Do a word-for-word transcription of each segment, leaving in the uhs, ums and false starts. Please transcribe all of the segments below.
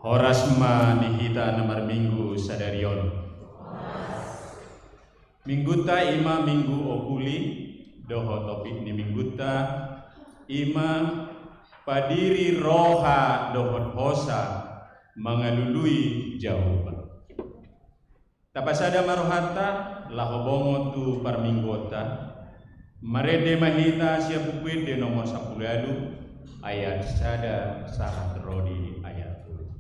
Horas ma di hita na marminggu sadari on. Minggunta i ma Minggu Okuli, dohot topik ni minggunta i ma padiri roha dohot hosa mangalului Jahowa. Tapasada ma rohanta, laho bongot tu parmingguonta. Marende ma hita sian Buku Ende nomor sampulu ualu, ayat sada sahat ro di ayat tolu.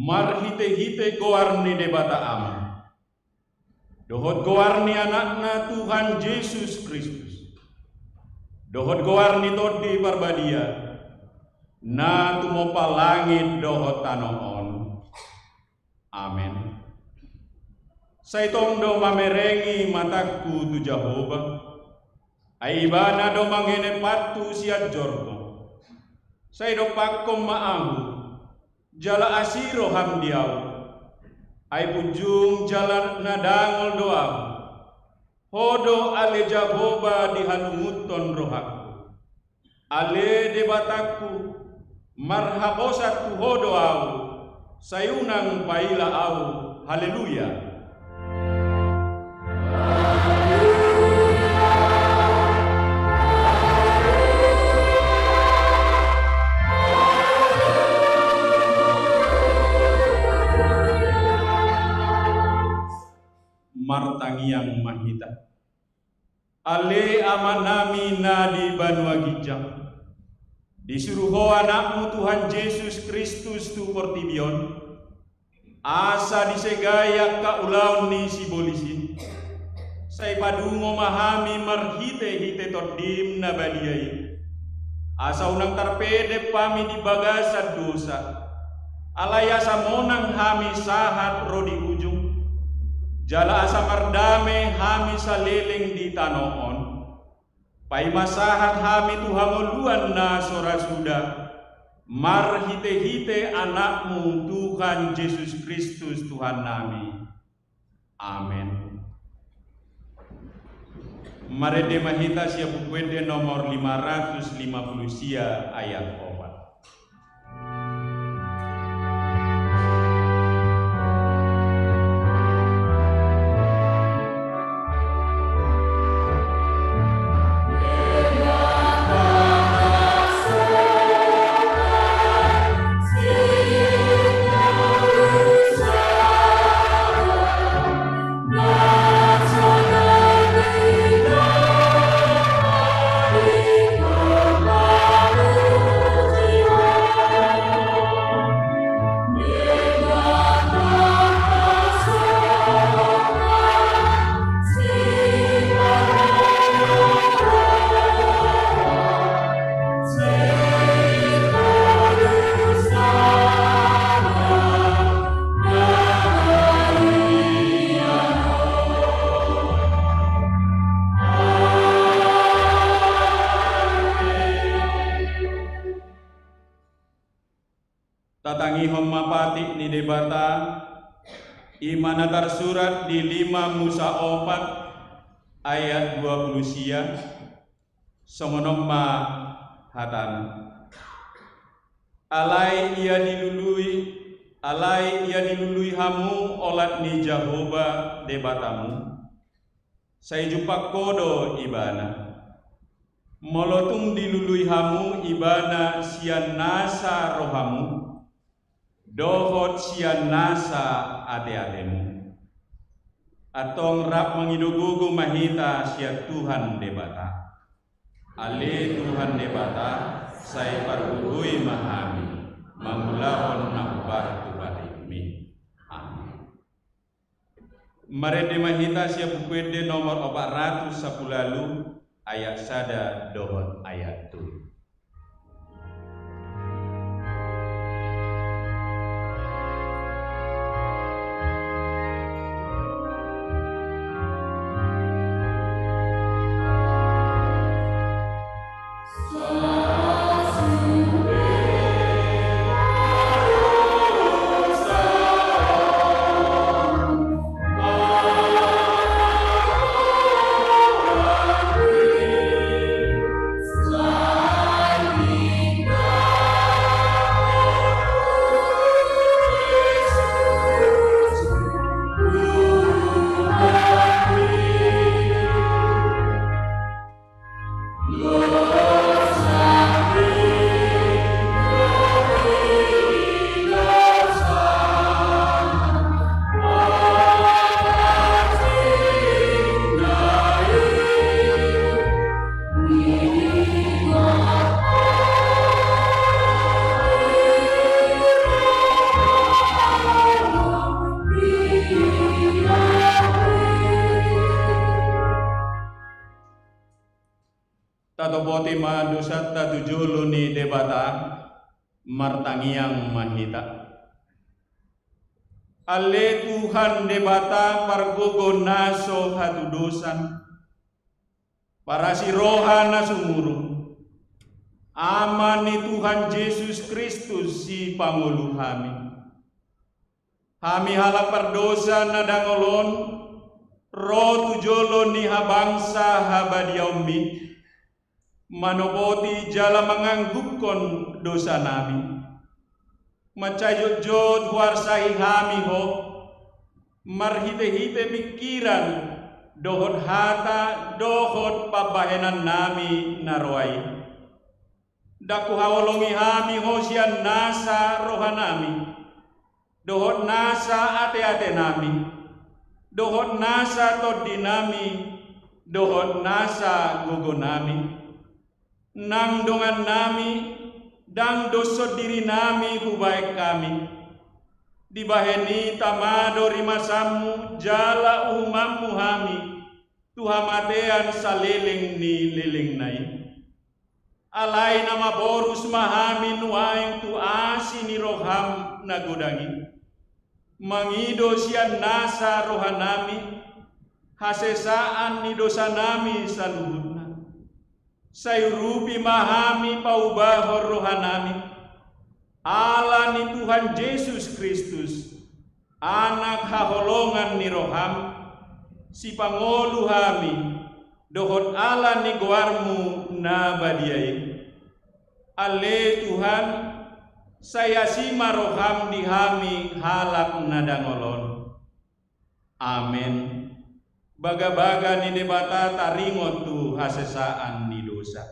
Marhitehite goar ni Debata Ama, dohot goar ni Anakna Tuhan Jesus Kristus, dohot goar ni Tondi Parbadia, na tumompa langit dohot tano on. Amen. Sai tong do mamerengi matangku tu Jahowa, ai Ibana do mangenep pathu sian jorbo. Sai dompakkon ma ahu, jala asi roham di ahu, ai punjung jala na dangol do ahu. Ho do ale Jahowa dihalungunhon rohangku. Ale Debatangku, marhaposan tu Ho do ahu, sai unang paila ahu. Haleluya. Martangiang ma hita. Ale Amanami na di banua ginjang, disuru Ho Anakmu Tuhan Jesus Kristus tu portibi on, asa disegai angka ulaon ni sibolis i. Sai padungo ma hami marhitehite Tondim na badia i, asa unang tarpedep hami di bagasan dosa, alai asa monang hami sahat ro di ujung, jala asa mardame hami saleleng di tano on. Paima sahat hami tu hangoluan na so ra suda, marhitehite Anakmu Tuhan Jesus Kristus Tuhannami. Amen. Marende ma hita sian Buku Ende nomor lima ratus lima puluh sia ayat opat. Tatangihon ma patik ni Debata, i ma na tarsurat di lima Musa opat ayat dua pulu sia, songon on ma hatana. Alai ia dilului, alai ia dilului hamu olat ni Jahowa Debatamu, sai jumpang ho do Ibana. Molo tung dilului hamu Ibana sian nasa rohamu, dohot sian nasa ateatemu, antong rap mangido gogo ma hita sian Tuhan Debata. Ale Tuhan Debata, sai pargogoi ma hami mangulahon na hombar tu patikmi. Amen. Marende ma hita sian Buku Ende nomor opat ratus sampulu ualu, ayat sada dohot ayat tolu. Tatopoti ma dosanta tu jolo ni Debata, martangiang ma hita. Ale Tuhan Debata pargogo na so hatudosan, parasi roha na sumurung, Ama ni Tuhan Jesus Kristus sipangolu hami. Hami halak pardosa na dangol on, ro tu jolo ni habangsa habadiaonmi, manopoti jala mangangguphon dosanami. Mansai jotjot huarsahi hami ho, marhitehite pingkiran, dohot hata, dohot pambahenannami na roa i. Ndang huhaholongi hami ho sian nasa rohanami, dohot nasa ateatenami, dohot nasa tondinami, dohot nasa gogonami. Nang dongannami, ndang doshon dirinami hubahen hami. Dibahen i tama do rimasanmu jala uhumanmu hami tu hamatean saleleng ni lelengna i. Alai na maporus ma hami nuaeng tu asi ni roham na godang i, mangido sian nasa rohanami hasesaan ni dosanami saluhutna. Sai urupi ma hami paubahon rohanami, ala ni Tuhan Jesus Kristus, Anak haholongan ni roham, sipangolu hami, dohot ala ni goarmu na badia i. Ale Tuhan, sai asi ma roham di hami halak na dangol on. Amen. Bagabaga ni Debata taringot tu hasesaan ni dosa.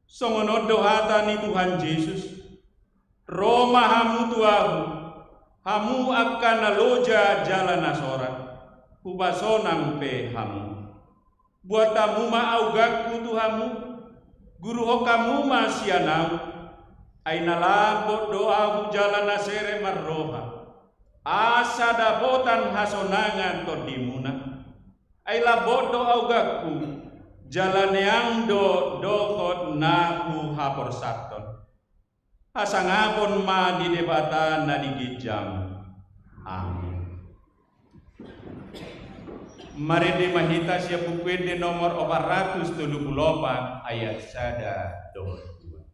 Songon on do hata ni Tuhan Jesus: Ro ma hamu tu Ahu, hamu angka na loja jala na sorat, hupasonang pe hamu. Buat hamu ma augangku tu hamu, guruhon hamu ma sian Ahu. Ai na lambok do Ahu jala na sere marroha, asa dapotan hasonangan tondimuna. Ai lambok do augangku, jala neang do dohot na huhaporsathon. Hasangapon ma di Debata na di ginjang. Amen. Marende ma hita sian Buku Ende nomor opat ratus tolu pulu opat, ayat sada dohot dua.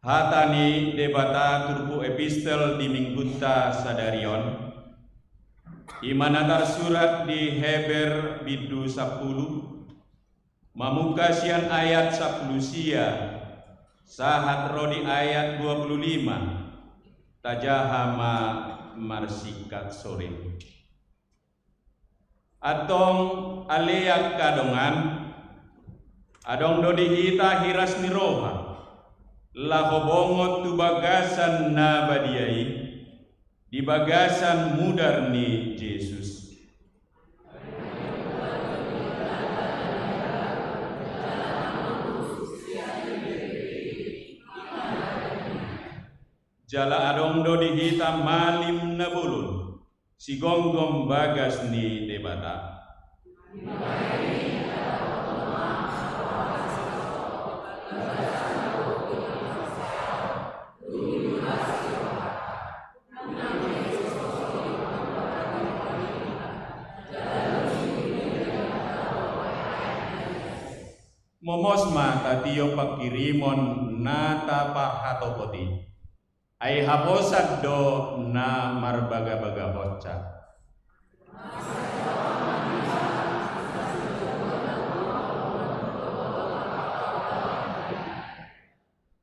Hata ni Debata turpuk epistel di minggunta sadari on, i ma na tarsurat di Heber bindu sampulu, mamungka sian ayat sampulu sia, sahat ro di ayat dua pulu lima, tajaha ma marsingkat sore. Antong ale angka dongan, adong do di hita hiras ni roha, laho bongot tu bagasan na badia i, di bagasan mudar ni Jesus. Jala adong do di hita malim na bolon, sigomgom bagas ni Debata. Momos ma tatiop pangkirimon na tapahatopot i. Ai haposan do na marbagabagahonsa.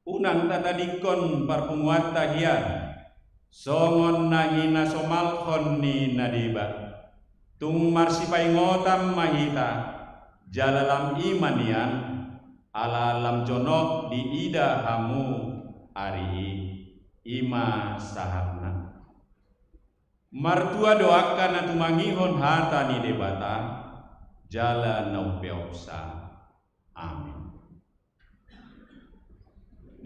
Unang tatadingkon parpunguanta hian songon na hinasomalhon ni na deba. Tung marsipaingotan ma hita, jala lam i ma nian, ala lam jonok diida hamu ari i. I ma sahatna. Martua do angka na tumangihon hata ni Debata, jala na umpeopsa. Amin.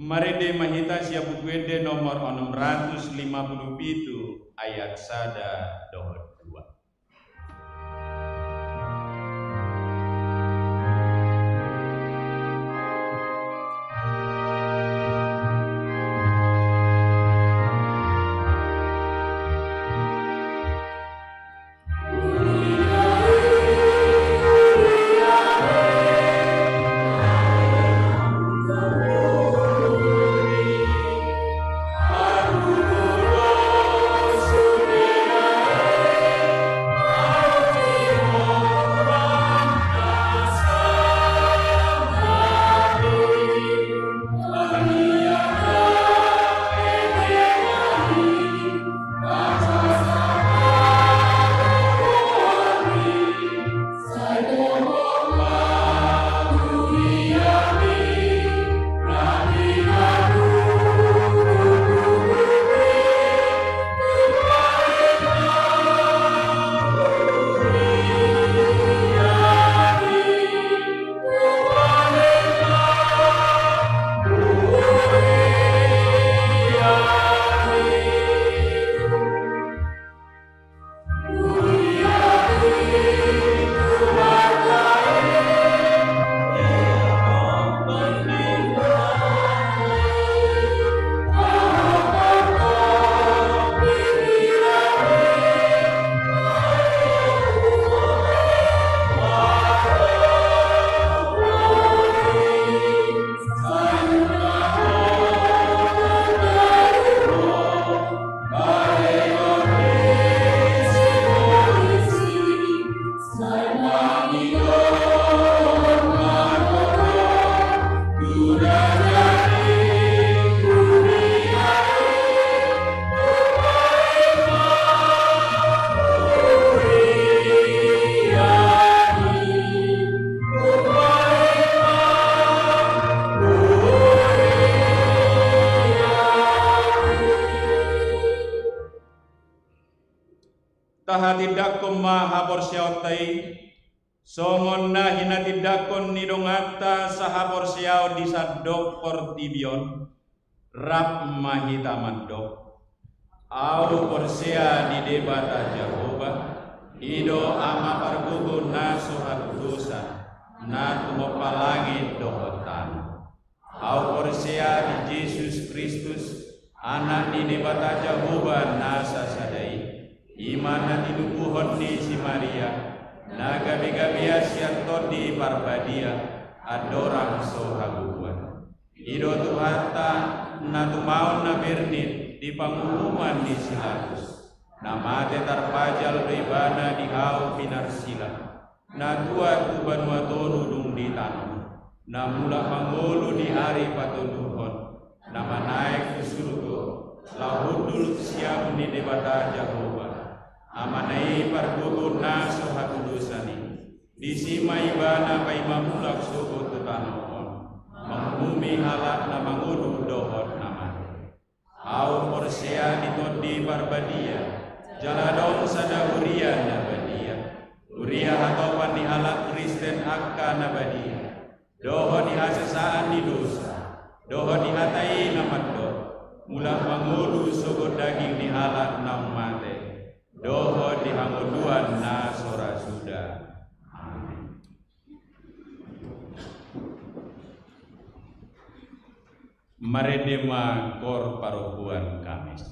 Marende ma hita sian Buku Ende nomor onom ratus lima pulu pitu, ayat sada dohot dua. Tahatindangkon ma haporseaonta i, songon na hinatindangkon ni donganta sahaporseaon di sandok portibi on, rap ma hita mandok. Ahu porsea di Debata Jahowa, i do Ama pargogo na so hatudosan, na tumompa langit dohot tano. Ahu porsea di Jesus Kristus, Anak ni Debata Jahowa na sasada i, i ma na tinubuhon ni si Maria, na gabegabean sian Tondi Parbadia, andorang so hagogoan. I do Tuhanta, Na tumaon na bernit di panguhuman ni si Pilatus, na mate tarpajal do ibana di hau pinarsila, na tuat tu banua toru dung ditano, na mulak mangolu di ari patoluhon, na manaek tu surgo, laho hundul tu siamun ni Debata Jahowa, Amana i pargogo na so hatudosan i. Disi ma ibana paima mulak sogot tu tano on, manguhumi halak na mangolu dohot na mate. Ahu porsea di Tondi Parbadia, jala adong sada huria na badia, huria hatopan ni halak Kristen angka na badia, dohot di hasesaan ni dosa, dohot di hata i na mandok, mulak mangolu sogot daging ni halak naung mate, dohot di hangoluan na so ra suda. Amen. Marende ma kor parompuan Kamis.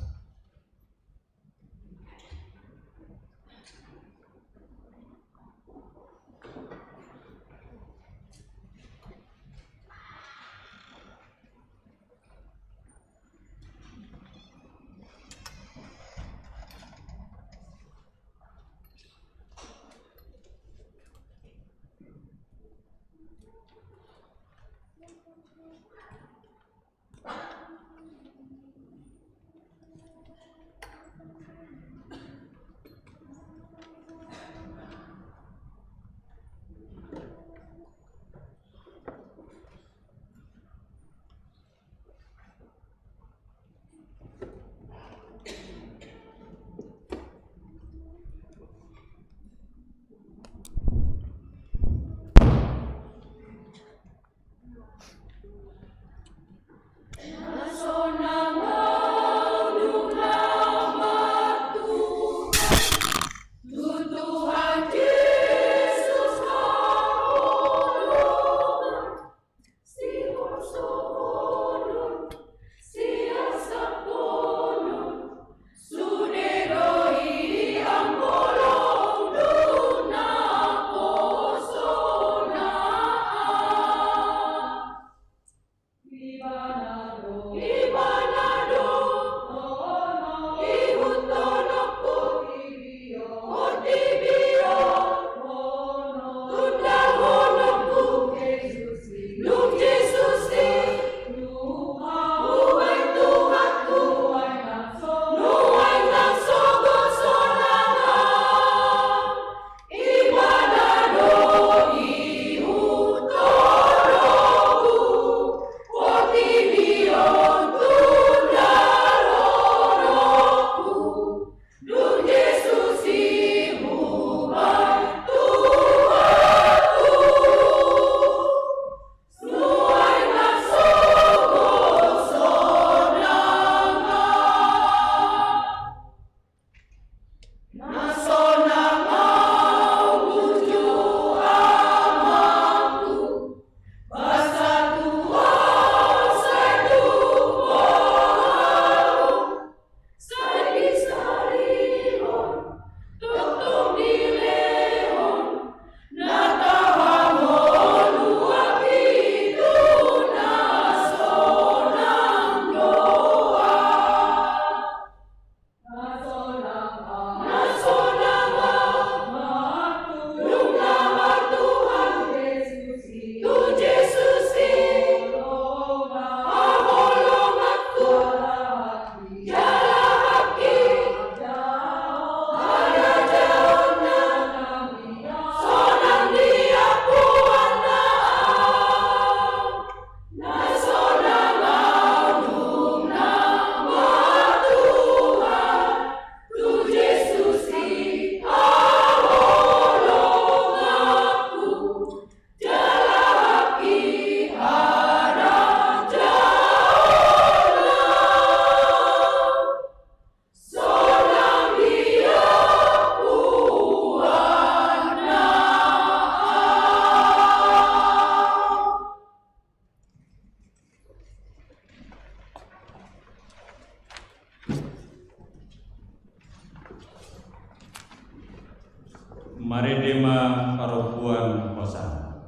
Marende ma parompuan Hosana.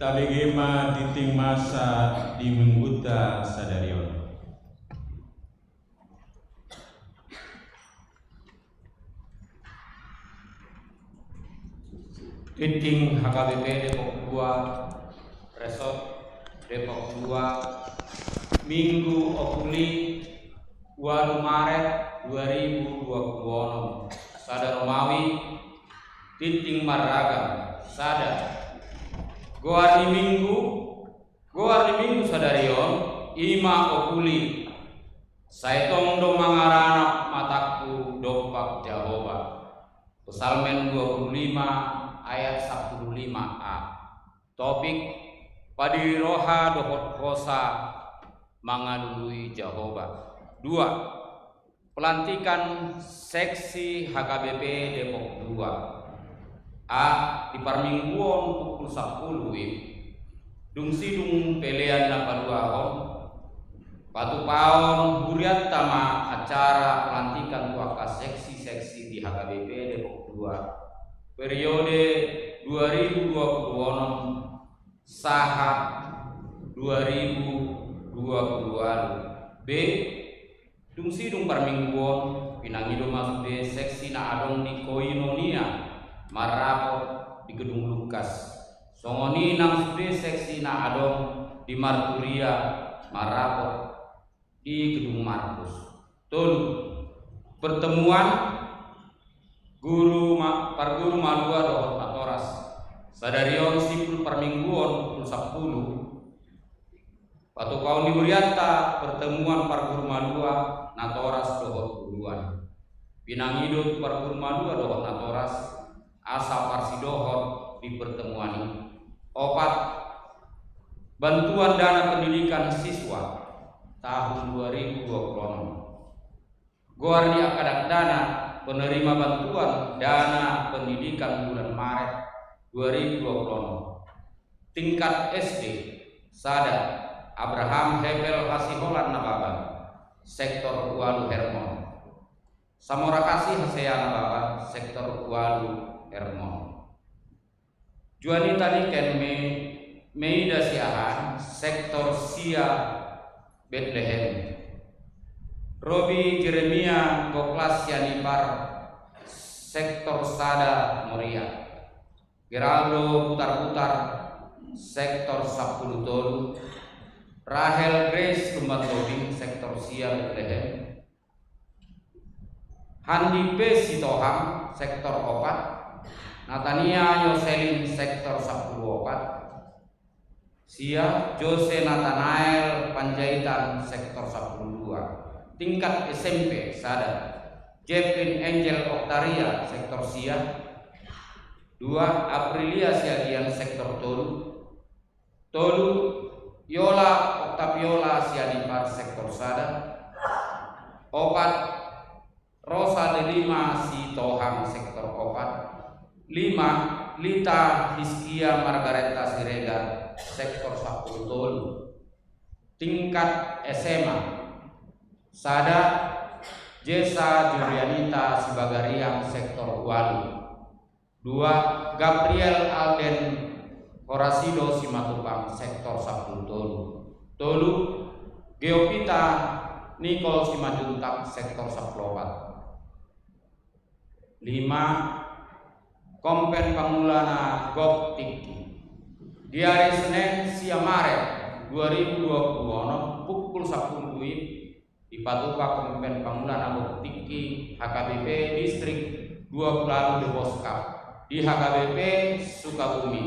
Tabege ma tintin masa di minggunta sadari on. Tintin H K B P Depok dua, Resort Depok dua, Minggu Okuli, ualu Maret dua ribu dua puluh onom. Sada Romawi, tintin marragam. Sada. Goar ni minggu, goar ni minggu sadari on, i ma Okuli. Sai tong do mangaranap matangku dompak Jahowa. Psalmen dua puluh lima ayat sapuluh lima a. Topik: Padiri roha dohot hosa mangalului Jahowa. Dua. Pelantikan seksi H K B P Depok dua. A. Di parmingguon pukul sapuluh W I B, dung sidung pelean na paduahon, patupaon hurianta ma acara pelantikan tu angka seksi-seksi di H K B P Depok dua, periode dua ribu dua puluh onom sahat dua ribu dua puluh ualu. B. Dung sidung parmingguon, pinangido ma sude seksi na adong di koinonia marrapot di gedung Lukas. Songon i nang sude seksi na adong di marturia marrapot di gedung Markus. Tolu. Pertemuan guru ma, parguru malua dohot natoras. Sadari on simpul parmingguon pukul sapuluh. Patupaon ni hurianta pertemuan parguru malua, natoras dohot guruan. Pinangido tu parguru malua dohot natoras asa parsidohot di pertemuan i. Opat. Bantuan dana pendidikan siswa tahun dua ribu dua puluh onom. Goar ni angka dakdanak penerima bantuan dana pendidikan bulan Maret dua ribu dua puluh onom. Tingkat S D, sada, Abraham Hebel Hasiholan Nababan, sektor ualu Hermon. Samora Kasih Hasea Nababan, sektor ualu Hermon. Juanita Niken Me-, Meida Siahaan, sektor sia Betlehem. Robi Jeremia Goklas Sianipar, sektor sada Moria. Geraldo Putar-putar, sektor sapuluh tolu. Rahel Grace Lumban Tobing, sektor sia Betlehem. Handi P. Sitohang, sektor opat. Natania Yoselin, sektor sapuluh opat. Sia. Jose Natanael Panjaitan, sektor sapuluh dua. Tingkat S M P, sada. Jeffrey Angel Oktaria, sektor sia. Dua. Aprilia Siagian, sektor tolu. Tolu. Yola Oktaviola Sianipar, sektor sada. Opat. Rosa de Lima Sitohang, sektor opat. Lima. Lita Hiskia Margareta Siregar, sektor sapuluh tolu. Tingkat S M A, sada. Jesa Julianita Sibagariang, sektor ualu. Dua. Gabriel Alden Horasido Simatupang, sektor sapuluh tolu. Tolu. Geopita Nicole Simanjuntak, sektor sapuluh opat. Lima. Kompen Pangulana Gok Tingki. Di ari Senen sia Maret dua ribu dua puluh onom pukul sapuluh W I B, dipatupa Kompen Pangulana Gok Tingki H K B P Distrik dua puluh ualu Deboskap di H K B P Sukabumi.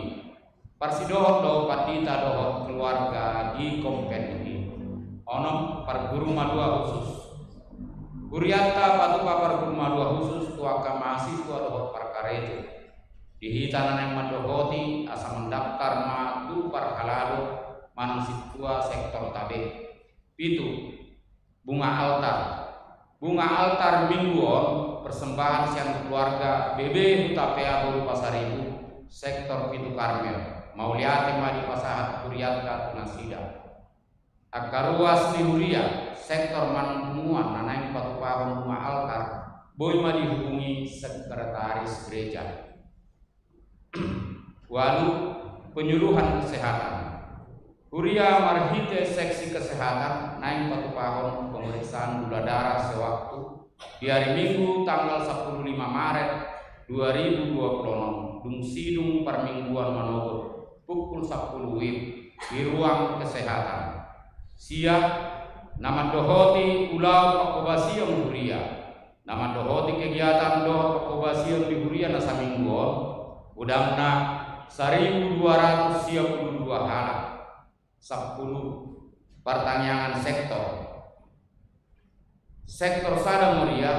Parsidohot do pandita dohot keluarga di kompen i. Onom. Parguru malua khusus. Hurianta patupa parguru malua khusus tu angka mahasiswa dohot parkarejo. Di hita na naeng mandohoti asa mandaptar ma tu parhalado manang sintua sektor tabe. Pitu. Bunga altar. Bunga altar minggu on persembahan sian keluarga B B Hutapea Boru Pasaribu, sektor pitu Karmel. Mauliate ma dipasahat hurianta tu nasida. Angka ruas ni huria, sektor manang punguan na naeng patupahon bunga altar, boi ma dihubungi sekretaris gereja. Ualu. Penyuluhan kesehatan. Huria marhite seksi kesehatan naeng patupahon pemeriksaan gula darah sewaktu di hari Minggu tanggal sapuluh lima Maret dua ribu dua puluh enam, dung sidung parmingguan manogot pukul sapuluh WIB di ruang kesehatan. Sia, na mandohoti ulaon pangkobasion huria, na mandohoti kegiatan dohot pangkobasion di huria na saminggu on, godangna saribu dua ratus sia puluh dua halak. Sampulu. Partangiangan sektor. Sektor sada Moria,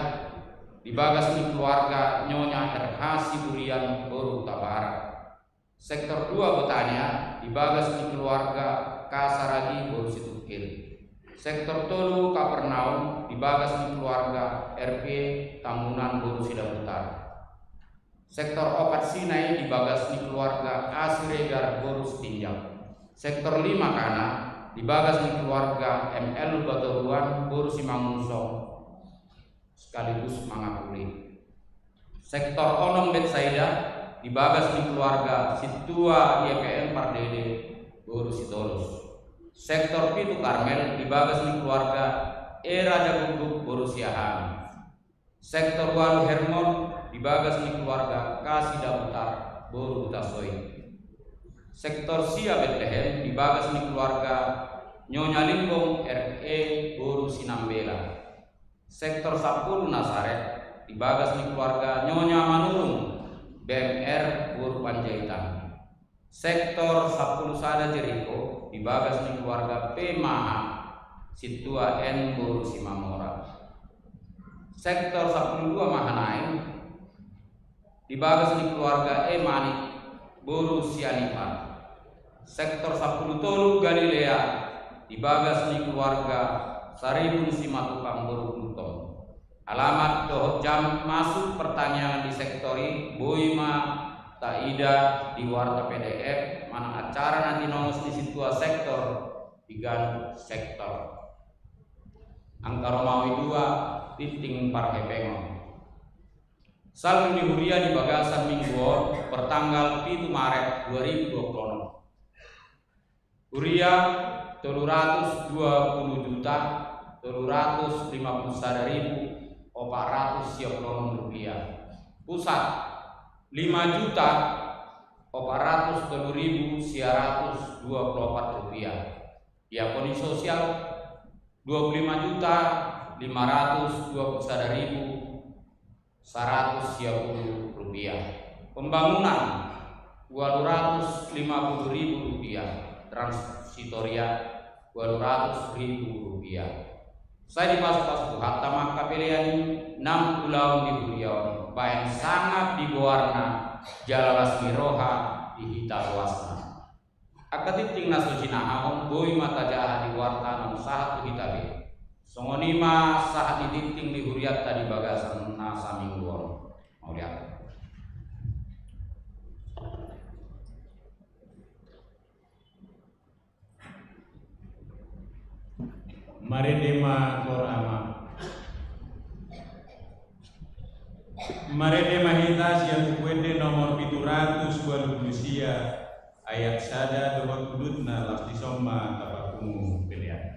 di bagas ni keluarga Nyonya R H Siburian boru Hutabarat. Sektor dua Botania, di bagas ni keluarga K Saragih boru Situngkir. Sektor tolu Kapernaum, di bagas ni keluarga R P Tambunan boru Sidabutar. Sektor opat Sinai, di bagas ni keluarga A Siregar boru Sitinjak. Sektor lima Kana, di bagas ni keluarga M L Hutabarat boru Simangunsong sekaligus Mangapuli. Sektor onom Betsaida, di bagas ni keluarga Sintua Y K M Pardede boru Sitorus. Sektor pitu Karmel, di bagas ni keluarga E Raja Guguk boru Siahaan. Sektor ualu Hermon, di bagas ni keluarga K Sidabutar boru Hutasoit. Sektor sia Betlehem, di bagas ni keluarga Nyonya Limbong R E boru Sinambela. Sektor sampulu Nasaret, di bagas ni keluarga Nyonya Manurung B M R boru Panjaitan. Sektor sampulu sada Jeriko, di bagas ni keluarga P Maha Sintua N boru Simamora. Sektor sampulu dua Mahanaim, di bagas ni keluarga E Manik boru Sianipar. Sektor sampulu tolu Galilea, di bagas ni keluarga Saribun Simatupang boru Gultom. Alamat dohot jam masuk partangiangan di sektor i boi ma taida di warta P D F manang acara na tinongos ni sintua sektor di ganup sektor. Angka romawi dua, tingting parhepengon. Saldo ni huria di bagasan minggu on, pertanggal pitu Maret dua ribu dua puluh enam. Huria, tolu ratus dua puluh juta tolu ratus lima puluh sada ribu opat ratus sia puluh enam rupiah. Pusat, lima juta opat ratus tolu ribu sia ratus dua puluh opat rupiah. Diakoni sosial, dua puluh lima juta lima ratus dua puluh sada ribu saratus sia puluh rupiah. Pembangunan, dua ratus lima puluh ribu rupiah. Transitoria, dua ratus ribu rupiah. Sai dipasupasu Tuhanta ma angka pelean i, nang ulaon di huria on baen sangap di goarna jala las ni roha di hita ruasna. Angka tingting na so jinahahon boi ma tajaha di warta naung sahat tu hita be. Songon i ma sahat ni tingting ni hurianta di bagasan na saminggu on. Mauliate. Marende ma tu Ama. Marende ma hita sian Buku Ende nomor pitu ratus ualu pulu sia, ayat sada dohot udutna, laos dison ma tapapungu pelean.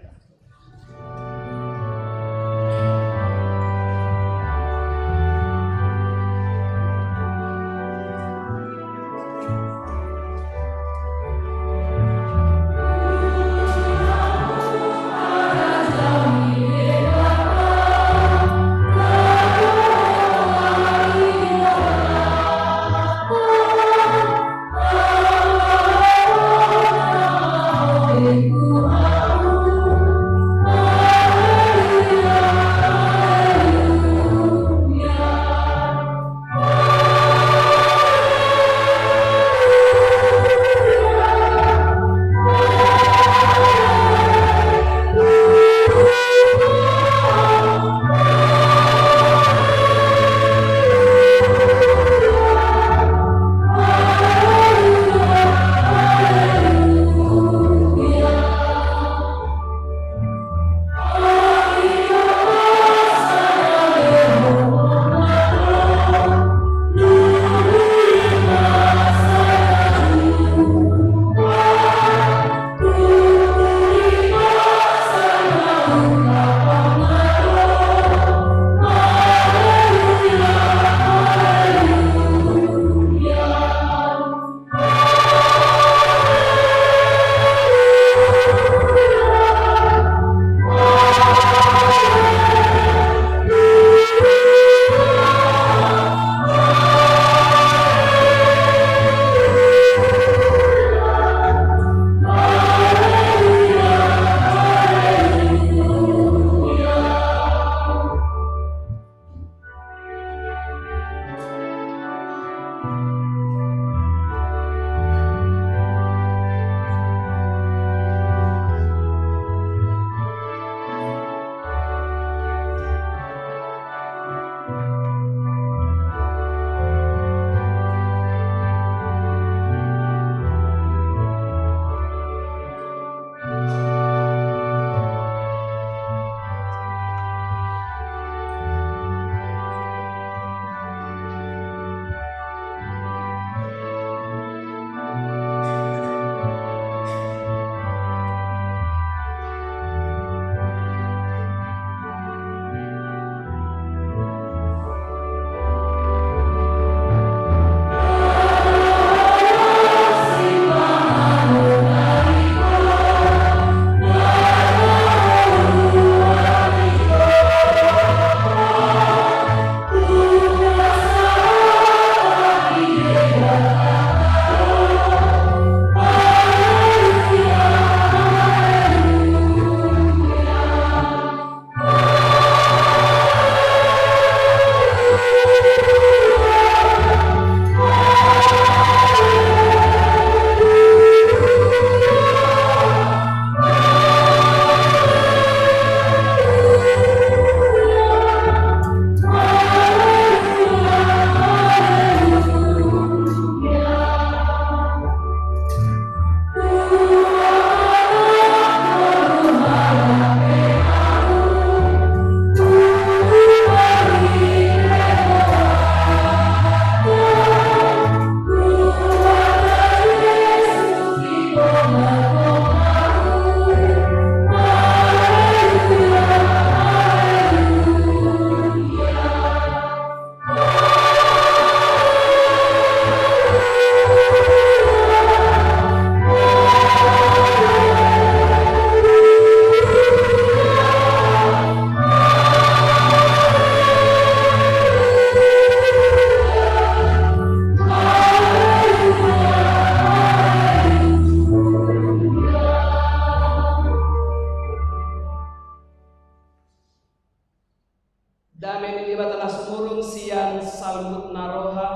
Dame ni Debata na sumurung sian saluhutna roha,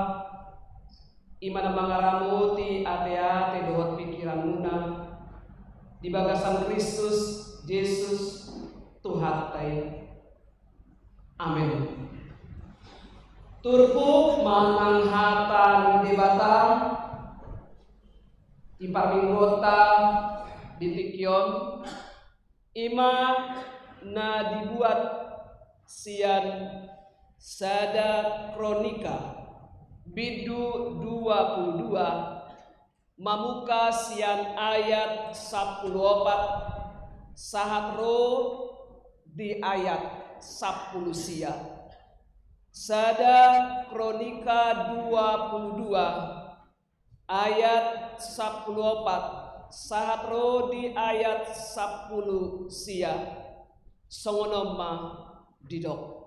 i ma na mangaramoti ateate dohot pingkiranmuna, di bagasan Kristus Jesus Tuhanta i. Amen. Turpuk ma nang hata ni Debata di parmingguonta di tingki on, i ma na dibuat sian Sada Kronika bindu dua pulu dua, mamungka sian ayat sampulu opat sahat ro di ayat sampulu sia. Sada Kronika dua pulu dua ayat sampulu opat sahat ro di ayat sampulu sia. Songon on ma didok.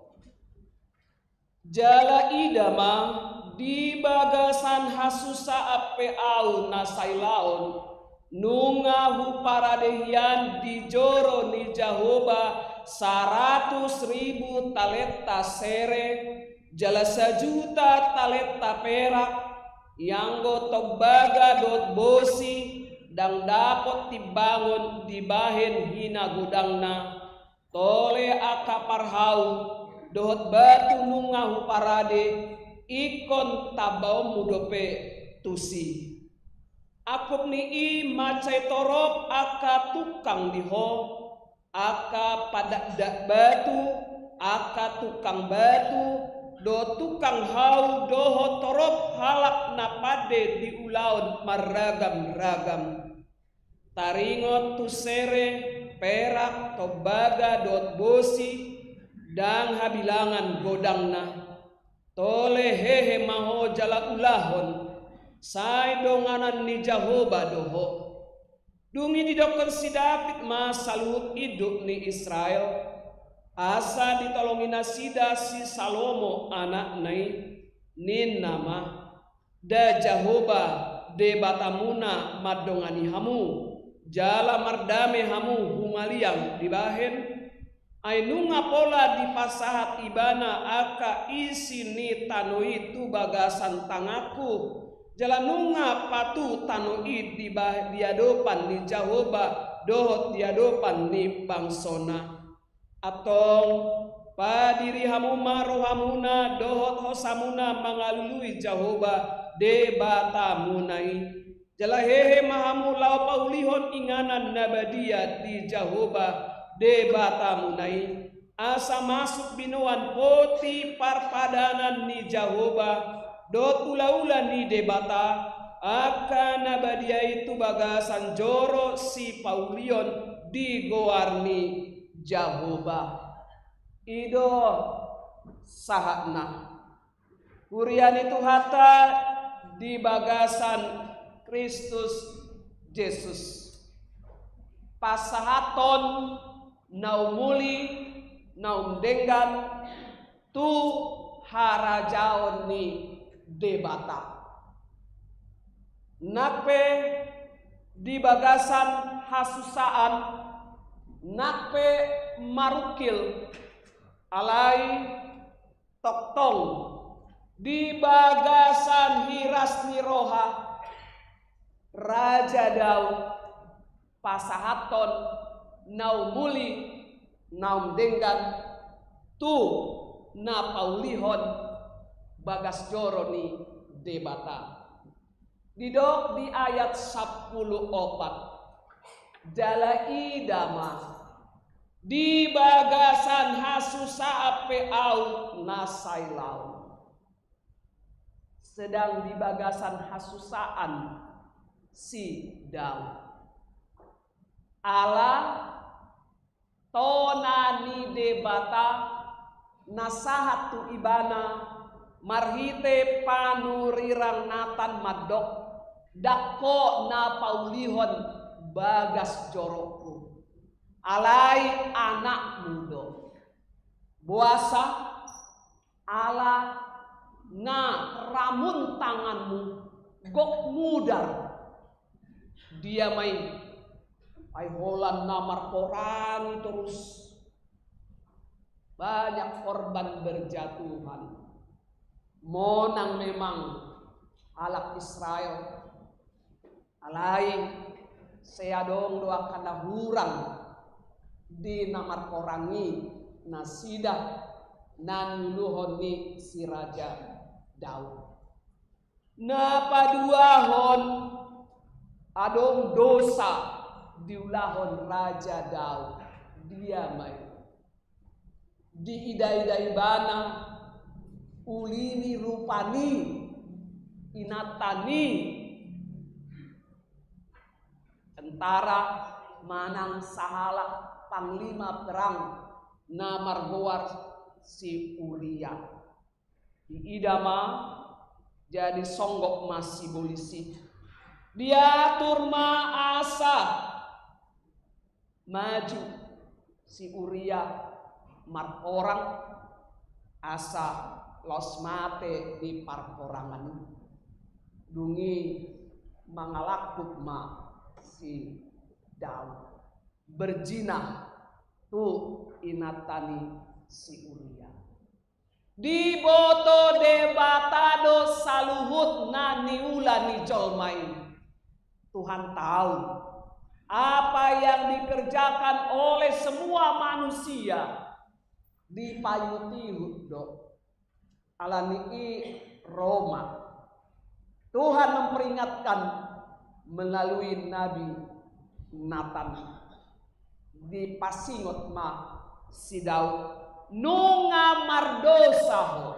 Jala ida ma, di bagasan hasusaan pe ahu na sailaon, nunga huparade hian di joro ni Jahowa saratus ribu talenta sere, jala sajuta talenta perak, ianggo tombaga dohot bosi, ndang dapot timbangon dibahen hinagodangna. Tole angka parhau dohot batu nunga huparade, ingkon tambaonmu dope tusi. Angkup ni i mansai torop angka tukang di ho, angka padakdak batu, angka tukang batu, dohot tukang hau, dohot torop halak na pande di ulaon marragam-ragam. Taringot tu sere, perak, tombaga dohot bosi, ndang habilangan godangna. Tole hehe ma ho jala ulahon, sai donganan ni Jahowa do ho. Dung i didokkon si Daud ma saluhut induk ni Israel, asa ditolongi nasida si Salomo anakna i, ninna ma: Nda Jahowa Debatamuna mandongani hamu, jala mardame hamu humaliang dibahen? Ai nunga pola dipasahat ibana angka isi ni tano i tu bagasan tanganku, jala nunga patu tano i di ba-, di adopan ni Jahowa dohot di adopan ni bangsona. Antong, padiri hamu ma rohamuna dohot hosamuna mangalului Jahowa, Debatamuna i. Jala hehe ma hamu laho paulihon inganan na badia di Jahowa, Debatamuna i, asa masuk binoan poti parpadanan ni Jahowa, dohot ulaula ni Debata, angka na badia i tu bagasan joro sipaulion di goar ni Jahowa. I do sahatna. Huria ni Tuhanta di bagasan Kristus Jesus. Pasahathon na umuli, na umdenggan, tu harajaon ni Debata. Nang pe di bagasan hasusaan, nang pe marungkil, alai tongtong di bagasan hiras ni roha, Raja Daud pasahathon na umuli, na umdenggan, tu na paulihon bagas joro ni Debata. Didok di ayat sampulu opat: Jala ida ma, di bagasan hasusaan pe ahu na sailaon. Sedang di bagasan hasusaan si Daud. Ala tona ni Debata na sahat tu ibana marhite panurirang Natan mandok: Ndang ho na paulihon bagas jorongku, alai anakmu do. Boasa? Ala na ramun tanganmu, gok mudar. Dia ma i? Ai holan na marporangi torus. Banyak korban berjatuhan. Monang memang halak Israel. Alai sai adong do angka na hurang di na marporang i nasida na niuluhon ni si Raja Daud. Na paduahon, adong dosa diulahon Raja Daud. Dia ma i? Diida-ida ibana uli ni rupa ni inanta ni tentara manang sahalak panglima perang na margoar si Uria. Diida ma, jadi songgop ma sibolis i. Diatur ma asa maju si Uria marporang, asa laos mate di parporangan i. Dung i mangalangkup ma si Daud, berjinah tu inanta ni si Uria. Diboto Debata do saluhut na niula ni jolma i. Tuhan tahu apa yang dikerjakan oleh semua manusia, dipaihut-ihut do. Alani i ro ma Tuhan memperingatkan melalui Nabi Natan. Dipasingot ma si Daud, nunga mardosa ho,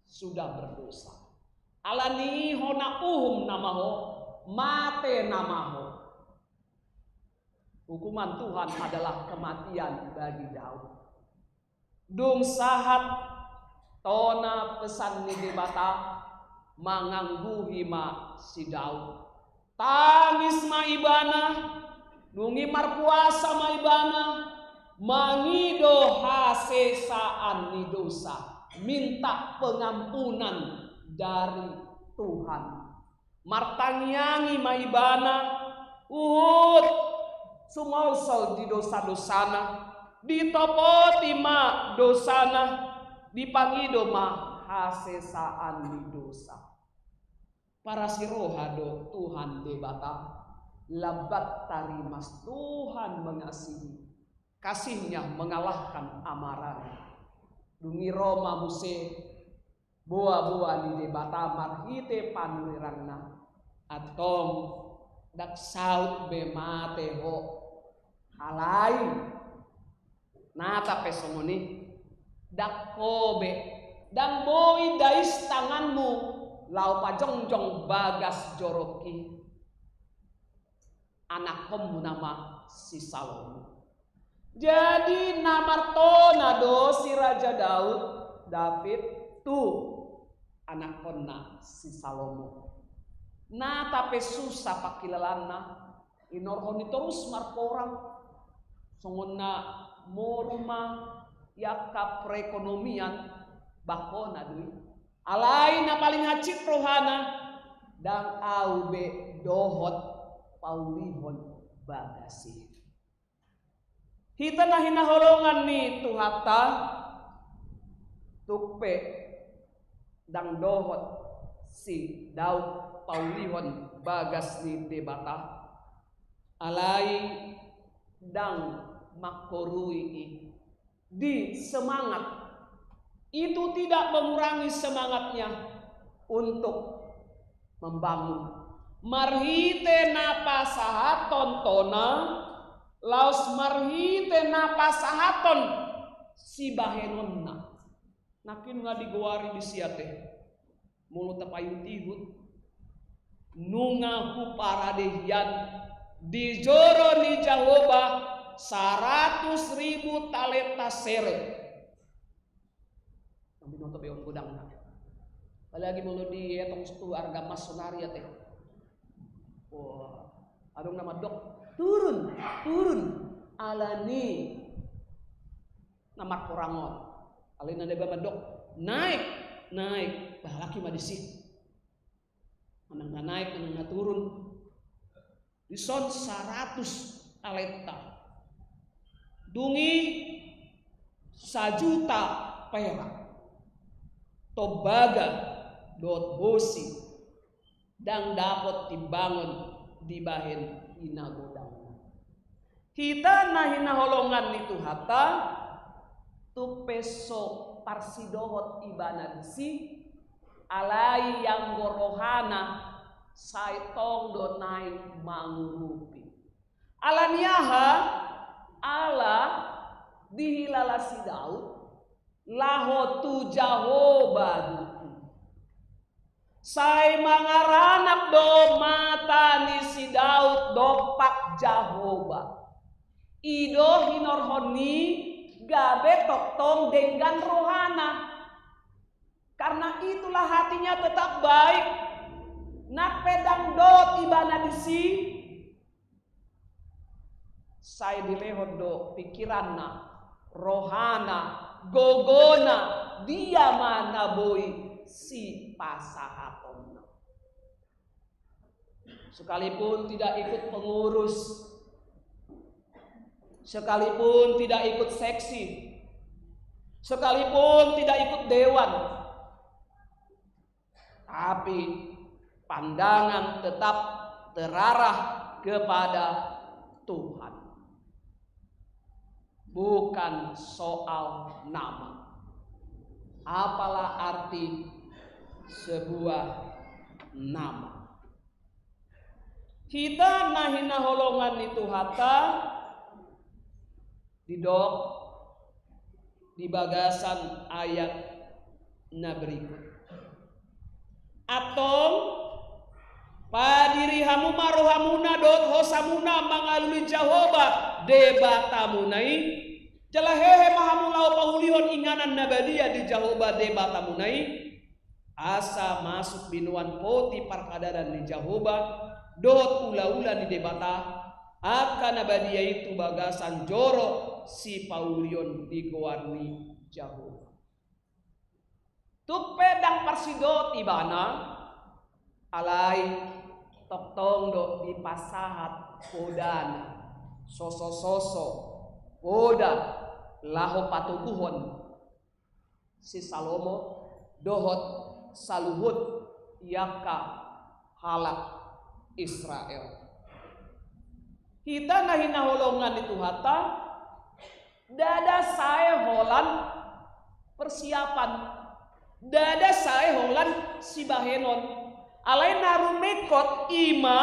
sudah berdosa. Alani i hona uhum nama ho, mate nama ho. Hukuman Tuhan adalah kematian bagi Daud. Dung sahat tona pesan ni Debata, mangangguhi ma si Daud. Tangis ma ibana, dung i marpuasa ma ibana, mangido hasesaan ni dosa, minta pengampunan dari Tuhan. Martangiangi ma ibana, huhut sumolsol di dosa-dosana, ditopoti ma dosana, dipangido ma hasesaan ni dosa. Parasi roha do Tuhan Debata, lambat tarimas Tuhan mengasihi, kasihnya mengalahkan amarahnya. Dung i ro ma muse boa-boa ni Debata marhite panurirangna, antong ndang saut be mate ho. Alai nata pe songon i, ndang ho be, ndang boi dais tanganmu laho pajongjong bagas jorokki anakhonmu nama si Salomo. Jadi na martona do si Raja Daud, David, tu anakhonna si Salomo. Nata pe susa pangkilalaanna, inorhon i torus marporang, songon na moru ma i angka perekonomian, bah hona do i. Alai na paling hansit rohana, ndang ahu be dohot paulihon bagas i. Hita na hinaholongan ni Tuhanta, tung pe ndang dohot si Daud paulihon bagas ni Debata, alai ndang mangkorui i di semangat. Itu tidak mengurangi semangatnya untuk membangun. Marhite na pasahaton tona, laos marhite na pasahaton sibahenonna. Nangkin nunga digoari disi ate. Molo tapaihut-ihut, nunga huparade hian di joro ni Jahowa saratus ribu talenta sere. Binoto be on godangna. Apalagi molo dietong tu arga emas sonari ate. Wah, adong na mandok, turun, turun. Alani na marporang on. Alai na deba mandok, naik, naik. Bah, halak i ma disi. Manang na naik, manang na turun. Dison saratus talenta. Dung i sajuta perak, tombaga dohot bosi, ndang dapot timbangon dibahen hinagodangna. Hita na hinaholongan ni Tuhanta, tung pe so parsidohot ibana disi, alai anggo rohana sai tong do naeng mangurupi. Ala ni aha? Ala dihilala si Daud laho tu Jahowa do i. Sai mangaranak do mata ni si Daud dompak Jahowa. I do hinorhon ni gabe tongtong denggan rohana. Karena itulah hatinya tetap baik. Nang pe ndang dohot ibana disi, sai dilehon do pikiranna, rohana, gogona, dia ma na boi sipasahatonna. Sekalipun tidak ikut pengurus, sekalipun tidak ikut seksi, sekalipun tidak ikut dewan, tapi pandangan tetap terarah kepada Tuhan. Bukan soal nama. Apalah arti sebuah nama? Hita na hinaholongan ni Tuhanta, didok di bagasan ayat na berikut. Antong, padiri hamu ma rohamuna dohot hosamuna mangalului Jahowa Debatamuna i, jala hehe ma hamu laho paulihon inganan na badia di Jahowa Debatamuna i, asa masuk binoan poti parhadanan ni Jahowa dohot ulaula ni Debata, angka na badia i tu bagasan joro sipaulion di goar ni Jahowa. Tung pe ndang parsidohot ibana, alai tongtong do dipasahat podana, sosososo, poda laho patoguhon si Salomo dohot saluhut i angka halak Israel. Hita na hinaholongan ni Tuhanta, ndada sae holan persiapan, ndada sae holan sibahenon. Alai na rumingkot i ma,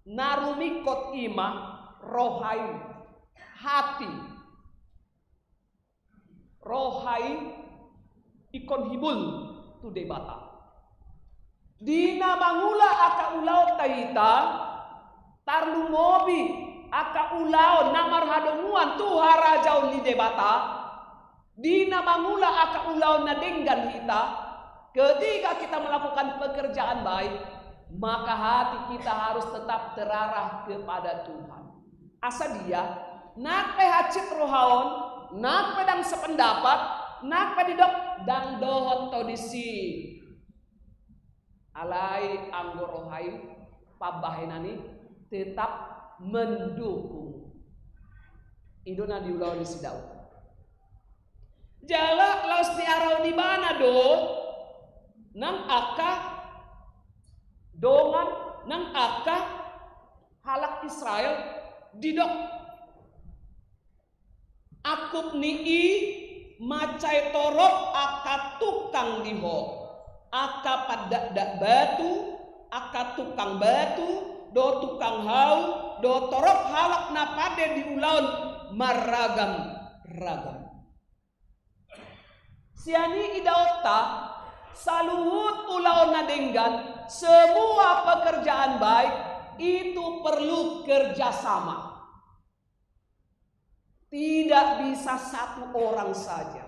na rumingkot i ma roha i, hati. Roha i ingkon hibul tu Debata. Di na mangula angka ulaonta hita, tarlumobi angka ulaon na marhadomuan tu harajaon ni Debata, di na mangula angka ulaon na denggan hita, ketika kita melakukan pekerjaan baik, maka hati kita harus tetap terarah kepada Tuhan. Asa dia, nang pe hansit roha on, nang pe ndang sependapat, nang pe didok ndang dohot ho disi. Alai anggo roha i, pambahenan i tetap mendukung. I do na diulahon ni si Daud. Jala laos diarahon ibana do nang angka dongan, nang angka halak Israel, didok: Angkup ni i mansai torop angka tukang di ho, angka pandakdak batu, angka tukang batu, dohot tukang hau, dohot torop halak na pande di ulaon marragam-ragam. Sian i idaonta, saluhut ulaon na denggan, semua pekerjaan baik itu perlu kerjasama. Tidak bisa satu orang saja.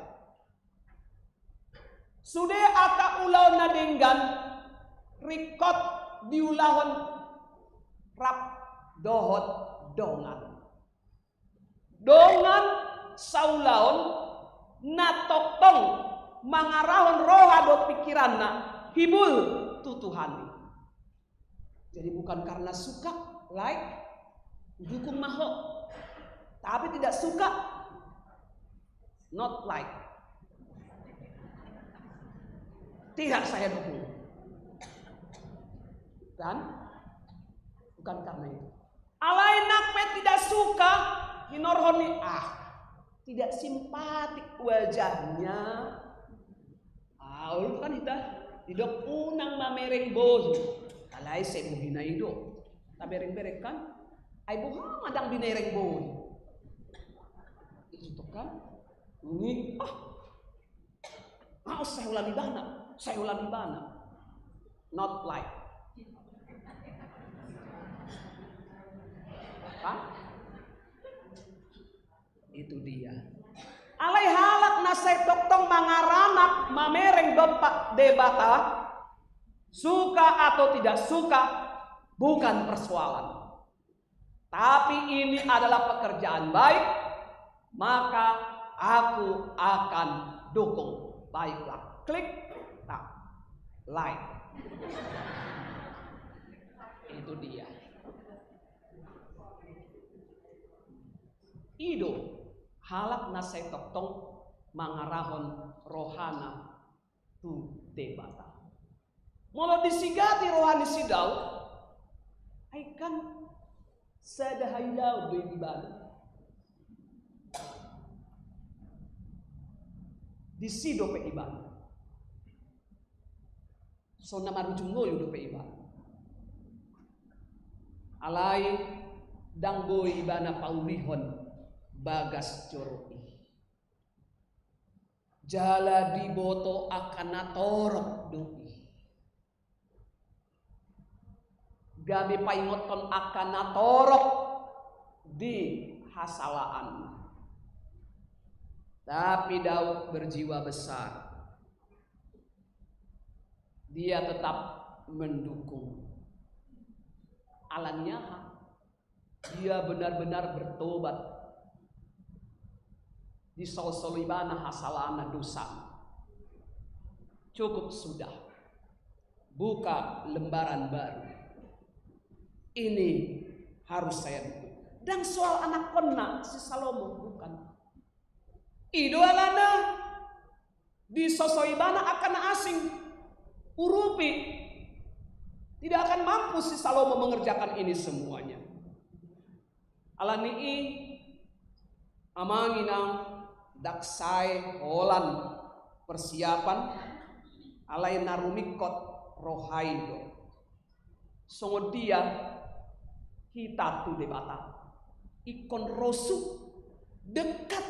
Sude angka ulaon na denggan, ringkot diulahon rap dohot dongan. Dongan saulaon na tongtong mangarahon roha dohot pikiranna hibul tu Tuhan i. Jadi bukan karena suka, like, dukung ma ho. Tapi tidak suka, Not like. Tidak saya dukung. Kan? Bukan karena itu. Alai nang pe tidak suka, hinorhon ni, ah, tidak simpatik wajahnya. Ah, olo kan hita, didok unang mamereng bohi. Alai sai bohina i do tabereng-bereng kan? Ai boha ma ndang binereng bohi? Itu kan? Ini, ah, ah, sai holan ibana, sai holan ibana. Not like. Hah? Itu dia. Alai halak na sai tongtong mangaranak mamereng dompak Debata, suka atau tidak suka, bukan persoalan. Tapi ini adalah pekerjaan baik, maka aku akan dukung. Baiklah, klik, tak, like. Itu dia. I do halak na sai tongtong mangarahon rohana tu Debata. Molo disigati roha ni si Daud, ai kan sada hailaon do ibana. Disi dope ibana. Songon na marujung ngolu dope ibana. Alai ndang boi ibana paulihon bagas joro i. Jala diboto angka na torop do i. Gabe paingothon angka na torop di hasalaanna. Tapi Daud berjiwa besar. Dia tetap mendukung. Alani aha? Dia benar-benar bertobat. Disolsol ibana hasalaanna, dosa. Cukup sudah. Buka lembaran baru. Ini harus saya dukung. Ndang soal anakhonna si Salomo, bukan. I do alana disoso ibana angka na asing. Urupi, tidak akan mampu si Salomo mengerjakan ini semuanya. Alani i, amang inang, ndang sae holan persiapan, alai na rumingkot roha i do. Songon dia hita tu Debata? Ingkon rosu, dekat,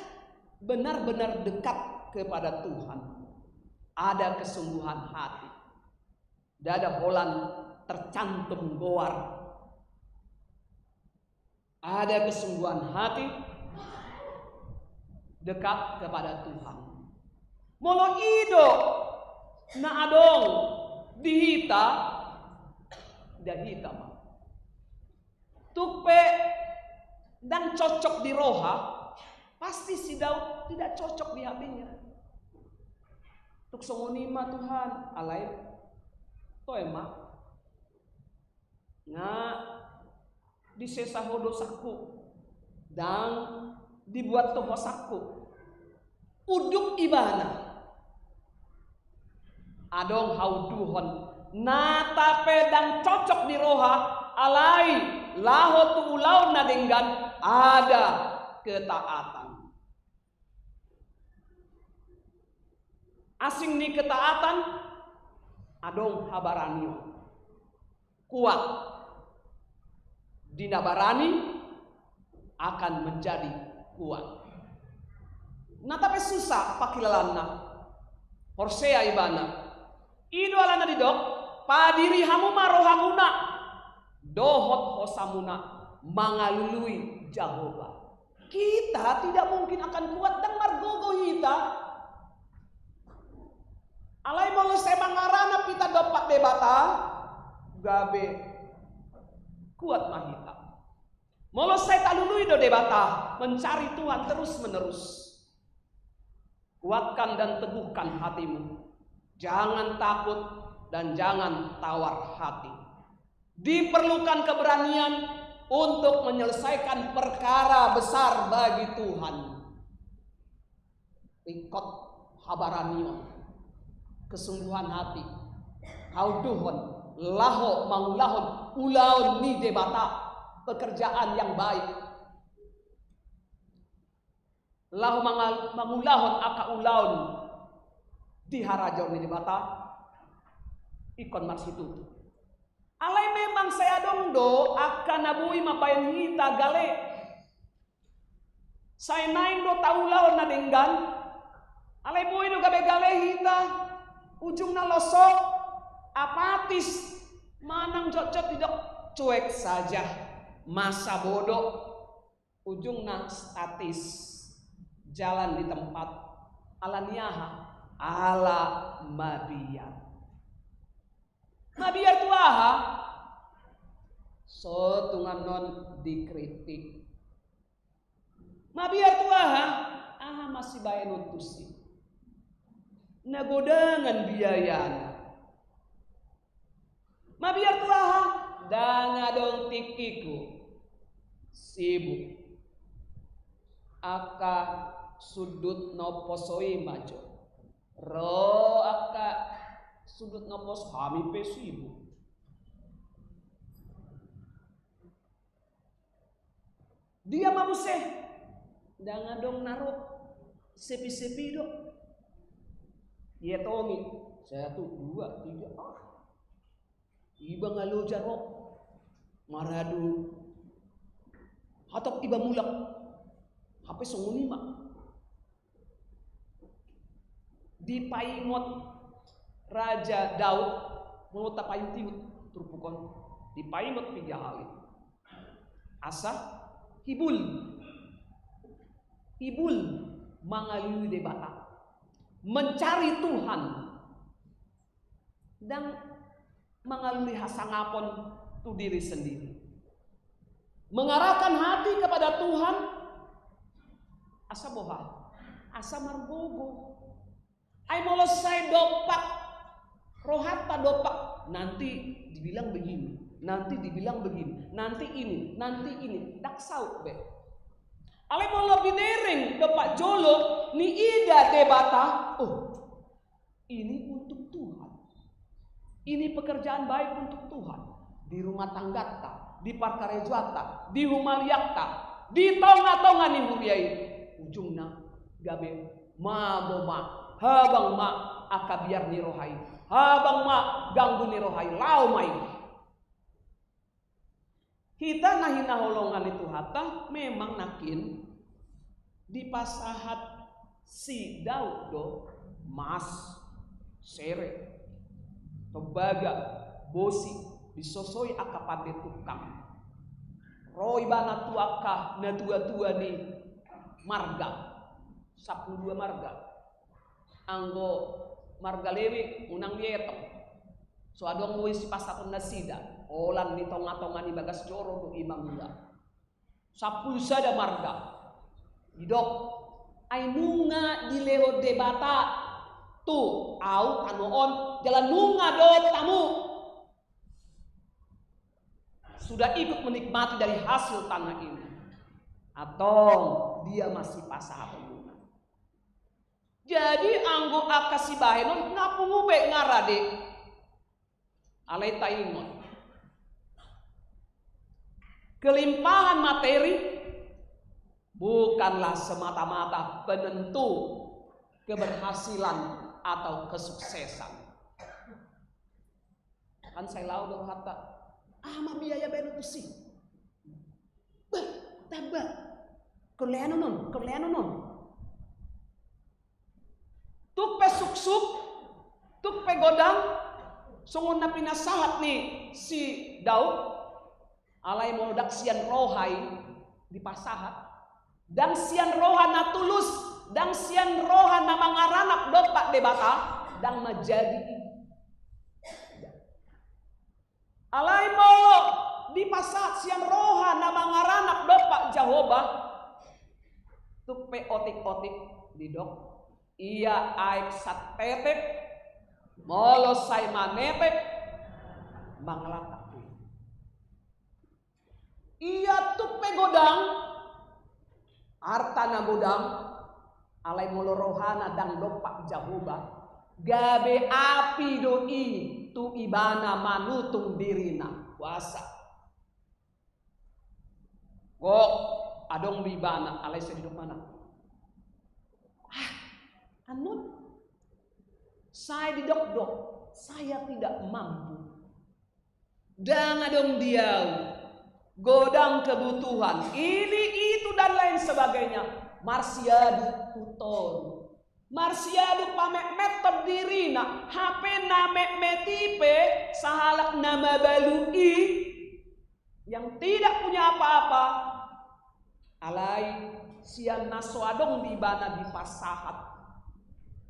benar-benar dekat kepada Tuhan. Ada kesungguhan hati. Ndada holan tercantum goar. Ada kesungguhan hati, dekat kepada Tuhan. Molo i do na adong di hita, da hita ma. Tung pe ndang cocok di roha, pasti si Daud tidak cocok di hatinya. Tung songon i ma Tuhan, alai toe ma. Nga disesa Ho dosangku, ndang dibuat Ho hasangapon. Unduk ibana. Adong haunduhon, na tape ndang cocok di roha, alai laho tu ulaon na denggan, ada ketaatan. Asing ni ketaatan, adong habaranion. Kuat. Di na barani akan menjadi kuat. Na tape susa pangkilalaanna, porsea ibana. I do alana didok, padiri hamu ma rohamuna dohot hosamuna mangalului Jahowa. Kita tidak mungkin akan kuat, ndang margogo hita. Alai molo sai mangaranap hita dompak Debata, gabe kuat ma hita. Molo sai talului do Debata, mencari Tuhan terus-menerus. Kuatkan dan teguhkan hatimu. Jangan takut dan jangan tawar hati. Diperlukan keberanian untuk menyelesaikan perkara besar bagi Tuhan. Ringkot habaranion, kesungguhan hati, haunduhon, laho mangulahon ulaon ni Debata, pekerjaan yang baik. Laho mangal-, mangulahon angka ulaon di harajaon ni Debata, ingkon marsitutu. Alai memang sai adong do angka na boi mambahen hita gale. Sai naeng do taulahon na denggan. Alai boi do gabe gale hita. Ujungna losok, apatis, manang jotjot didok cuek saja, masa bodoh. Ujungna statis, jalan di tempat. Ala ni aha? Ala mabiar. Mabiar tu aha? So tung annon dikritik. Mabiar tu aha? Aha ma sibahenon tusi? Na godangan biayana. Mabiar tu aha? Ndang adong tingkiku. Sibuk. Angka sundut na umposo i ma jo. Ro angka sundut na umposo, hami pe sibuk. Dia ma muse? Ndang adong na ro. Sepi-sepi do. Ia tongi. Satu, dua, tiga. Ah. Iba nga loja ro. Maradu. Hatop iba mulak. Hape songon i ma. Dipaingot Raja Daud, molo tapaihut-ihut turpuk on, dipaingot piga hali. Asa hibul, hibul mangalului Debata, mencari Tuhan. Ndang mangalului hasangapon tu diri sendiri. Mengarahkan hati kepada Tuhan, asa boha? Asa margogo. Ai molo sai dompak rohanta, dompak, nanti dibilang begini, nanti dibilang begini, nanti ini, nanti ini, ndang saut be. Alai molo binereng dompak jolo, niida Debata, oh, ini untuk Tuhan. Ini pekerjaan baik untuk Tuhan. Di rumah tanggata, di parkarejoanta, di humaliangta, di tonga-tonga ni huria i. Ujungna gabe mago ma, habang ma angka biar ni roha i, habang ma ganggu ni roha i, laho ma i. Hita na hinaholongan ni Tuhanta, memang nangkin dipasahat si Daud do mas, sere, tembaga, bosi, disosoi angka pande tukang. Ro ibana tu angka natua-tua ni marga, sampulu dua marga. Anggo marga Lewi unang dietong. So adong boi sipasahaton nasida, holan di tonga-tonga ni bagas joro do i mangula. Sampulu sada marga. Didok, ai nunga dilehon Debata tu ahu tano on, jala nunga dohot hamu sudah ikut menikmati dari hasil tanah ini. Antong dia ma sipasahaton nunga. Jadi anggo angka sibahenon na pungu be nga rade. Alai taingot, kelimpahan materi bukanlah semata-mata penentu keberhasilan atau kesuksesan. Kan sai laho do rohanta, ah, ma biaya baen tusi. Bah, tamba. Kelean on, kelean on. Tuk pe suksuk, tuk pe godang, songon na pinasahat ni si Daud, alai molo ndang sian roha i dipasahat, ndang sian roha na tulus, ndang sian roha na mangaranap dompak Debata, ndang manjadi i. Alai molo dipasahat sian roha na mangaranap dompak Jahowa, tuk pe otik-otik didok, ia aek santetek, molo sai manetek, mangalatak. Ia tuk pe godang, arta na godang, Alai molo rohana ndang dompak Jahowa, gabe api do i tu ibana manutung dirina. Puasa. Gok, adong di ibana, alai sai didok mana? Ah, annon. Sai didok do, saya tidak mampu. Ndang adong di au. Godang kebutuhan. Ini, itu, dan lain sebagainya. Marsiadu tu toru. Marsiadu pametmeton dirina, hape na metmet i pe sahalak na mabalu i, yang tidak punya apa-apa, alai sian na so adong di ibana dipasahat.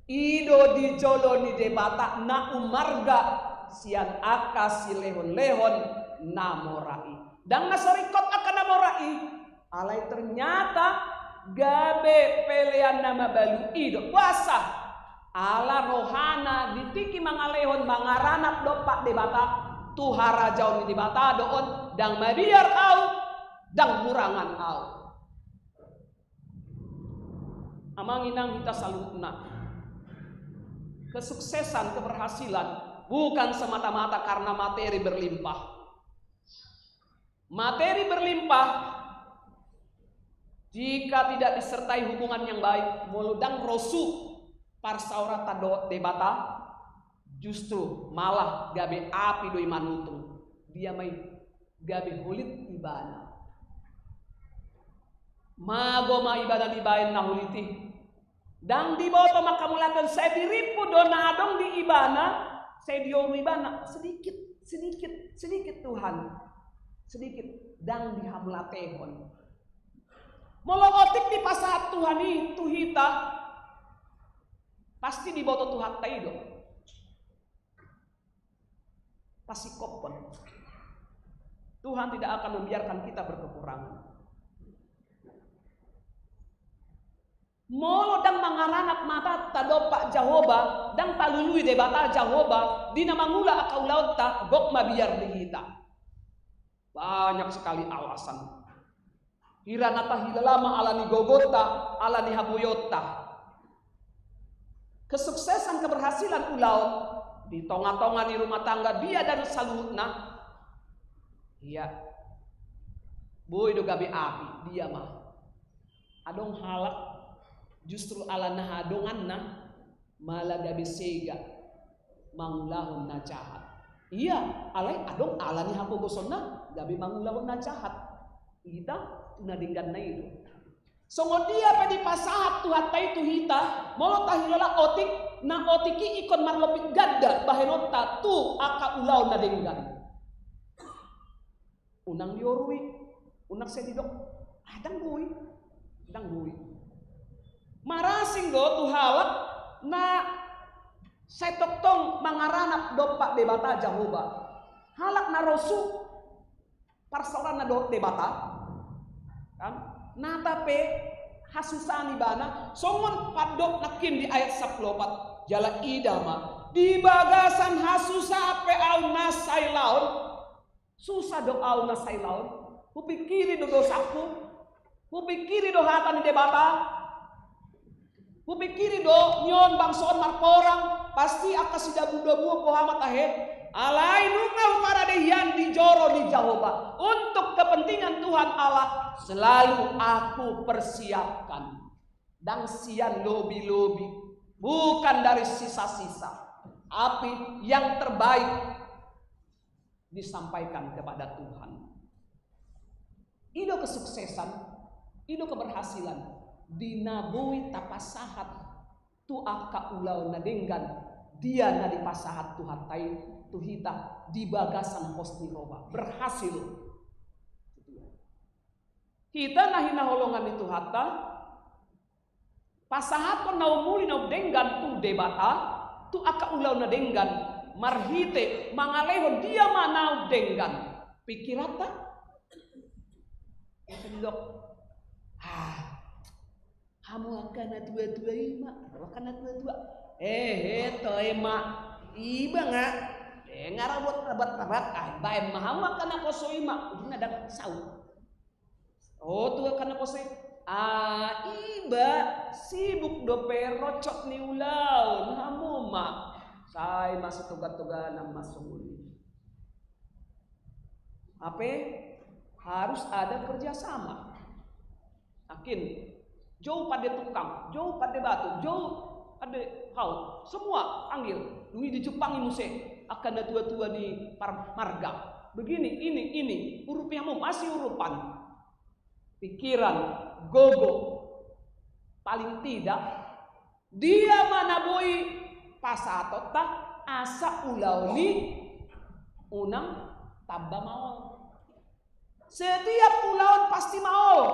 I do di jolo ni Debata na umarga sian angka silehonlehon na mora i. Ndang na so ringkot angka na mora i. Alai ternyata gabe pelean na mabalu i do puasa. Ala rohana di tingki mangalehon mangaranap dompak Debata, tu harajaon ni Debata do on, ndang mabiar au, ndang hurangan au. Amang inang hita saluhutna, kesuksesan, keberhasilan bukan semata-mata karena materi berlimpah. Materi berlimpah, jika tidak disertai hubungan yang baik, molo ndang rosu parsaoranta dohot Debata, justru malah gabe api do i manutung. Dia ma i? Gabe holit ibana. Mago ma ibana dibaen na holit i. Ndang diboto manghamulakhon, sai dirimpu do na adong di ibana, sai dioru ibana sedikit, sedikit, sedikit, Tuhan. Sedikit, ndang dihamulatehon. Molo otik dipasahat Tuhan i tu hita, pasti diboto Tuhanta i do pasingkophon. Tuhan tidak akan membiarkan kita berkekurangan. Molo ndang mangaranap matanta dompak Jahowa, ndang talului Debata Jahowa di na mangula angka ulaonta, gok mabiar di hita. Banyak sekali alasan. Hira na tahilala ma ala ni gogonta, ala ni haboyoonta. Kesuksesan, keberhasilan ulaon di tonga-tonga ni rumah tangga dia dan saluhutna. Ia, boi do gabe api, dia ma. Adong halak justru ala na hadonganna, mala gabe sega mangulahon na jahat. Ia, alai adong ala ni hapogosonna gabe mangulahon na jahat. Hita tu na dengganna i do. Songon dia pe dipasahat Tuhanta i tu hita, molo tahilala otik, na otik i ingkon marlompit ganda bahenonta tu angka ulaon na denggan. Unang diorui, unang sai didok, ah, ndang boi, ndang boi. Marasing do tu halak na sai tongtong mangaranap dompak Debata Jahowa. Halak na rosu parsaoranna dohot Debata, kan? Nata pe hasusaan ibana, songon pandok nangkin di ayat sampulu opat, jala ida ma, di bagasan hasusaan pe ahu na sai laon, susah do ahu na sai laon, hupingkiri do dosaku, hupingkiri do hata ni Debata, hupingkiri do nion bangso on marporang, pasti angka sidabu-dabuon boha ma tahe, alai nunga huparade hian di joro ni Jahowa, untuk kepentingan Tuhan Allah selalu aku persiapkan. Ndang sian lobi-lobi, bukan dari sisa-sisa, tapi yang terbaik disampaikan kepada Tuhan. I do kesuksesan, i do keberhasilan, di na boi tapasahat tu angka ulaon na denggan, dia na dipasahat Tuhanta i tu hita di bagasan pos ni roha, berhasil. Hita na hinaholongan ni Tuhanta, pasahathon na umuli na umdenggan tu Debata, tu angka ulaon na denggan, marhite mangalehon dia ma na umdenggan. Pingkiranta? Sendok. Ah, hamu angka na tua-tua i ma, angka na tua-tua. Eh, eh, toe ma. Iba nga. Eh, nga rabot, rabot, rabot. Ah, baen ma hamu angka na poso i ma. Ujungna ndang saut. Oh, tu angka na poso i. Ah, iba sibuk dope rocot ni ulaon, hamu ma. Sai masitoga-toganan ma songon i. Hape harus ada kerjasama. Akin, jou pande tukang, jou pande batu, jou pande hau, semua panggil. Dung i dijumpangi muse angka na tua-tua ni par-, marga. Begini, ini, ini, urupi hamu, masiurupan. Pikiran, gogo, paling tidak dia ma na boi pasahatonta asa ulaon i unang tamba maol. Setiap ulaon pasti maol.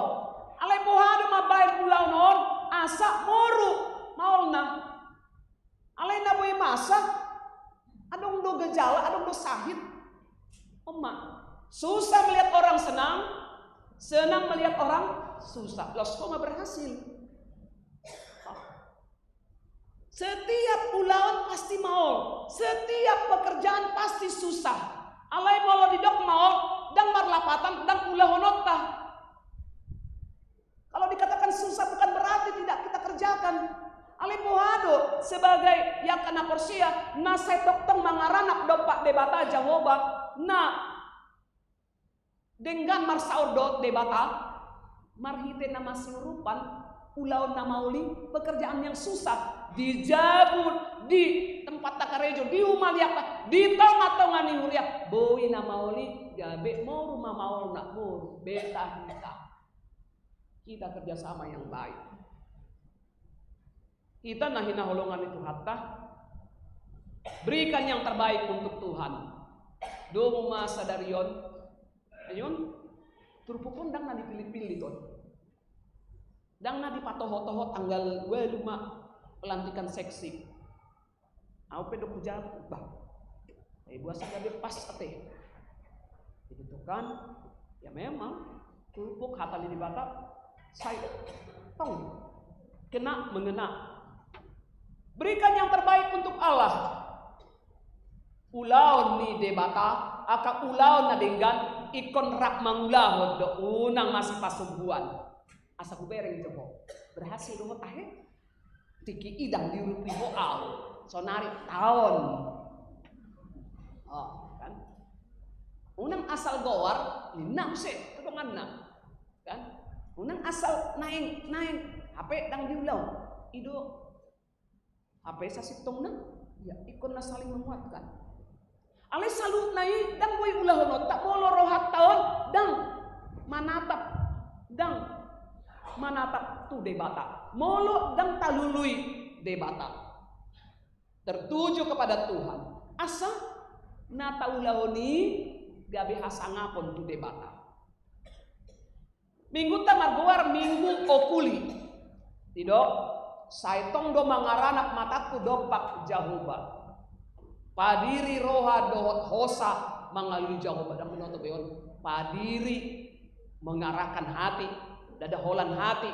Alai boha do mambahen ulaon on asa moru maolna? Alai na boi masa, adong do gejala, adong do sahit. On ma. Susah melihat orang senang, senang melihat orang susah. Los ho ma berhasil. Setiap ulaon pasti maol, setiap pekerjaan pasti susah. Alai molo didok maol, ndang marlapatan ndang ulahononta. Kalau dikatakan susah bukan berarti tidak kita kerjakan. Alai boha do sebagai angka na porsea, na sai tongtong mangaranap dompak Debata Jahowa, na denggan marsaor dohot Debata, marhite na masiurupan, ulaon na maol i, pekerjaan yang susah, di jabu, di tempat na karejo, di humaliangta, di tonga-tonga ni huria, boi na maol i, gabe moru ma maolna, moru, betahita. Kita kerjasama yang baik. Hita na hinaholongan ni Tuhanta, berikan yang terbaik untuk Tuhan. Domu ma sadari on, ayon, turpuk on ndang na dipillit-pillit on. Ndang na dipatoho-toho tanggal ualu ma pelantikan seksi. Au pe dung hujabu, bah. Eh, boasa gabe pas ate. Begitu kan? Ya memang, turpuk hata ni Debata, sai tong kena mengena. Berikan yang terbaik untuk Allah. Ulaon ni Debata, angka ulaon na denggan, ingkon rap mangulahon do, unang masipasombuan. Asa hubereng jo ho. Berhasil do ho tahe. Tingki i ndang diurupi ho au. Sonari taon. Oh, kan? Unang asal goar, ninna muse, tu donganna. Kan? Unang asal naeng, naeng. Hape ndang diulahon. I do. Hape sasintongna, ya, ingkon na saling menguatkan. Alai saluhutna i ndang boi ulahononta molo rohanta on ndang manatap, ndang manatap tu Debata. Molo ndang talului Debata, tertuju kepada Tuhan, asa na taulahon i gabe hasangapon tu Debata. Minggunta margoar Minggu Okuli. Didok, sai tong do mangaranap matangku dompak Jahowa. Padiri roha dohot hosa mangalului Jahowa. Ndang binoto be on. Padiri mengarahkan hati, ndada holan hati,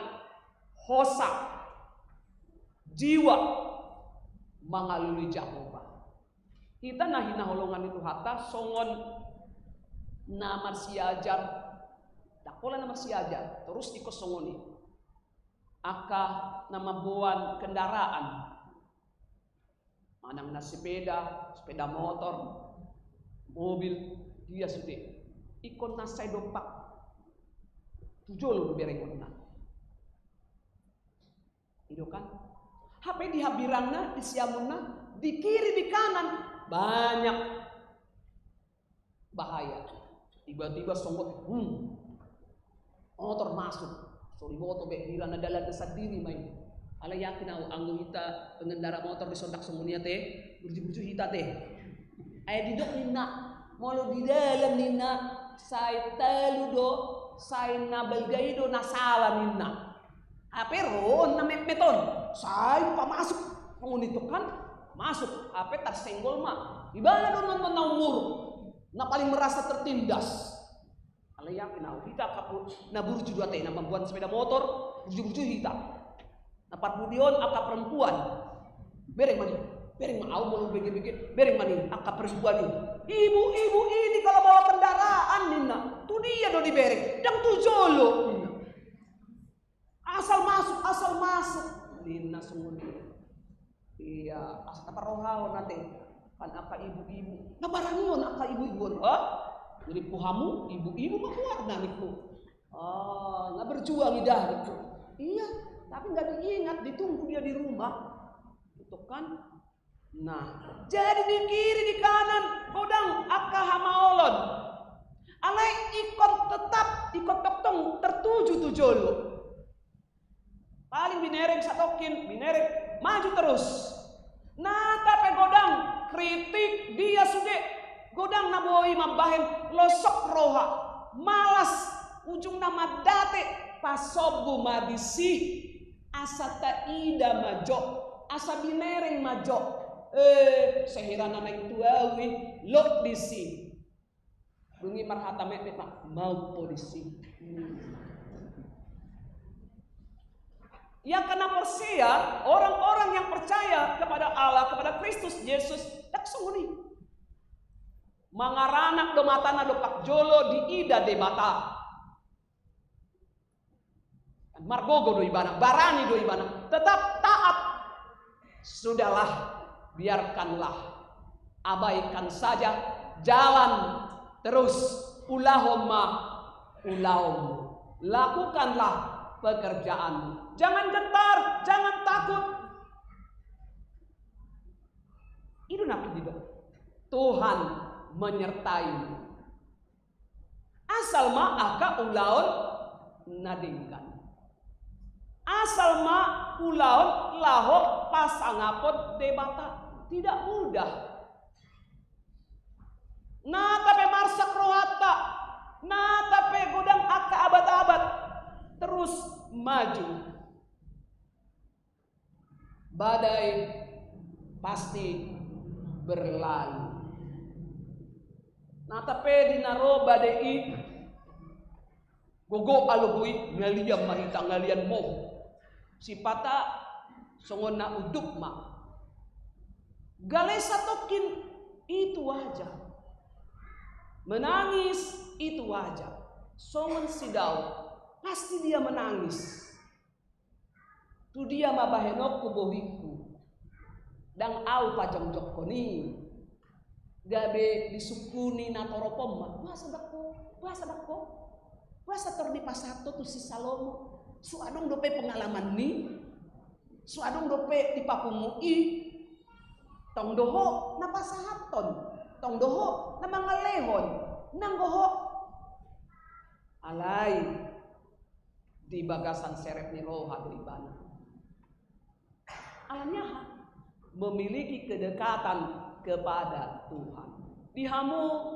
hosa, jiwa mangalului Jahowa. Hita na hinaholongan ni Tuhanta, songon na marsiajar, ndang pola na marsiajar, torus ingkon songon i. Angka na mamboan kendaraan, manang na sepeda, sepeda motor, mobil, dia sude. Ingkon na sai dompak tu jolo do berengonna. I do kan? Hape di hambirangna, di siamunna, di kiri, di kanan, banyak bahaya. Tiba-tiba songot, hmm, motor masuk. So diboto be, hira na dalanna sandiri ma i. Alai yakin au, anggo hita pengendara motor di sondak songon i ate, burju-burju hita ate. Ai didok ninna, molo di dalan ninna, sai talu do, sai na balga i do na sala ninna. Hape ro on na metmet on, sai pamasuk. Songon i tong kan, masuk. Hape tarsenggol ma. Ibana do nonton na umur, na paling merasa tertindas. Alai yakin au, hita angka pu-, na burju do ate, na mamboan sepeda motor, burju-burju hita. Na parpudi on angka perempuan. Bereng ma ni, bereng ma, au molo bege-bege, bereng ma ni angka perempuan i. Ibu-ibu ini kalau bawa kendaraan ninna, tu dia do dibereng? Ndang tu jolo ninna. asal masuk, asal masuk, ninna songon i. Ia, asa taparrohahon ate. Kan angka ibu-ibu, na barani on angka ibu-ibu on, ha? Jadi, tu hamu ibu-ibu ma goarna, ningku. Ah, na berjuang i da, ningku. Ia, tapi nggak diingat, ditunggu dia di rumah. Gitu kan? Nah, jadi di kiri, di kanan godang angka hamaolon. Alai ingkon tetap, ingkon tongtong tertuju tu jolo. Paling binereng satongkin, binereng maju terus. Nata pe godang kritik dia sude, godang na boi mambahen losok roha, malas, ujungna mandate, pasombu ma disi. Asa taida ma jo, asa binereng ma jo. Eh, sehira na naeng tu ahu i, lot disi. Dung i marhata metmet ma, maup ho disi. Ia, angka na porsea, orang-orang yang percaya kepada Allah, kepada Kristus Yesus, ndang songon i. Mangaranak do matana dompak jolo diida Debata. Margogo do ibana, barani do ibana, tetap taat. Sudahlah, biarkanlah, abaikan saja, jalan terus, ulahon ma ulaonmu, lakukanlah pekerjaanmu, jangan gentar, jangan takut. I do na didok, Tuhan menyertaimu. Asal ma angka ulaon na denggan. Asal ma ulaon laho pasangapon Debata. Tidak mudah. Nata pe marsak rohanta, nata pe godang angka abat-abat, terus maju. Badai pasti berlalu. Nata pe di na ro badai i, gogo alogo i, ngalian ma hita, ngalian moho. Sipata songon na unduk ma. Gale satongkin, itu wajar. Menangis itu wajar. Songon si Daud, pasti dia menangis. Tu dia ma bahenonku bohingku? Ndang ahu pajongjongkon i. Gabe disungkuni na torop on ma. Boasa ndang ho, boasa ndang ho? Boasa tor dipasahat ho tu si Salomo? So adong dope pengalaman ni? So adong dope dipapungu i? Tong do ho na pasahathon, tong do ho na mangalehon, nanggo ho. Alai di bagasan serep ni roha do ibana. Alani aha? Memiliki kedekatan kepada Tuhan. Di hamu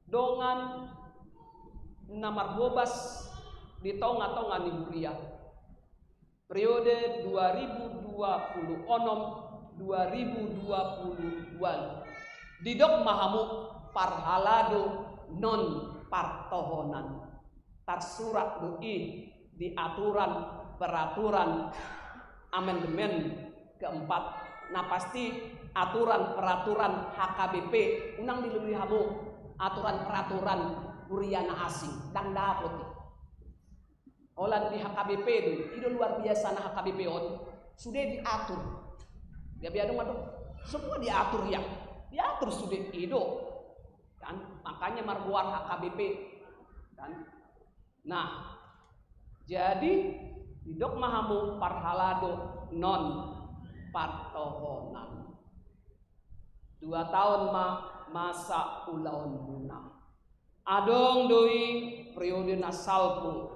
dongan na marhobas di tonga-tonga ni huria, periode dua ribu dua puluh onom, dua ribu dua puluh walu. Didok ma hamu parhalado non partohonan. Tarsurat do i di aturan peraturan amandemen keempat. Na pasti aturan peraturan H K B P, unang dilului hamu, aturan peraturan huria na asing, ndang dapot i. Holan di H K B P do i, i do luar biasana H K B P on, sude diatur. Gabe adong ma do, semua diatur ia, diatur sude i do. Kan, makanya margoar H K B P. Kan? Nah, jadi didok ma hamu parhalado non partohonan. Dua taon ma masa ulaonmuna. Adong do i periode na salpu,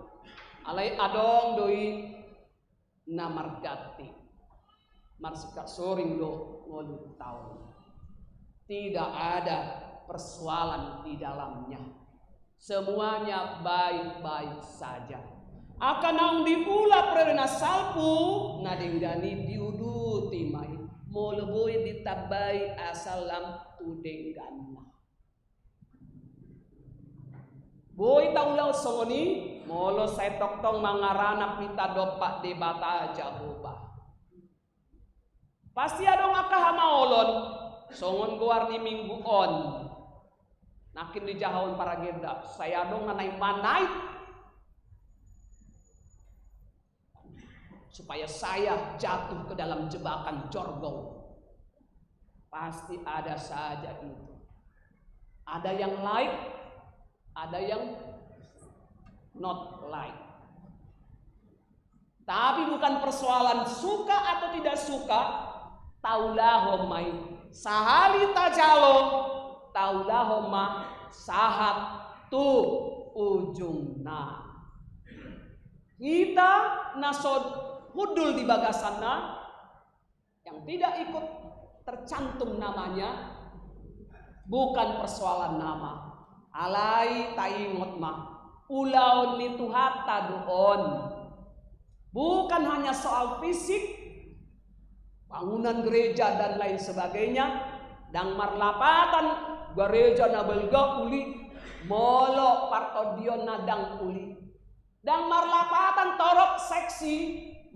alai adong do i na marganti. Marsingkat soring do ngolu taon. Tidak ada persoalan di dalamnya. Semuanya baik-baik saja. Angka naung diula periode na salpu, na denggan i diuduti ma i. Molo boi ditambai asa lam tu dengganna. Boi taulahon songon i, molo sai tongtong mangaranak hita dompak Debata Jahowa. Pasti adong angka hamaolon, songon goar ni minggu on. Nangkin dijahahon paragenda, sai adong na naeng manait. supaya saya jatuh ke dalam jebakan jorgong. Pasti ada saja itu. Ada yang like, ada yang not like. Tapi bukan persoalan suka atau tidak suka, taulahon ma i. Sahali tajalo, taulahon ma sahat tu ujungna. Hita na so hundul di bagasanna, yang tidak ikut tercantum namanya, bukan persoalan nama. Alai taingot ma, ulaon ni Tuhanta do on. Bukan hanya soal fisik, bangunan gereja dan lain sebagainya, ndang marlapatan gereja na balga uli, molo partondionna ndang uli. Ndang marlapatan torop seksi,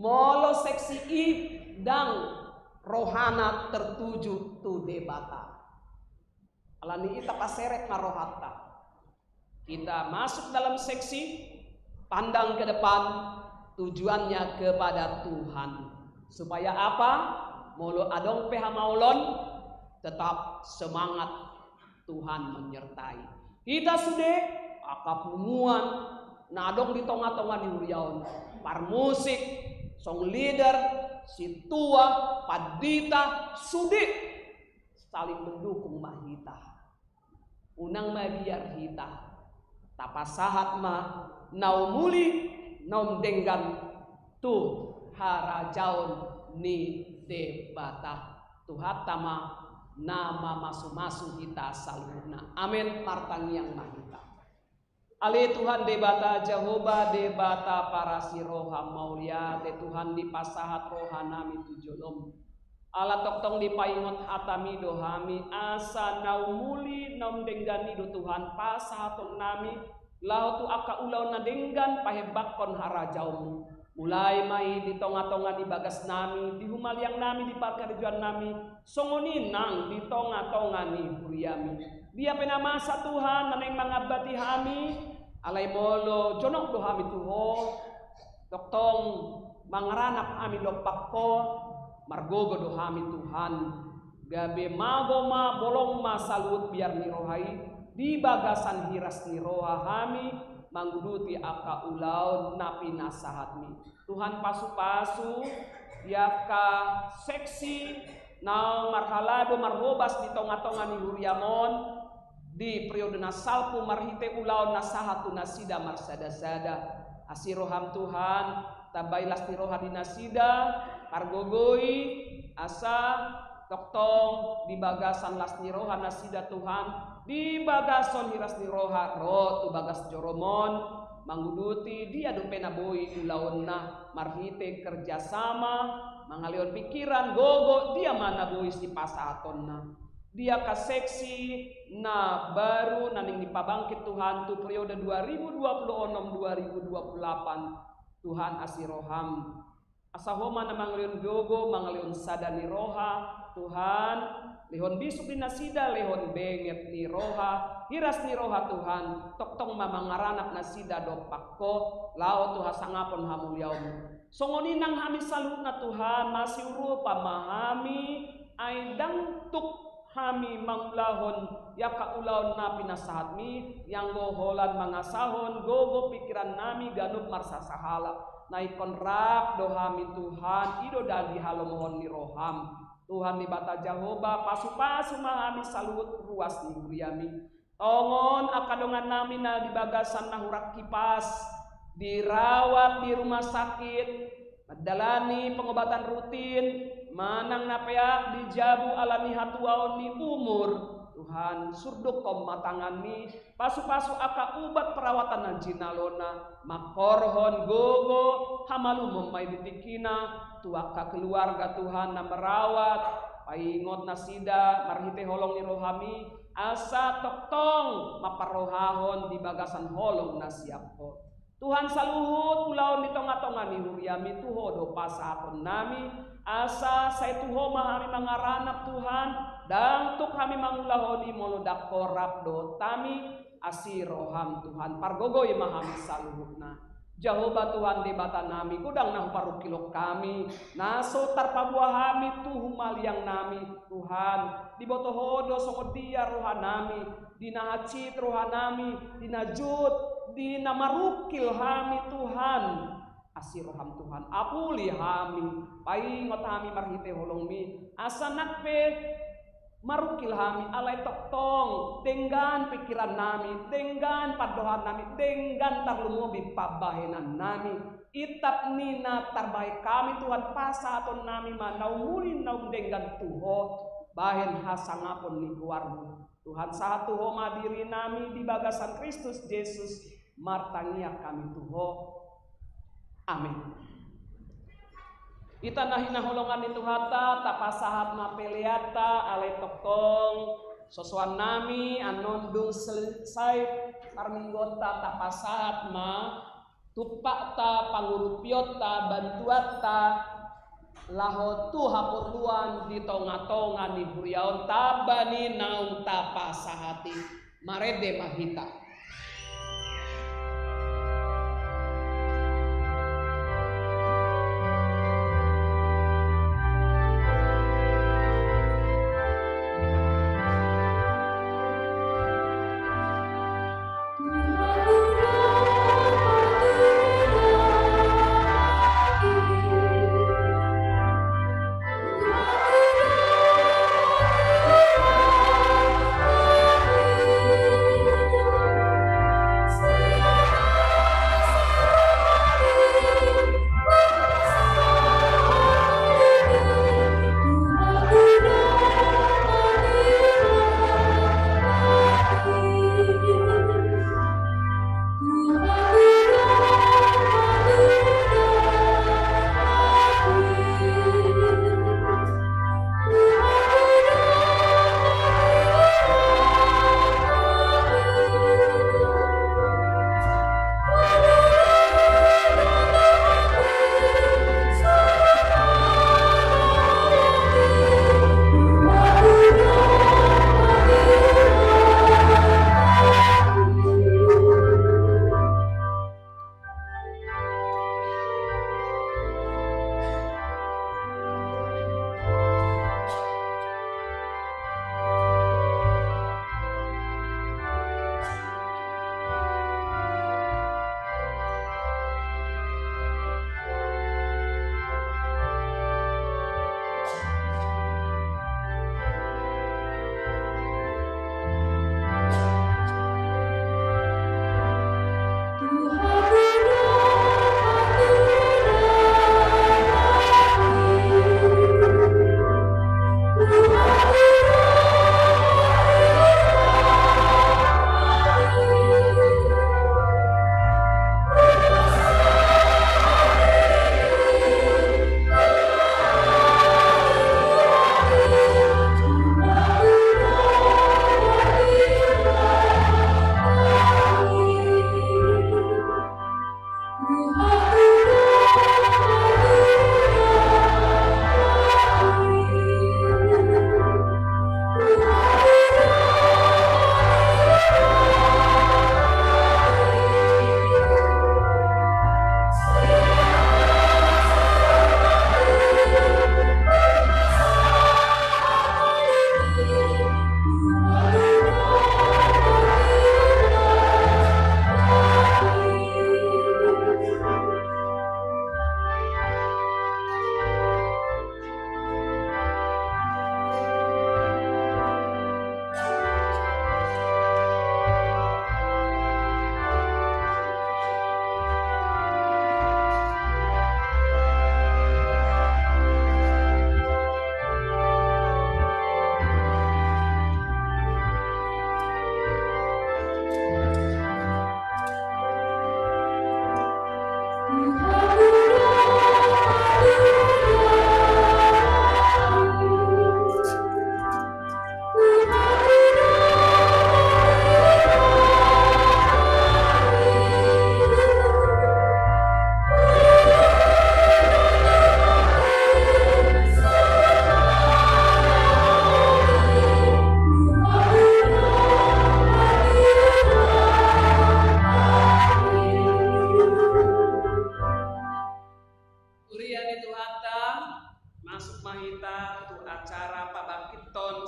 molo seksi i ndang rohana tertuju tu Debata. Alani i tapaserep ma rohanta. Kita masuk dalam seksi, pandang ke depan, tujuannya kepada Tuhan. Supaya apa? Molo adong pe hamaolon, tetap semangat, Tuhan menyertai. Hita sude angka punguan na adong di tonga-tonga ni huria on, parmusik, song leader, sintua, pandita, sude saling mendukung ma hita. Unang mabiar hita tapasahat ma na umuli na umdenggan tu harajaon ni Debata. Tuhanta ma na mamasu-masu hita saluhutna. Amen. Martangiang ma hita. Ale Tuhan Debata Jahowa, Debata parasi roha, mauliate Tuhan dipasahat rohanami tu jolom. Ala tongtong dipaingot hataMi do hami, asa na umuli na umdenggan i do Tuhan pasahatonnami, laho tu angka ulaon na denggan pahembangkon harajaonMu. Mulai ma i di tonga-tonga ni bagasnami, di humaliangnami, di parkarejoannami, songon i nang di tonga-tonga ni huriaMi. Dia pe na masa Tuhan na naeng mangambati hami, alai molo jonok do hami tu Ho, tongtong mangaranap hami dompak Ho, margogo do hami Tuhan. Gabe mago ma, bolong ma saluhut biar ni roha i, di bagasan hiras ni roha hami manguduti angka ulaon na pinasahatMi. Tuhan, pasu-pasu di angka seksi na marhalado marhobas di tonga-tonga ni huriaM on, di periode na salpu marhite ulaon na sahat tu nasida marsada-sada. Asi rohaM Tuhan, tambai las ni roha di nasida, pargogoi, asa tongtong di bagasan las ni roha nasida Tuhan, di bagasan hiras ni roha ro tu bagas joroMon, manguduti dia dope na boi ulaonna marhite kerjasama, mangalehon pikiran, gogo, dia ma na boi sipasahatonna. Dia angka seksi na baru na naeng dipabangkit Tuhan tu periode dua ribu dua puluh enam dua ribu dua puluh delapan. Tuhan, asi rohaM. Asa Ho ma na mangalehon gogo, mangalehon sada ni roha, Tuhan, lehon bisuk di nasida, lehon benget ni roha, hiras ni roha Tuhan, tongtong ma mangaranap nasida dompak Ho, laho tu hasangapon hamuliaonMu. Songon i nang hami saluhutna Tuhan, masiurupan ma hami, ai ndang tuk hami mangulahon i angka ulaon na pinasahatMi, ianggo holan mangasahon gogo pikirannami ganup marsasahalak. Na ingkon rap do hami Tuhan, i do dali halomohon ni rohaM. Tuhan Debata Jahowa, pasu-pasu ma hami saluhut ruas ni huriaMi. Tongon angka dongannami na di bagasan na hurang hipas, dirawat di rumah sakit, mandalani pengobatan rutin, manang na peak di jabu ala ni hatuaon ni umur. Tuhan, surdukkon ma tanganMi, pasu-pasu angka ubat perawatan na jinalona, mangkorhon gogo, hamalumon ma i di tingkina, tu angka keluarga Tuhan na merawat, paingot nasida marhite holong ni rohaMi, asa tongtong mamparrohahon di bagasan holong na siap Ho. Tuhan, saluhut ulaon di tonga-tonga ni huriaMi tu Ho do pasahatonnami, asa sai tu Ho ma hami mangaranap Tuhan, ndang tuk hami mangulahon i molo ndang Ho rap dohot hami, asi rohaM Tuhan, pargogoi ma hami saluhutna. Jahowa Tuhan Debata nami, godang na huparungkilhon hami, na so tarpaboa hami tu humaliang nami, Tuhan, diboto Ho do songon dia roha nami, di na hansit roha nami, di na jut, di na marungkil hami, Tuhan. Asi roham, Tuhan, apuli hami, paingot hami marhite holongmi, asa nang pe marungkil hami, alai tongtong denggan pingkiran nami, denggan pandohan nami, denggan tarlumobi pambahenan nami. Itap ni na tarbahen hami, Tuhan, pasahaton nami ma naung uli naung denggan tu Ho, bahen hasangapon ni goarmu. Tuhan, sahat tu Ho ma diri nami di bagasan Kristus Jesus, martangiang hami tu Ho. Amin. Hita na hinaholongan ni Tuhanta, tapasahat ma peleanta, alai tongtong sosoan nami, annon dung selesai parmingguonta, tapasahat ma tumpakta, pangurupionta, bantuanta, laho tu haporluan di tongatonga ni huria on, tamba ni naung tapasahat i. Marende ma hita.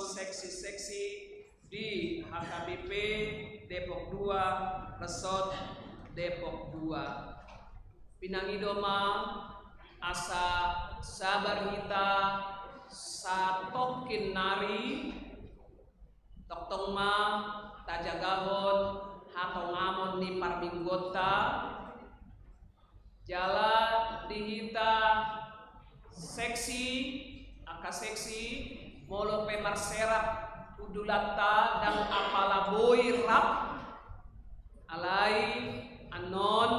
seksi-seksi di H K B P Depok dua, Resort Depok dua. Pinangido ma asa sabar hita satongkin nari, tongtong ma tajagahon hatongamon ni parmingguonta. Jala di hita seksi, angka seksi, molo pe marserap hundulanta ndang apala boi rap, alai annon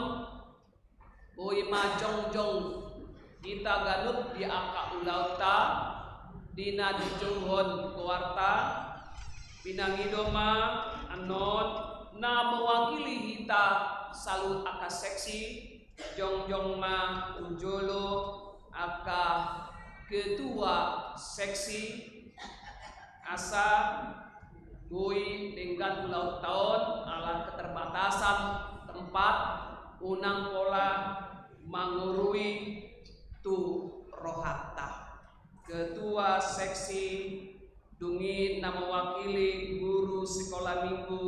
boi ma jongjong hita ganup di angka ulaonta di na dijouhon goarta. Pinangido ma annon na mewakili hita saluhut angka seksi, jongjong ma tu jolo angka ketua seksi, asa boi denggan ulaonta on ala keterbatasan tempat, unang pola mangurui tu rohanta. Ketua seksi, dung i na mewakili guru sekolah minggu,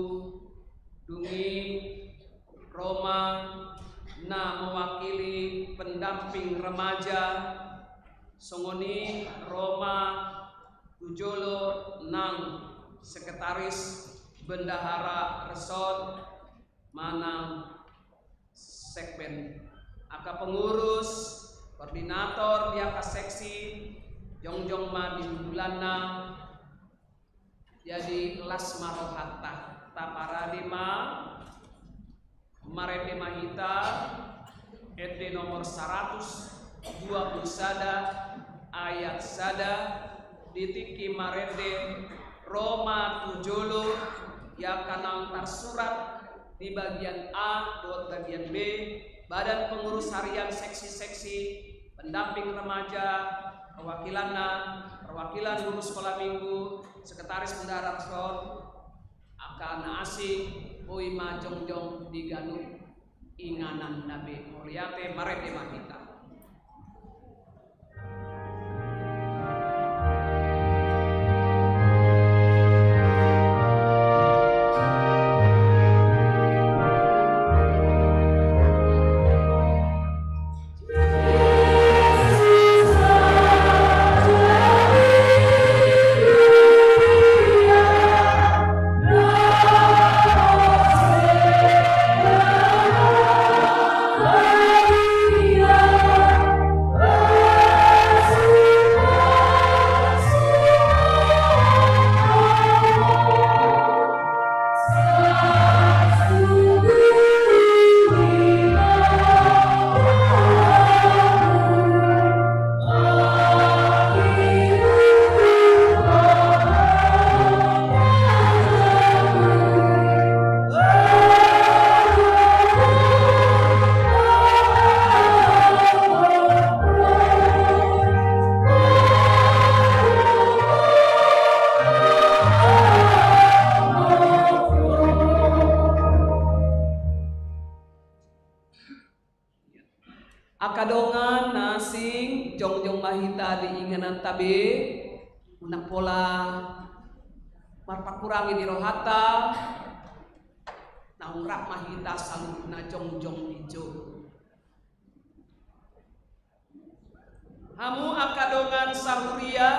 dung i ro ma na mewakili pendamping remaja, songon i ro ma tu jolo nang sekretaris bendahara resort manang sekben. Angka pengurus, koordinator di angka seksi, jongjong ma di hundulanna. Jadi las ma rohanta. Taparade ma, marende ma hita, ende nomor saratus dua puluh sada ayat sada, di tingki marende ro ma tu jolo, ia angka naung tarsurat di bagian A dohot bagian B, Badan Pengurus Harian seksi-seksi, pendamping remaja, perwakilanna, perwakilan guru sekolah minggu, sekretaris bendahara resort, angka na asing, boi ma jongjong di ganup ingananna be. Mauliate, marende ma hita. Angka dongan na asing, jongjong ma hita di ingananta be, unang pola marpangkurangi di rohanta, naung rap ma hita saluhutna jongjong di jolo. Hamu angka dongan sahuria,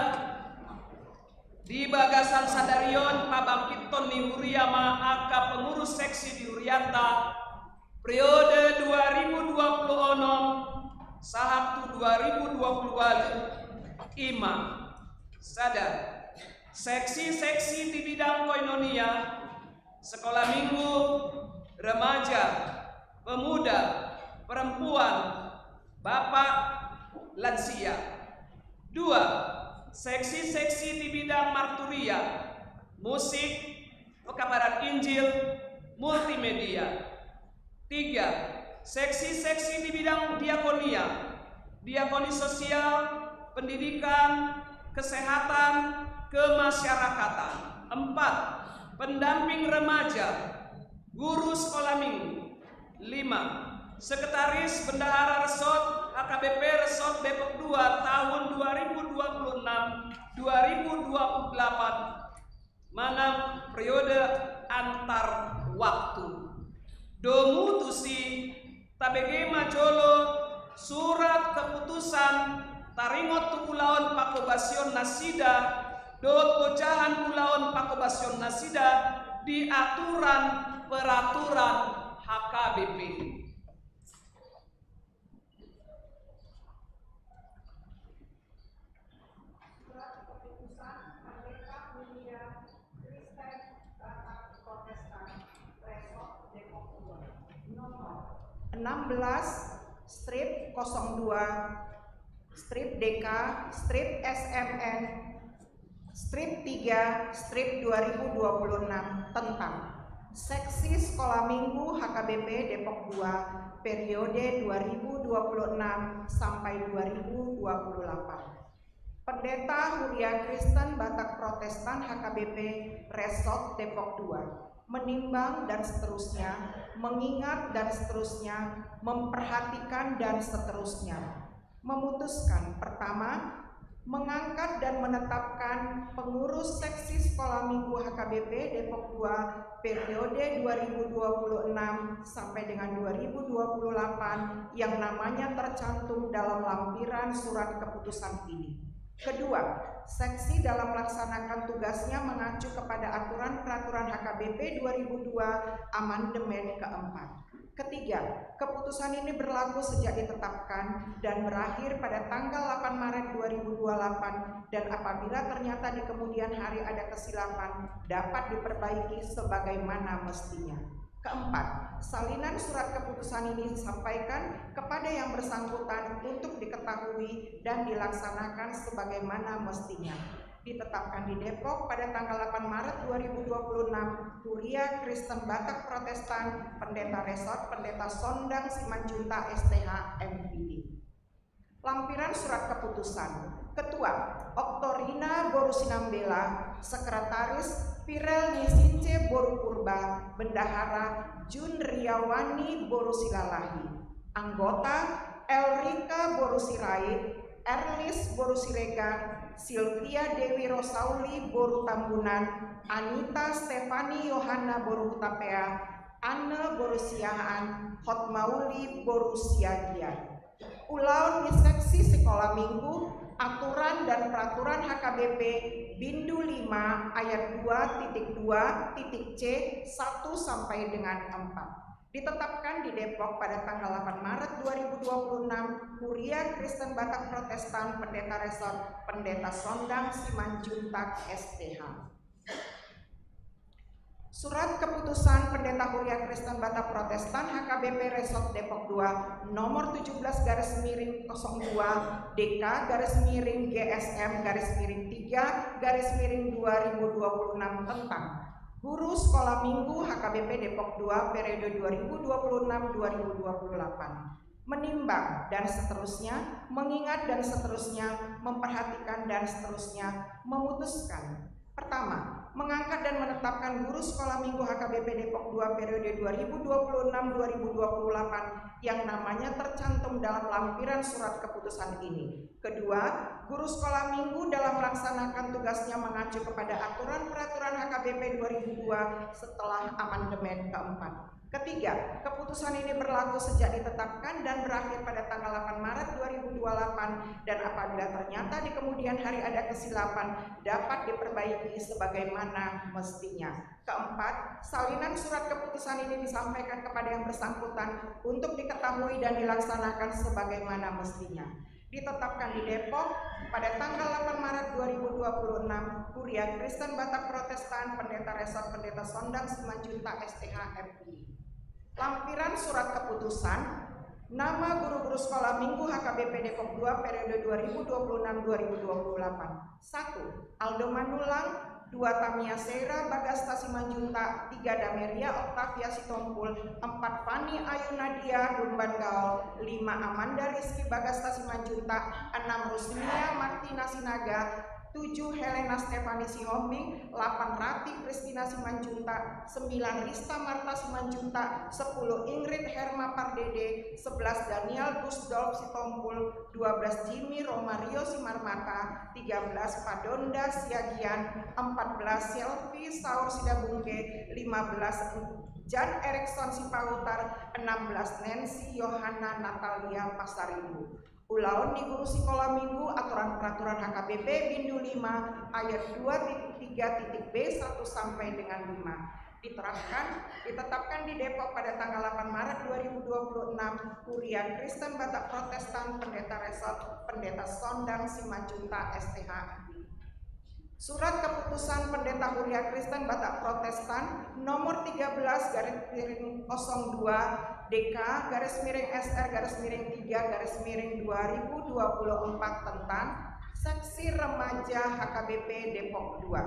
di bagasan sadari on pabangkithon ni huria ma angka pengurus seksi di hurianta, periode dua ribu dua puluh onom sahat tu dua ribu dua puluh ualu, i ma: sada, seksi-seksi di bidang koinonia, sekolah minggu, remaja, pemuda, perempuan, bapak, lansia. Dua, seksi-seksi di bidang marturia, musik, pekabaran Injil, multimedia. Tiga, seksi-seksi di bidang diakonia, diakoni sosial, pendidikan, kesehatan, kemasyarakatan. Empat, pendamping remaja, guru sekolah minggu. Lima, sekretaris bendahara resort H K B P Resort Depok dua tahun dua ribu dua puluh enam dua ribu dua puluh delapan manang periode antar waktu. Domu tusi tabege ma jolo surat keputusan taringot tu ulaon pangkobasion nasida dohot ojahan ulaon pangkobasion nasida di aturan peraturan H K B P. Surat keputusan Pendeta Huria Kristen Batak Protestan Resort Depok dua, nomor enam belas strip kosong dua strip D K strip S M N strip tiga strip dua ribu dua puluh enam, tentang Seksi Sekolah Minggu H K B P Depok dua periode dua ribu dua puluh enam sampai dua ribu dua puluh delapan. Pendeta Huria Kristen Batak Protestan H K B P Resort Depok dua, menimbang dan seterusnya, mengingat dan seterusnya, memperhatikan dan seterusnya. Memutuskan, pertama, mengangkat dan menetapkan pengurus Seksi Sekolah Minggu H K B P Depok dua periode dua ribu dua puluh enam sampai dengan dua ribu dua puluh delapan yang namanya tercantum dalam lampiran surat keputusan ini. Kedua, seksi dalam melaksanakan tugasnya mengacu kepada aturan peraturan H K B P dua ribu dua, amandemen keempat. Ketiga, keputusan ini berlaku sejak ditetapkan dan berakhir pada tanggal delapan Maret dua ribu dua puluh delapan, dan apabila ternyata di kemudian hari ada kesilapan, dapat diperbaiki sebagaimana mestinya. Keempat, salinan surat keputusan ini disampaikan kepada yang bersangkutan untuk diketahui dan dilaksanakan sebagaimana mestinya. Ditetapkan di Depok pada tanggal delapan Maret dua ribu dua puluh enam, Huria Kristen Batak Protestan, Pendeta Resort, Pendeta Sondang Simanjuntak, S T H, M P D. Lampiran surat keputusan. Ketua, Oktorina boru Sinambela. Sekretaris, Pirel Nisince boru Purba. Bendahara, Junriawani boru Silalahi. Anggota, Elrika boru Sirait, Erlis boru Siregar, Silvia Dewi Rosauli boru Tambunan, Anita Stefani Yohana boru Hutapea, Anne boru Siahaan, Hotmauli boru Siagian. Ulaon di Seksi Sekolah Minggu, aturan dan peraturan H K B P, bindu lima ayat dua titik dua titik C satu sampai dengan empat. Ditetapkan di Depok pada tanggal delapan Maret dua ribu dua puluh enam, Huria Kristen Batak Protestan, Pendeta Resort, Pendeta Sondang Simanjuntak, S T H. Surat keputusan Pendeta Huria Kristen Batak Protestan H K B P Resort Depok dua nomor tujuh belas garis miring kosong dua D K garis miring G S M garis miring tiga garis miring dua ribu dua puluh enam tentang Guru Sekolah Minggu H K B P Depok dua periode dua ribu dua puluh enam dua ribu dua puluh delapan. Menimbang dan seterusnya, mengingat dan seterusnya, memperhatikan dan seterusnya, memutuskan. Pertama, mengangkat dan menetapkan Guru Sekolah Minggu H K B P Depok dua periode dua ribu dua puluh enam dua ribu dua puluh delapan yang namanya tercantum dalam lampiran surat keputusan ini. Kedua, Guru Sekolah Minggu dalam melaksanakan tugasnya mengacu kepada aturan peraturan H K B P dua ribu dua setelah amandemen keempat. Ketiga, keputusan ini berlaku sejak ditetapkan dan berakhir pada tanggal delapan Maret dua ribu dua puluh delapan, dan apabila ternyata di kemudian hari ada kesilapan, dapat diperbaiki sebagaimana mestinya. Keempat, salinan surat keputusan ini disampaikan kepada yang bersangkutan untuk diketahui dan dilaksanakan sebagaimana mestinya. Ditetapkan di Depok pada tanggal delapan Maret dua ribu dua puluh enam, Huria Kristen Batak Protestan, Pendeta Resort, Pendeta Sondang Simanjuntak, S T H, M I. Lampiran surat keputusan, nama guru-guru sekolah minggu H K B P Depok dua periode dua ribu dua puluh enam dua ribu dua puluh delapan. Satu, Aldo Manulang. Dua, Tamia Seira Bagasta Simanjuntak. Tiga, Dameria Octavia Sitompul. Empat, Fani Ayu Nadia Lumban Gaol. Lima, Amanda Rizky Bagasta Simanjuntak. Enam, Rusmia Martina Sinaga. tujuh Helena Stefani Sihombing, delapan Rati Kristina Simanjuntak, sembilan Rista Marta Simanjuntak, sepuluh Ingrid Herma Pardede, sebelas Daniel Gusdolf Sitompul, dua belas Jimmy Romario Simarmata, tiga belas Padonda Siagian, empat belas Selvi Saur Sidabungke, lima belas Jan Erikson Sipahutar, enam belas Nancy Yohana Natalia Pasaribu. Ulaon ni guru sikola minggu, aturan peraturan H K B P bindu lima ayat dua titik tiga titik B satu sampai dengan lima. Diterapkan, ditetapkan di Depok pada tanggal delapan Maret dua ribu dua puluh enam, Kuria Kristen Batak Protestan, Pendeta Resort, Pendeta Sondang Simanjuntak, S T H, M P. Surat keputusan Pendeta Huria Kristen Batak Protestan nomor tiga belas garis miring kosong dua D K garis miring S R garis miring tiga garis miring dua ribu dua puluh empat tentang Seksi Remaja H K B P Depok dua.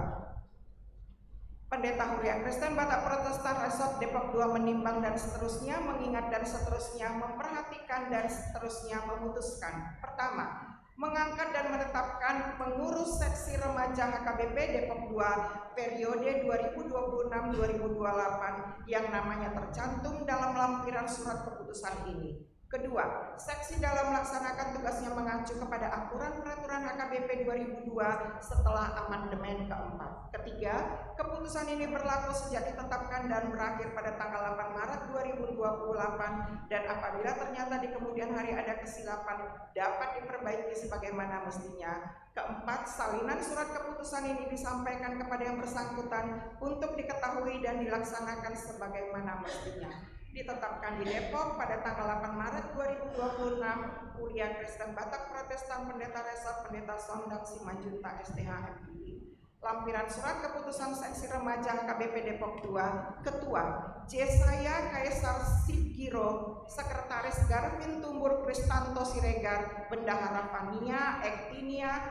Pendeta Huria Kristen Batak Protestan Resort Depok dua menimbang dan seterusnya, mengingat dan seterusnya, memperhatikan dan seterusnya, memutuskan. Pertama, mengangkat dan menetapkan pengurus Seksi Remaja H K B P Depok dua periode dua ribu dua puluh enam dua ribu dua puluh delapan yang namanya tercantum dalam lampiran surat keputusan ini. Kedua, seksi dalam melaksanakan tugasnya mengacu kepada aturan peraturan H K B P dua ribu dua setelah amandemen keempat. Ketiga, keputusan ini berlaku sejak ditetapkan dan berakhir pada tanggal delapan Maret dua ribu dua puluh delapan, dan apabila ternyata di kemudian hari ada kesilapan, dapat diperbaiki sebagaimana mestinya. Keempat, salinan surat keputusan ini disampaikan kepada yang bersangkutan untuk diketahui dan dilaksanakan sebagaimana mestinya. Ditetapkan di Depok pada tanggal delapan Maret dua ribu dua puluh enam, Kuria Kristen Batak Protestan, Pendeta Resort, Pendeta Sondang Simanjuntak, S T H, M P I. Lampiran surat keputusan Seksi Remaja H K B P Depok dua, Ketua, Jesaya Kaisar Sigiro, Sekretaris, Garvin Tumbur Kristanto Siregar, Bendahara Fania Ektinia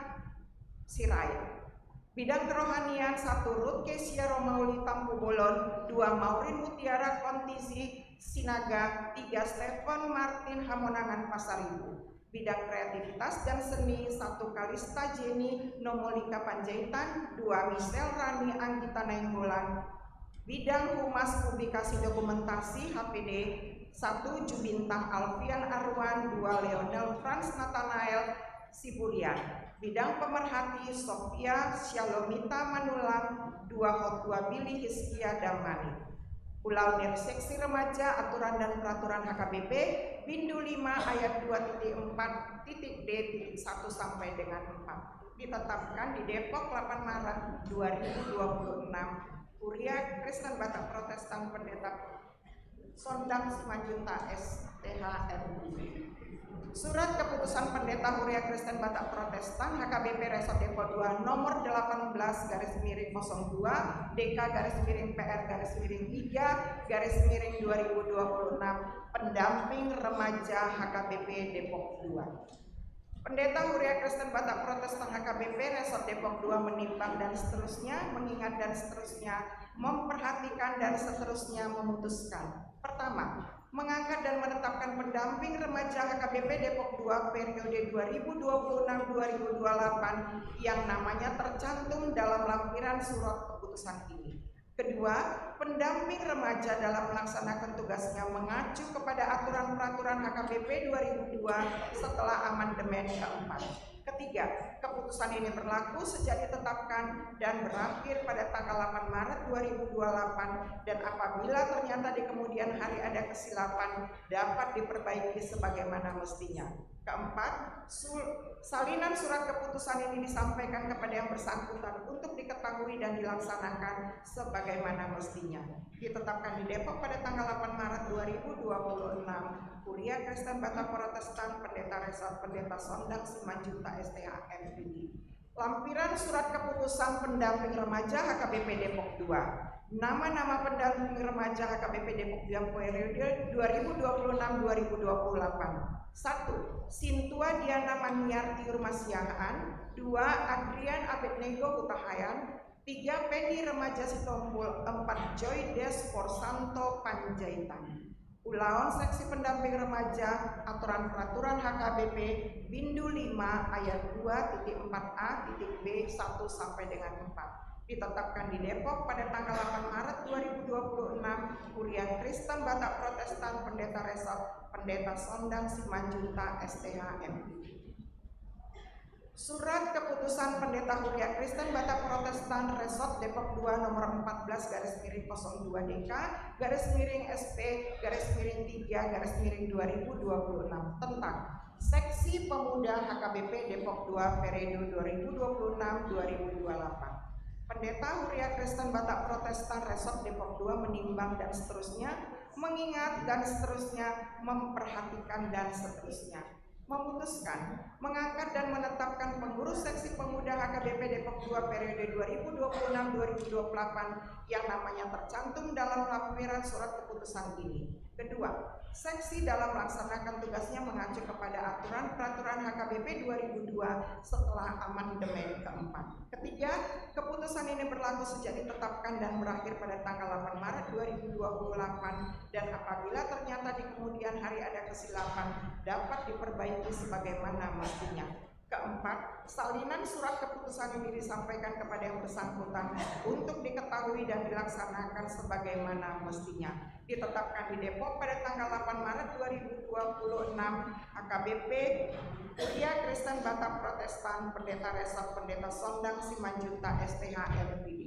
Sirait. Bidang kerohanian, satu, Ruth Kesia Romauli Tampubolon, dua, Maureen Mutiara Kontisi Sinaga, tiga, Stephen Martin Hamonangan Pasaribu. Bidang kreativitas dan seni, satu, Kalista Jenny Nomolika Panjaitan, dua, Michelle Rani Anggita Nainggolan. Bidang humas publikasi dokumentasi, H P D, satu, Jubintang Alfian Arwan, dua, Leonel Frans Nathanael Siburian. Bidang pemerhati, Sofia Shalomita Manulang, dua, Hotua Billy Hizkia Damani. Ulaon dari Seksi Remaja, aturan dan peraturan H K B P, bindu lima ayat dua titik empat titik D titik satu sampai dengan empat. Ditetapkan di Depok, delapan Maret dua ribu dua puluh enam, Kuria Kristen Batak Protestan, Pendeta Sondang Simanjuntak, S T H, M I. Surat keputusan Pendeta Huria Kristen Batak Protestan H K B P Resort Depok dua nomor delapan belas garis miring kosong dua D K garis miring P R garis miring tiga garis miring dua ribu dua puluh enam, pendamping remaja H K B P Depok dua. Pendeta Huria Kristen Batak Protestan H K B P Resort Depok dua menimbang dan seterusnya, mengingat dan seterusnya, memperhatikan dan seterusnya, memutuskan. Pertama, mengangkat dan menetapkan pendamping remaja H K B P Depok dua periode dua ribu dua puluh enam dua ribu dua puluh delapan yang namanya tercantum dalam lampiran surat keputusan ini. Kedua, pendamping remaja dalam melaksanakan tugasnya mengacu kepada aturan peraturan H K B P dua ribu dua setelah amandemen keempat. Ketiga, keputusan ini berlaku sejak ditetapkan dan berakhir pada tanggal delapan Maret dua ribu dua puluh delapan, dan apabila ternyata di kemudian hari ada kesilapan, dapat diperbaiki sebagaimana mestinya. Keempat, sul-, salinan surat keputusan ini disampaikan kepada yang bersangkutan untuk diketahui dan dilaksanakan sebagaimana mestinya. Ditetapkan di Depok pada tanggal delapan Maret dua ribu dua puluh enam, Kuria Kristen Batak Protestan, Pendeta Resort, Pendeta Sondang Simanjuntak, S T H, M P I. Lampiran surat keputusan pendamping remaja H K B P Depok dua. Nama-nama pendamping remaja H K B P Depok dua periode dua ribu dua puluh enam dua ribu dua puluh delapan. Satu, Sintua Diana Maniar Tiur Masiahaan. Dua, Adrian Abednego Hutahaean. Tiga, Peni Remaja Sitompul. Empat, Joy Des Porsanto Panjaitan. Ulaon Seksi Pendamping Remaja, Aturan Peraturan H K B P, Bindu lima ayat dua titik empat A titik B satu sampai dengan empat. Ditetapkan di Depok pada tanggal delapan Maret dua ribu dua puluh enam, Kuria Kristen Batak Protestan, Pendeta Resort, Pendeta Sondang Simanjuntak, S T H, M I. Surat Keputusan Pendeta Huria Kristen Batak Protestan Resort Depok dua nomor empat belas garis miring kosong dua D K garis miring S P garis miring tiga garis miring dua ribu dua puluh enam tentang Seksi Pemuda H K B P Depok dua periode dua ribu dua puluh enam dua ribu dua puluh delapan. Pendeta Huria Kristen Batak Protestan Resort Depok dua menimbang dan seterusnya, mengingat dan seterusnya, memperhatikan dan seterusnya, memutuskan mengangkat dan menetapkan pengurus Seksi Pemuda H K B P Depok dua periode dua ribu dua puluh enam dua ribu dua puluh delapan yang namanya tercantum dalam lampiran surat keputusan ini. Kedua, seksi dalam melaksanakan tugasnya mengacu kepada aturan peraturan H K B P dua ribu dua setelah amandemen keempat. Ketiga, keputusan ini berlaku sejak ditetapkan dan berakhir pada tanggal delapan Maret dua ribu dua puluh delapan, dan apabila ternyata di kemudian hari ada kesilapan, dapat diperbaiki sebagaimana mestinya. Keempat, salinan surat keputusan ini disampaikan kepada yang bersangkutan untuk diketahui dan dilaksanakan sebagaimana mestinya. Ditetapkan di Depok pada tanggal delapan Maret dua ribu dua puluh enam, H K B P, Kuria Kristen Batak Protestan, Pendeta Resort, Pendeta Sondang Simanjuntak, S T H, M P D.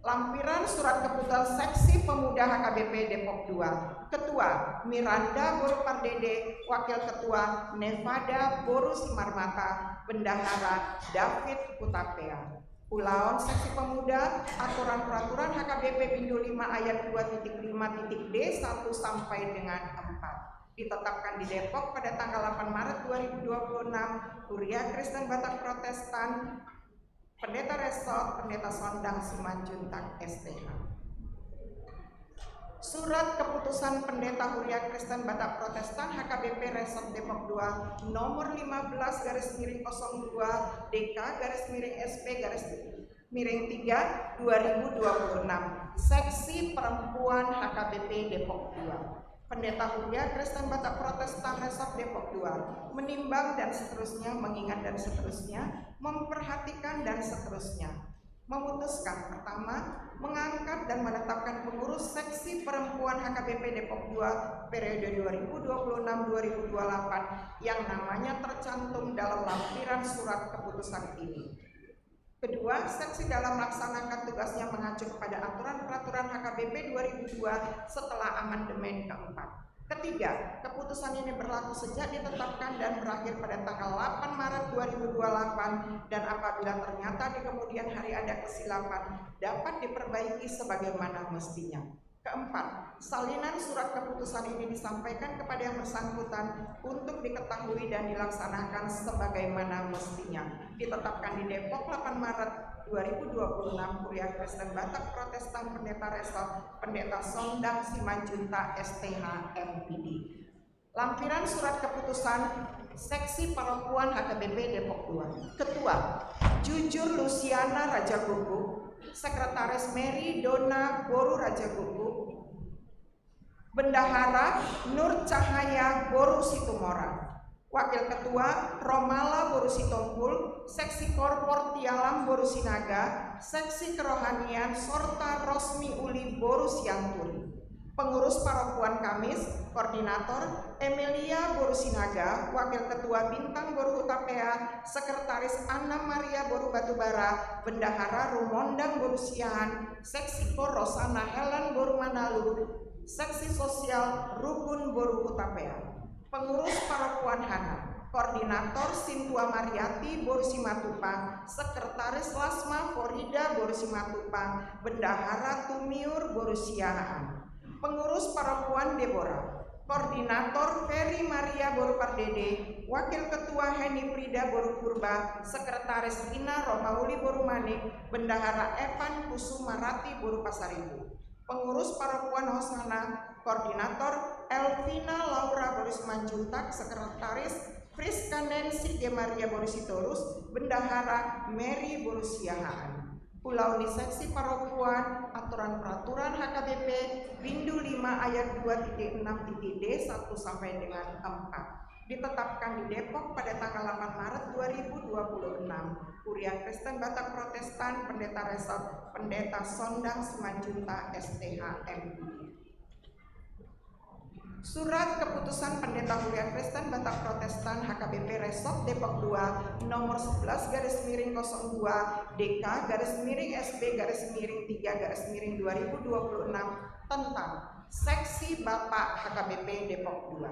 Lampiran surat keputusan Seksi Pemuda H K B P Depok dua. Ketua, Miranda Boru Pardede, Wakil Ketua, Nevada Boru Simarmata, Bendahara, David Hutapea. Ulaon Seksi Pemuda, aturan peraturan H K B P Bindu lima ayat dua titik lima titik D satu sampai dengan empat. Ditetapkan di Depok pada tanggal delapan Maret dua ribu dua puluh enam, Kuria Kristen Batak Protestan, Pendeta Resort, Pendeta Sondang Simanjuntak, S T H. Surat keputusan Pendeta Huria Kristen Batak Protestan H K B P Resort Depok dua nomor lima belas garis miring kosong dua D K garis miring S P garis miring tiga dua ribu dua puluh enam, Seksi Perempuan H K B P Depok dua. Pendeta Huria Kristen Batak Protestan Resort Depok dua menimbang dan seterusnya, mengingat dan seterusnya, memperhatikan dan seterusnya. Memutuskan, pertama, mengangkat dan menetapkan pengurus Seksi Perempuan H K B P Depok dua periode dua ribu dua puluh enam dua ribu dua puluh delapan yang namanya tercantum dalam lampiran surat keputusan ini. Kedua, seksi dalam melaksanakan tugasnya mengacu kepada aturan peraturan H K B P dua ribu dua setelah amandemen keempat. Ketiga, keputusan ini berlaku sejak ditetapkan dan berakhir pada tanggal delapan Maret dua ribu dua puluh delapan, dan apabila ternyata di kemudian hari ada kesilapan, dapat diperbaiki sebagaimana mestinya. Keempat, salinan surat keputusan ini disampaikan kepada yang bersangkutan untuk diketahui dan dilaksanakan sebagaimana mestinya. Ditetapkan di Depok, delapan Maret dua ribu dua puluh enam, Kuria Kristen Batak Protestan, Pendeta Resort, Pendeta Sondang Simanjuntak, S T H, M P D. Lampiran surat keputusan Seksi Perempuan H K B P Depok dua. Ketua, Jujur Lusiana Rajagukguk. Sekretaris, Mary Dona Boru Rajagukguk. Bendahara, Nur Cahaya Boru Situmorang. Wakil Ketua, Romala Boru Sitompul. Seksi Korpor, Tialam Boru Sinaga. Seksi Kerohanian, Sorta Rosmi Uli Boru Sianturi. Pengurus Parokuan, Kamis, Koordinator, Emelia Boru Sinaga. Wakil Ketua, Bintang Boru Hutapea. Sekretaris, Anna Maria Boru Batubara. Bendahara, Rumondang Boru Siahaan. Seksi Kor, Rosana Helen Boru Manalu. Seksi Sosial, Rukun Boru Hutapea. Pengurus Parokuan, Hana. Koordinator, Sintua Mariati Boru Simatupang. Sekretaris, Lasma Forida Boru Simatupang. Bendahara, Tumiur Boru Siahaan. Pengurus Parokuan, Debora. Koordinator, Ferry Maria Boru Pardede. Wakil Ketua, Heni Frida Boru Purba. Sekretaris, Ina Romauli Boru Manik. Bendahara, Evan Kusuma Rati Boru Pasaribu. Pengurus Parokuan, Hosana. Koordinator, Elvina Laura Boru Simanjuntak. Sekretaris, Friska Nancy Gemaria Boru Sitorus. Bendahara, Mary Boru Siahaan. Ulaon ni seksi parobuan aturan peraturan H K B P bindu lima ayat dua titik enam titik D satu sampai dengan empat. Ditetapkan di Depok pada tanggal delapan Maret dua ribu dua puluh enam. Kuria Kristen Batak Protestan, Pendeta Resort, Pendeta Sondang Simanjuntak, S T H, M I. Surat keputusan Pendeta Huria Kristen Batak Protestan H K B P Resort Depok dua nomor sebelas garis miring kosong dua D K garis miring S B garis miring tiga garis miring dua ribu dua puluh enam tentang Seksi Bapak H K B P Depok dua.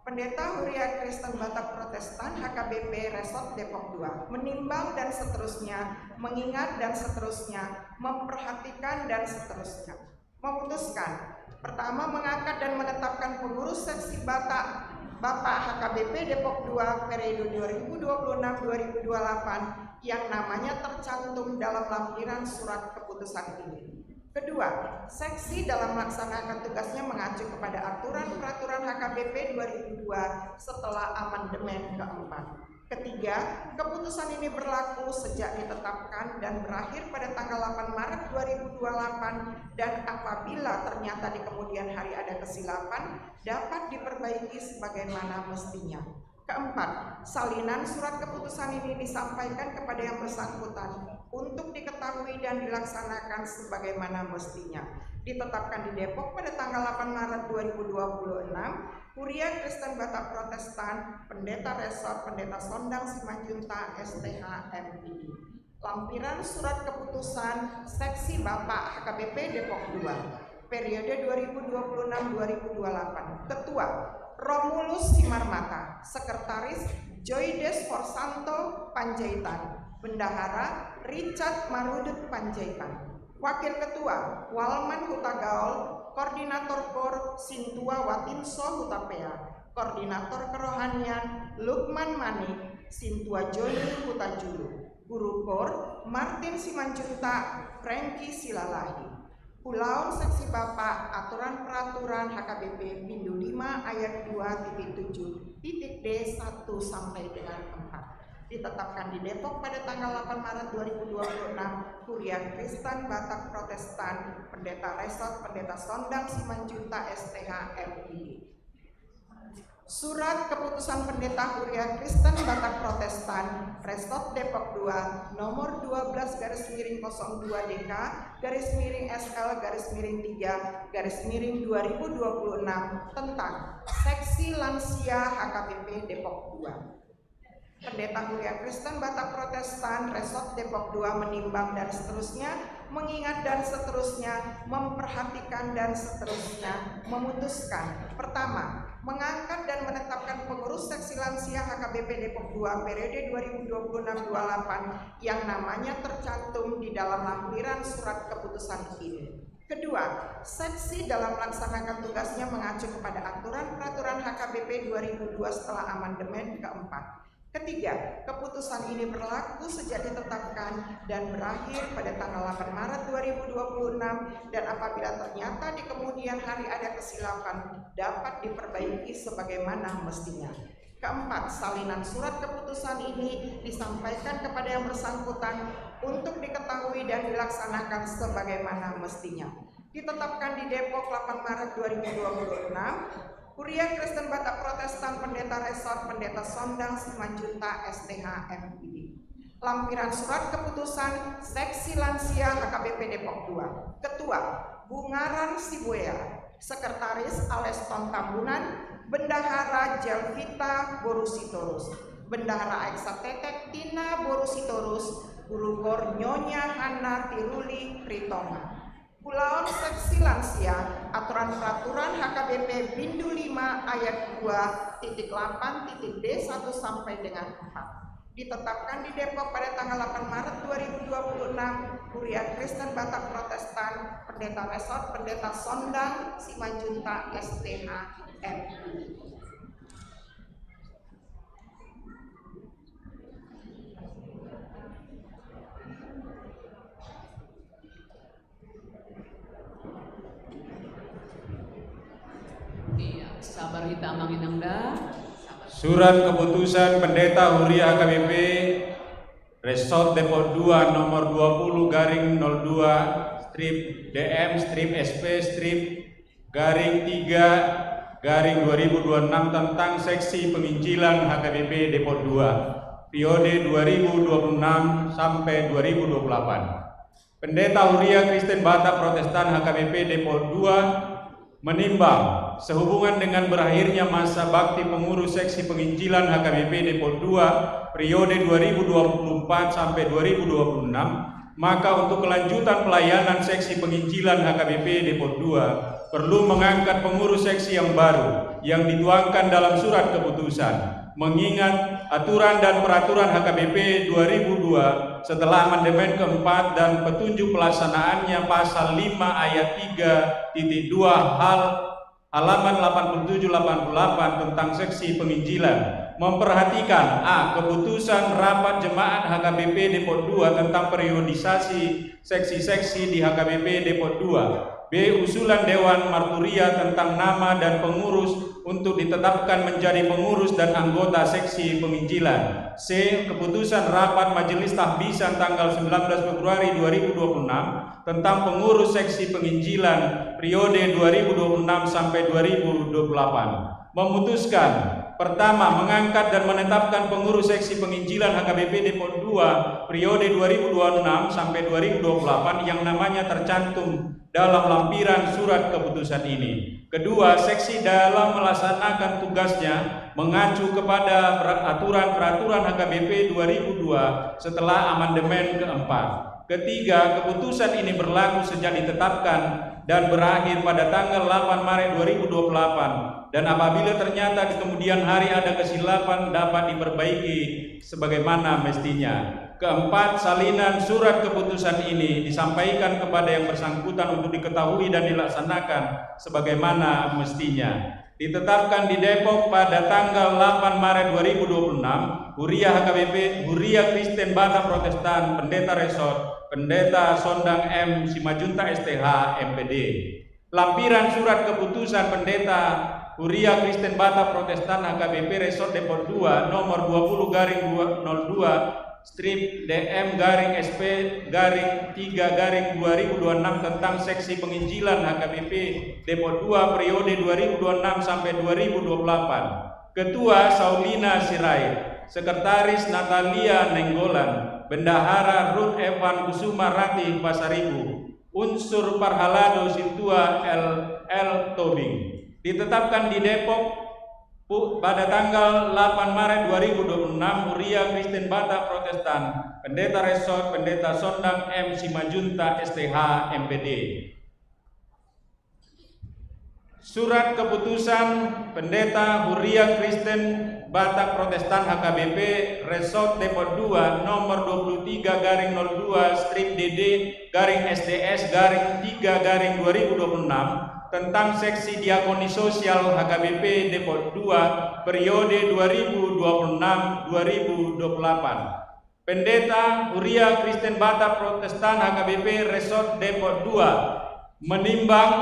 Pendeta Huria Kristen Batak Protestan H K B P Resort Depok dua menimbang dan seterusnya, mengingat dan seterusnya, memperhatikan dan seterusnya. Memutuskan, pertama, mengangkat dan menetapkan pengurus seksi Batak, Bapak H K B P Depok dua periode dua ribu dua puluh enam dua ribu dua puluh delapan yang namanya tercantum dalam lampiran surat keputusan ini. Kedua, seksi dalam melaksanakan tugasnya mengacu kepada aturan peraturan H K B P dua ribu dua setelah amandemen keempat. Ketiga, keputusan ini berlaku sejak ditetapkan dan berakhir pada tanggal delapan Maret dua ribu dua puluh delapan, dan apabila ternyata di kemudian hari ada kesilapan, dapat diperbaiki sebagaimana mestinya. Keempat, salinan surat keputusan ini disampaikan kepada yang bersangkutan untuk diketahui dan dilaksanakan sebagaimana mestinya. Ditetapkan di Depok pada tanggal delapan Maret dua ribu dua puluh enam, Kuria Kristen Batak Protestan, Pendeta Resort, Pendeta Sondang Simanjuntak, S T H, M I. Lampiran surat keputusan Seksi Bapak H K B P Depok dua, periode dua ribu dua puluh enam dua ribu dua puluh delapan. Ketua, Romulus Simarmata. Sekretaris, Joydes Forsanto, Panjaitan. Bendahara, Richard Marudut, Panjaitan. Wakil Ketua, Walman Hutagaol. Koordinator Kor, Sintua Watinso, Hutapea. Koordinator Kerohanian, Lukman Manik, Sintua Joni, Hutajulu. Guru Kor, Martin Simanjuntak, Franky Silalahi. Ulaon Seksi Bapak, aturan peraturan H K B P bindu lima ayat dua titik tujuh titik D satu sampai dengan empat. Ditetapkan di Depok pada tanggal delapan Maret dua ribu dua puluh enam, Kuria Kristen Batak Protestan, Pendeta Resort, Pendeta Sondang Simanjuntak, S T H, M I. Surat keputusan Pendeta Huria Kristen Batak Protestan, Resort Depok dua, nomor dua belas garis miring kosong dua D K garis miring S L garis miring tiga garis miring dua ribu dua puluh enam tentang Seksi Lansia H K B P Depok dua. Pendeta Huria Kristen Batak Protestan, Resort Depok dua menimbang dan seterusnya, mengingat dan seterusnya, memperhatikan dan seterusnya, memutuskan. Pertama, mengangkat dan menetapkan pengurus Seksi Lansia H K B P Depok dua periode dua ribu dua puluh enam dua puluh delapan yang namanya tercantum di dalam lampiran surat keputusan ini. Kedua, seksi dalam melaksanakan tugasnya mengacu kepada aturan peraturan H K B P dua ribu dua setelah amandemen keempat. Ketiga, keputusan ini berlaku sejak ditetapkan dan berakhir pada tanggal delapan Maret dua ribu dua puluh enam, dan apabila ternyata di kemudian hari ada kesilapan, dapat diperbaiki sebagaimana mestinya. Keempat, salinan surat keputusan ini disampaikan kepada yang bersangkutan untuk diketahui dan dilaksanakan sebagaimana mestinya. Ditetapkan di Depok delapan Maret dua ribu dua puluh enam, Huria Kristen Batak Protestan, Pendeta Resort, Pendeta Sondang Simanjuntak, S T H, M I D. Lampiran surat keputusan Seksi Lansia H K B P Depok dua. Ketua, Bungaran Sibuea. Sekretaris, Aleston Tambunan. Bendahara, Jelvita Boru Sitorus. Bendahara Aek Satetek, Tina Boru Sitorus. Guru Kor, Nyonya Hanna Tiruli Ritonga. Ulaon Seksi Lansia, aturan peraturan H K B P bindu lima ayat dua titik delapan titik D satu sampai dengan empat. Ditetapkan di Depok pada tanggal delapan Maret dua ribu dua puluh enam, Huria Kristen Batak Protestan, Pendeta Resort, Pendeta Sondang Simanjuntak, S T H, M I. Iya, sabar hita amang inang da. Sabar. Surat keputusan Pendeta Huria H K B P Resort Depok dua nomor dua puluh garing nol dua strip D M strip S P strip garing tiga garing dua ribu dua puluh enam tentang seksi penginjilan H K B P Depok dua, periode dua ribu dua puluh enam sampai dua ribu dua puluh delapan. Pendeta Huria Kristen Batak Protestan H K B P Depok dua menimbang, sehubungan dengan berakhirnya masa bakti pengurus seksi penginjilan H K B P Depok dua periode dua ribu dua puluh empat sampai dua ribu dua puluh enam, maka untuk kelanjutan pelayanan seksi penginjilan H K B P Depok dua perlu mengangkat pengurus seksi yang baru yang dituangkan dalam surat keputusan. Mengingat aturan dan peraturan H K B P dua ribu dua setelah amandemen keempat dan petunjuk pelaksanaannya pasal lima ayat tiga titik dua hal halaman delapan puluh tujuh delapan puluh delapan tentang seksi penginjilan, memperhatikan: A. Keputusan rapat jemaat H K B P Depok dua tentang periodisasi seksi-seksi di H K B P Depok dua. B. Usulan Dewan Marturia tentang nama dan pengurus untuk ditetapkan menjadi pengurus dan anggota seksi penginjilan. C. Keputusan rapat Majelis Tahbisan tanggal sembilan belas Februari dua ribu dua puluh enam tentang pengurus seksi penginjilan periode dua ribu dua puluh enam sampai dua ribu dua puluh delapan. Memutuskan: pertama, mengangkat dan menetapkan pengurus seksi penginjilan H K B P Depok dua periode dua ribu dua puluh enam sampai dua ribu dua puluh delapan yang namanya tercantum dalam lampiran surat keputusan ini. Kedua, seksi dalam melaksanakan tugasnya mengacu kepada per-, aturan peraturan H K B P dua ribu dua setelah amandemen keempat. Ketiga, keputusan ini berlaku sejak ditetapkan dan berakhir pada tanggal delapan Maret dua ribu dua puluh delapan, dan apabila ternyata di kemudian hari ada kesilapan, dapat diperbaiki sebagaimana mestinya. Keempat, salinan surat keputusan ini disampaikan kepada yang bersangkutan untuk diketahui dan dilaksanakan sebagaimana mestinya. Ditetapkan di Depok pada tanggal delapan Maret dua ribu dua puluh enam, Huria H K B P, Huria Kristen Batak Protestan, Pendeta Resort, Pendeta Sondang M Simanjuntak S T H, M P D. Lampiran surat keputusan Pendeta Huria Kristen Batak Protestan H K B P Resort Depok dua nomor dua puluh garing dua nol dua strip D M garing S P garing tiga garing dua ribu dua puluh enam tentang seksi penginjilan H K B P Depok dua periode dua ribu dua puluh enam sampai dua ribu dua puluh delapan. Ketua Saulina Sirait, Sekretaris Natalia Nainggolan, Bendahara Ruth Evan Kusuma Ratih Pasaribu, Unsur Parhalado Sintua L L Tobing. Ditetapkan di Depok pu-, pada tanggal delapan Maret dua ribu dua puluh enam, Huria Kristen Batak Protestan, Pendeta Resort, Pendeta Sondang M Simanjuntak S T H, M P D. Surat keputusan Pendeta Huria Kristen Batak Protestan H K B P Resort Depok dua nomor dua puluh tiga garing nol dua strip D D garing S T S garing tiga garing dua ribu dua puluh enam tentang seksi diakoni sosial H K B P Depok dua periode dua ribu dua puluh enam dua ribu dua puluh delapan. Pendeta Huria Kristen Batak Protestan H K B P Resort Depok dua menimbang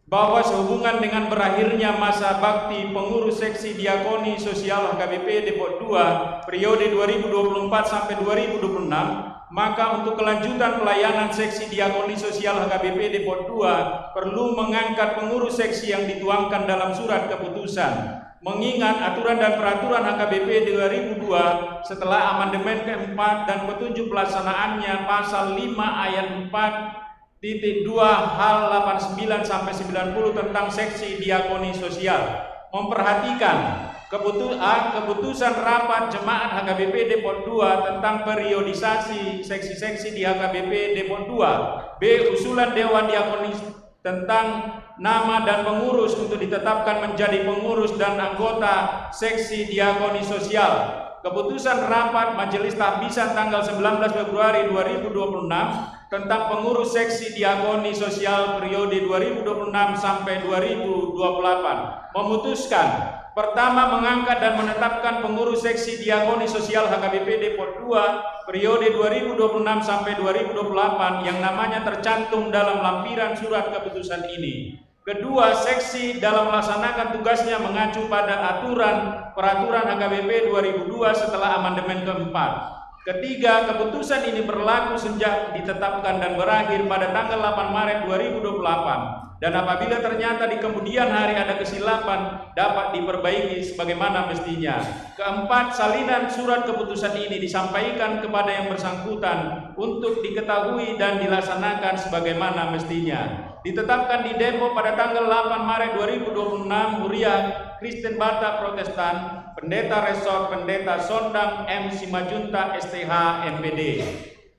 bahwa sehubungan dengan berakhirnya masa bakti pengurus seksi diakoni sosial H K B P Depok dua periode dua ribu dua puluh empat sampai dua ribu dua puluh enam, maka untuk kelanjutan pelayanan seksi diakoni sosial H K B P Depok dua perlu mengangkat pengurus seksi yang dituangkan dalam surat keputusan. Mengingat aturan dan peraturan H K B P dua ribu dua setelah amandemen keempat dan petunjuk pelaksanaannya pasal lima ayat empat titik dua hal delapan sembilan sampai sembilan puluh tentang seksi diakoni sosial. Memperhatikan keputu-, A, keputusan rapat jemaat H K B P Depok dua tentang periodisasi seksi-seksi di H K B P Depok dua. B, usulan Dewan Diakonis tentang nama dan pengurus untuk ditetapkan menjadi pengurus dan anggota seksi diakoni sosial. Keputusan rapat Majelis Tahbisan tanggal sembilan belas Februari dua ribu dua puluh enam tentang pengurus seksi diakoni sosial periode dua ribu dua puluh enam sampai dua ribu dua puluh delapan memutuskan: pertama, mengangkat dan menetapkan pengurus seksi diakoni sosial H K B P Depok dua periode dua ribu dua puluh enam sampai dua ribu dua puluh delapan yang namanya tercantum dalam lampiran surat keputusan ini. Kedua, seksi dalam melaksanakan tugasnya mengacu pada aturan peraturan H K B P dua ribu dua setelah amandemen keempat. Ketiga, keputusan ini berlaku sejak ditetapkan dan berakhir pada tanggal delapan Maret dua ribu dua puluh delapan. Dan apabila ternyata di kemudian hari ada kesilapan, dapat diperbaiki sebagaimana mestinya. Keempat, salinan surat keputusan ini disampaikan kepada yang bersangkutan untuk diketahui dan dilaksanakan sebagaimana mestinya. Ditetapkan di Depok pada tanggal delapan Maret dua ribu dua puluh enam, Huria Kristen Batak Protestan, Pendeta Resort, Pendeta Sondang M. Simanjuntak, S T H, M P D.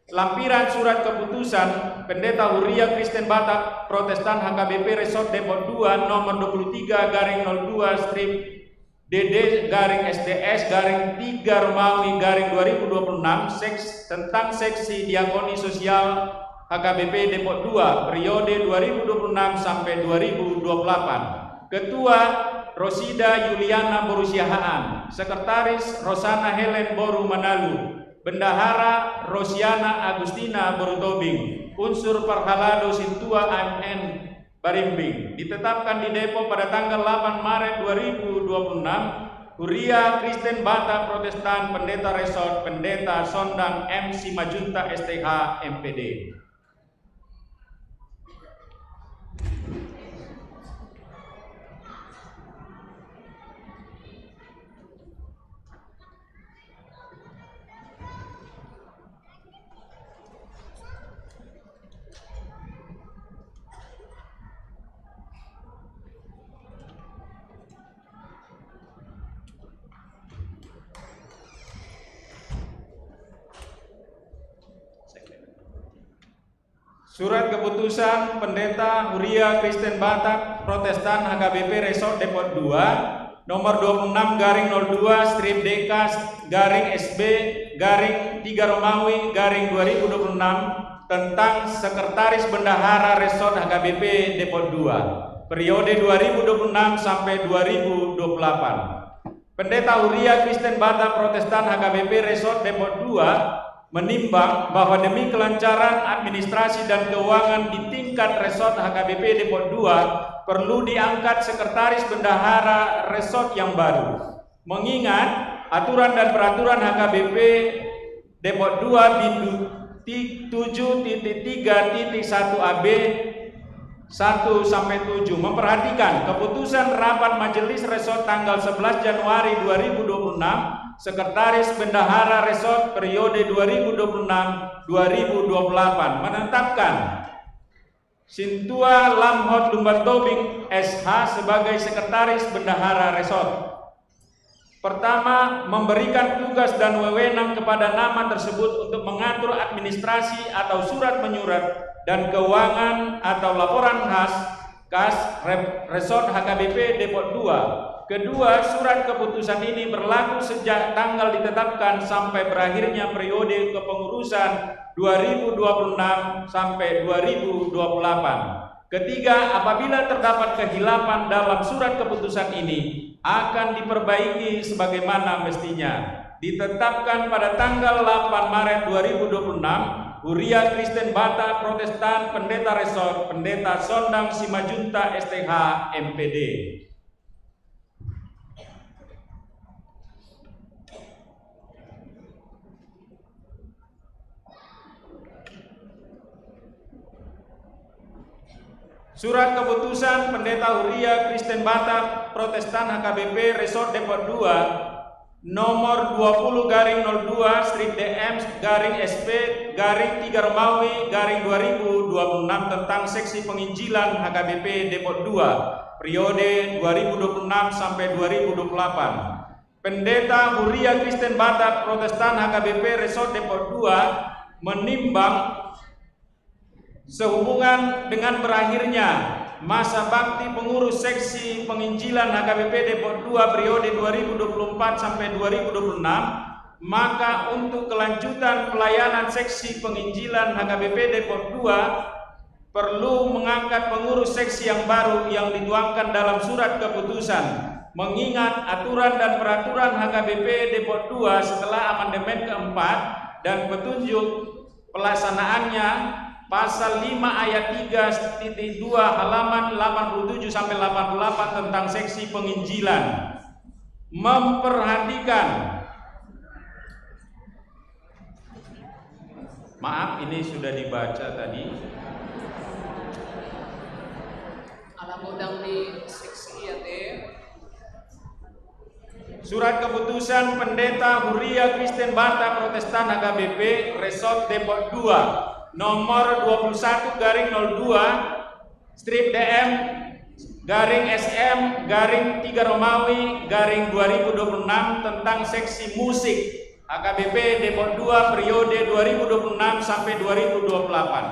Lampiran surat keputusan Pendeta Huria Kristen Batak Protestan H K B P Resort Depok dua nomor dua puluh tiga garing nol dua strip D D garing S D S garing tiga Romawi garing dua ribu dua puluh enam, seks-, tentang seksi diakoni sosial H K B P Depok dua periode dua ribu dua puluh enam sampai dua ribu dua puluh delapan. Ketua, Rosida Yuliana boru Siahaan. Sekretaris, Rosana Helen boru Manalu. Bendahara, Rosiana Agustina boru Tobing. Unsur parhalado sintua A M N Barimbing. Ditetapkan di Depok pada tanggal delapan Maret dua ribu dua puluh enam, Huria Kristen Batak Protestan, Pendeta Resort, Pendeta Sondang M. Simanjuntak, S T H, M P D. Surat keputusan Pendeta Huria Kristen Batak Protestan H K B P Resort Depok dua, nomor dua puluh enam garing nol dua strip D K garing S B garing tiga Romawi garing dua ribu dua puluh enam, tentang Sekretaris Bendahara Resort H K B P Depok dua, periode dua ribu dua puluh enam sampai dua ribu dua puluh delapan. Pendeta Huria Kristen Batak Protestan H K B P Resort Depok dua menimbang bahwa demi kelancaran administrasi dan keuangan di tingkat Resort H K B P Depok dua, perlu diangkat Sekretaris Bendahara Resort yang baru. Mengingat aturan dan peraturan H K B P Depok dua bindu ti-, tujuh titik tiga titik satu A B satu sampai tujuh, memperhatikan keputusan rapat Majelis Resort tanggal sebelas Januari dua ribu dua puluh enam, Sekretaris Bendahara Resort periode dua ribu dua puluh enam dua ribu dua puluh delapan, menetapkan Sintua Lamhot Lumban Tobing, S H, sebagai Sekretaris Bendahara Resort. Pertama, memberikan tugas dan wewenang kepada nama tersebut untuk mengatur administrasi atau surat menyurat dan keuangan atau laporan khas, kas, Rep-, Resort H K B P Depok dua. Kedua, surat keputusan ini berlaku sejak tanggal ditetapkan sampai berakhirnya periode kepengurusan dua ribu dua puluh enam sampai dua ribu dua puluh delapan. Ketiga, apabila terdapat kehilapan dalam surat keputusan ini, akan diperbaiki sebagaimana mestinya. Ditetapkan pada tanggal delapan Maret dua ribu dua puluh enam, Huria Kristen Batak Protestan Pendeta Resort, Pendeta Sondang Simanjuntak, S T H, M P D. Surat keputusan Pendeta Huria Kristen Batak Protestan H K B P Resort Depok dua, nomor dua puluh garing nol dua strip D M garing S P garing tiga Romawi garing dua ribu dua puluh enam tentang seksi penginjilan H K B P Depok dua, periode dua ribu dua puluh enam sampai dua ribu dua puluh delapan. Pendeta Huria Kristen Batak Protestan H K B P Resort Depok dua menimbang, sehubungan dengan berakhirnya masa bakti pengurus seksi penginjilan H K B P Depok dua periode dua ribu dua puluh empat sampai dua ribu dua puluh enam, maka untuk kelanjutan pelayanan seksi penginjilan H K B P Depok dua, perlu mengangkat pengurus seksi yang baru yang dituangkan dalam surat keputusan, mengingat aturan dan peraturan H K B P Depok dua setelah amandemen keempat dan petunjuk pelaksanaannya, pasal lima ayat tiga titik dua, halaman delapan puluh tujuh sampai delapan puluh delapan, tentang seksi penginjilan. Memperhatikan Maaf, ini sudah dibaca tadi. Ala godang di seksi, ya, te. Surat keputusan Pendeta Huria Kristen Batak Protestan H K B P Resort Depok dua, nomor dua puluh satu garing nol dua, strip D M garing S M garing tiga Romawi garing dua ribu dua puluh enam tentang seksi musik H K B P Depok dua periode dua ribu dua puluh enam sampai dua ribu dua puluh delapan.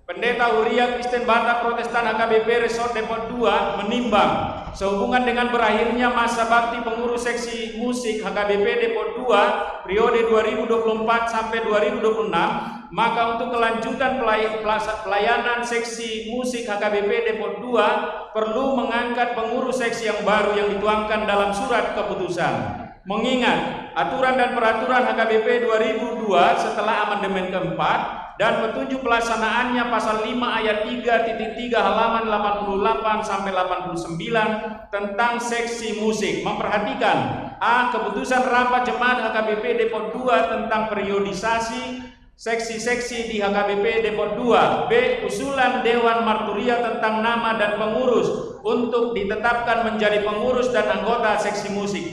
Pendeta Huria Kristen Batak Protestan H K B P Resort Depok dua menimbang, sehubungan dengan berakhirnya masa bakti pengurus seksi musik H K B P Depok dua periode dua ribu dua puluh empat sampai dua ribu dua puluh enam, maka untuk kelanjutan pelay-, pelasa-, pelayanan seksi musik H K B P Depok dua perlu mengangkat pengurus seksi yang baru yang dituangkan dalam surat keputusan. Mengingat aturan dan peraturan H K B P dua ribu dua setelah amandemen keempat dan petunjuk pelaksanaannya pasal lima ayat tiga titik tiga halaman delapan puluh delapan sampai delapan puluh sembilan tentang seksi musik, memperhatikan: A. Keputusan rapat jemaat H K B P Depok dua tentang periodisasi seksi-seksi di H K B P Depok dua. B. Usulan Dewan Marturia tentang nama dan pengurus untuk ditetapkan menjadi pengurus dan anggota seksi musik.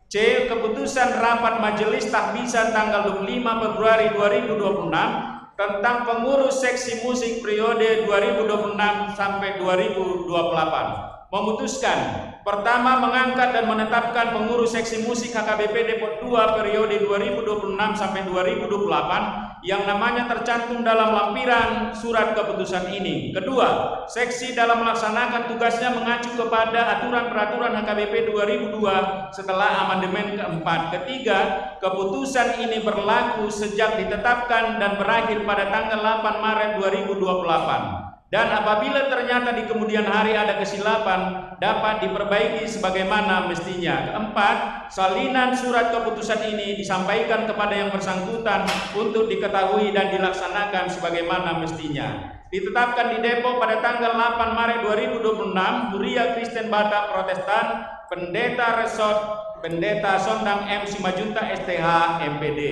C. Keputusan rapat Majelis Takbisan tanggal dua puluh lima Februari dua ribu dua puluh enam tentang pengurus seksi musik periode dua ribu dua puluh enam sampai dua ribu dua puluh delapan. Memutuskan: pertama, mengangkat dan menetapkan pengurus seksi musik H K B P Depok dua periode dua ribu dua puluh enam sampai dua ribu dua puluh delapan yang namanya tercantum dalam lampiran surat keputusan ini. Kedua, seksi dalam melaksanakan tugasnya mengacu kepada aturan peraturan H K B P dua ribu dua setelah amandemen keempat. Ketiga, keputusan ini berlaku sejak ditetapkan dan berakhir pada tanggal delapan Maret dua ribu dua puluh delapan. Dan apabila ternyata di kemudian hari ada kesilapan, dapat diperbaiki sebagaimana mestinya. Keempat, salinan surat keputusan ini disampaikan kepada yang bersangkutan untuk diketahui dan dilaksanakan sebagaimana mestinya. Ditetapkan di Depok pada tanggal delapan Maret dua ribu dua puluh enam, Huria Kristen Batak Protestan, Pendeta Resort, Pendeta Sondang M Simanjuntak S T H, M P D.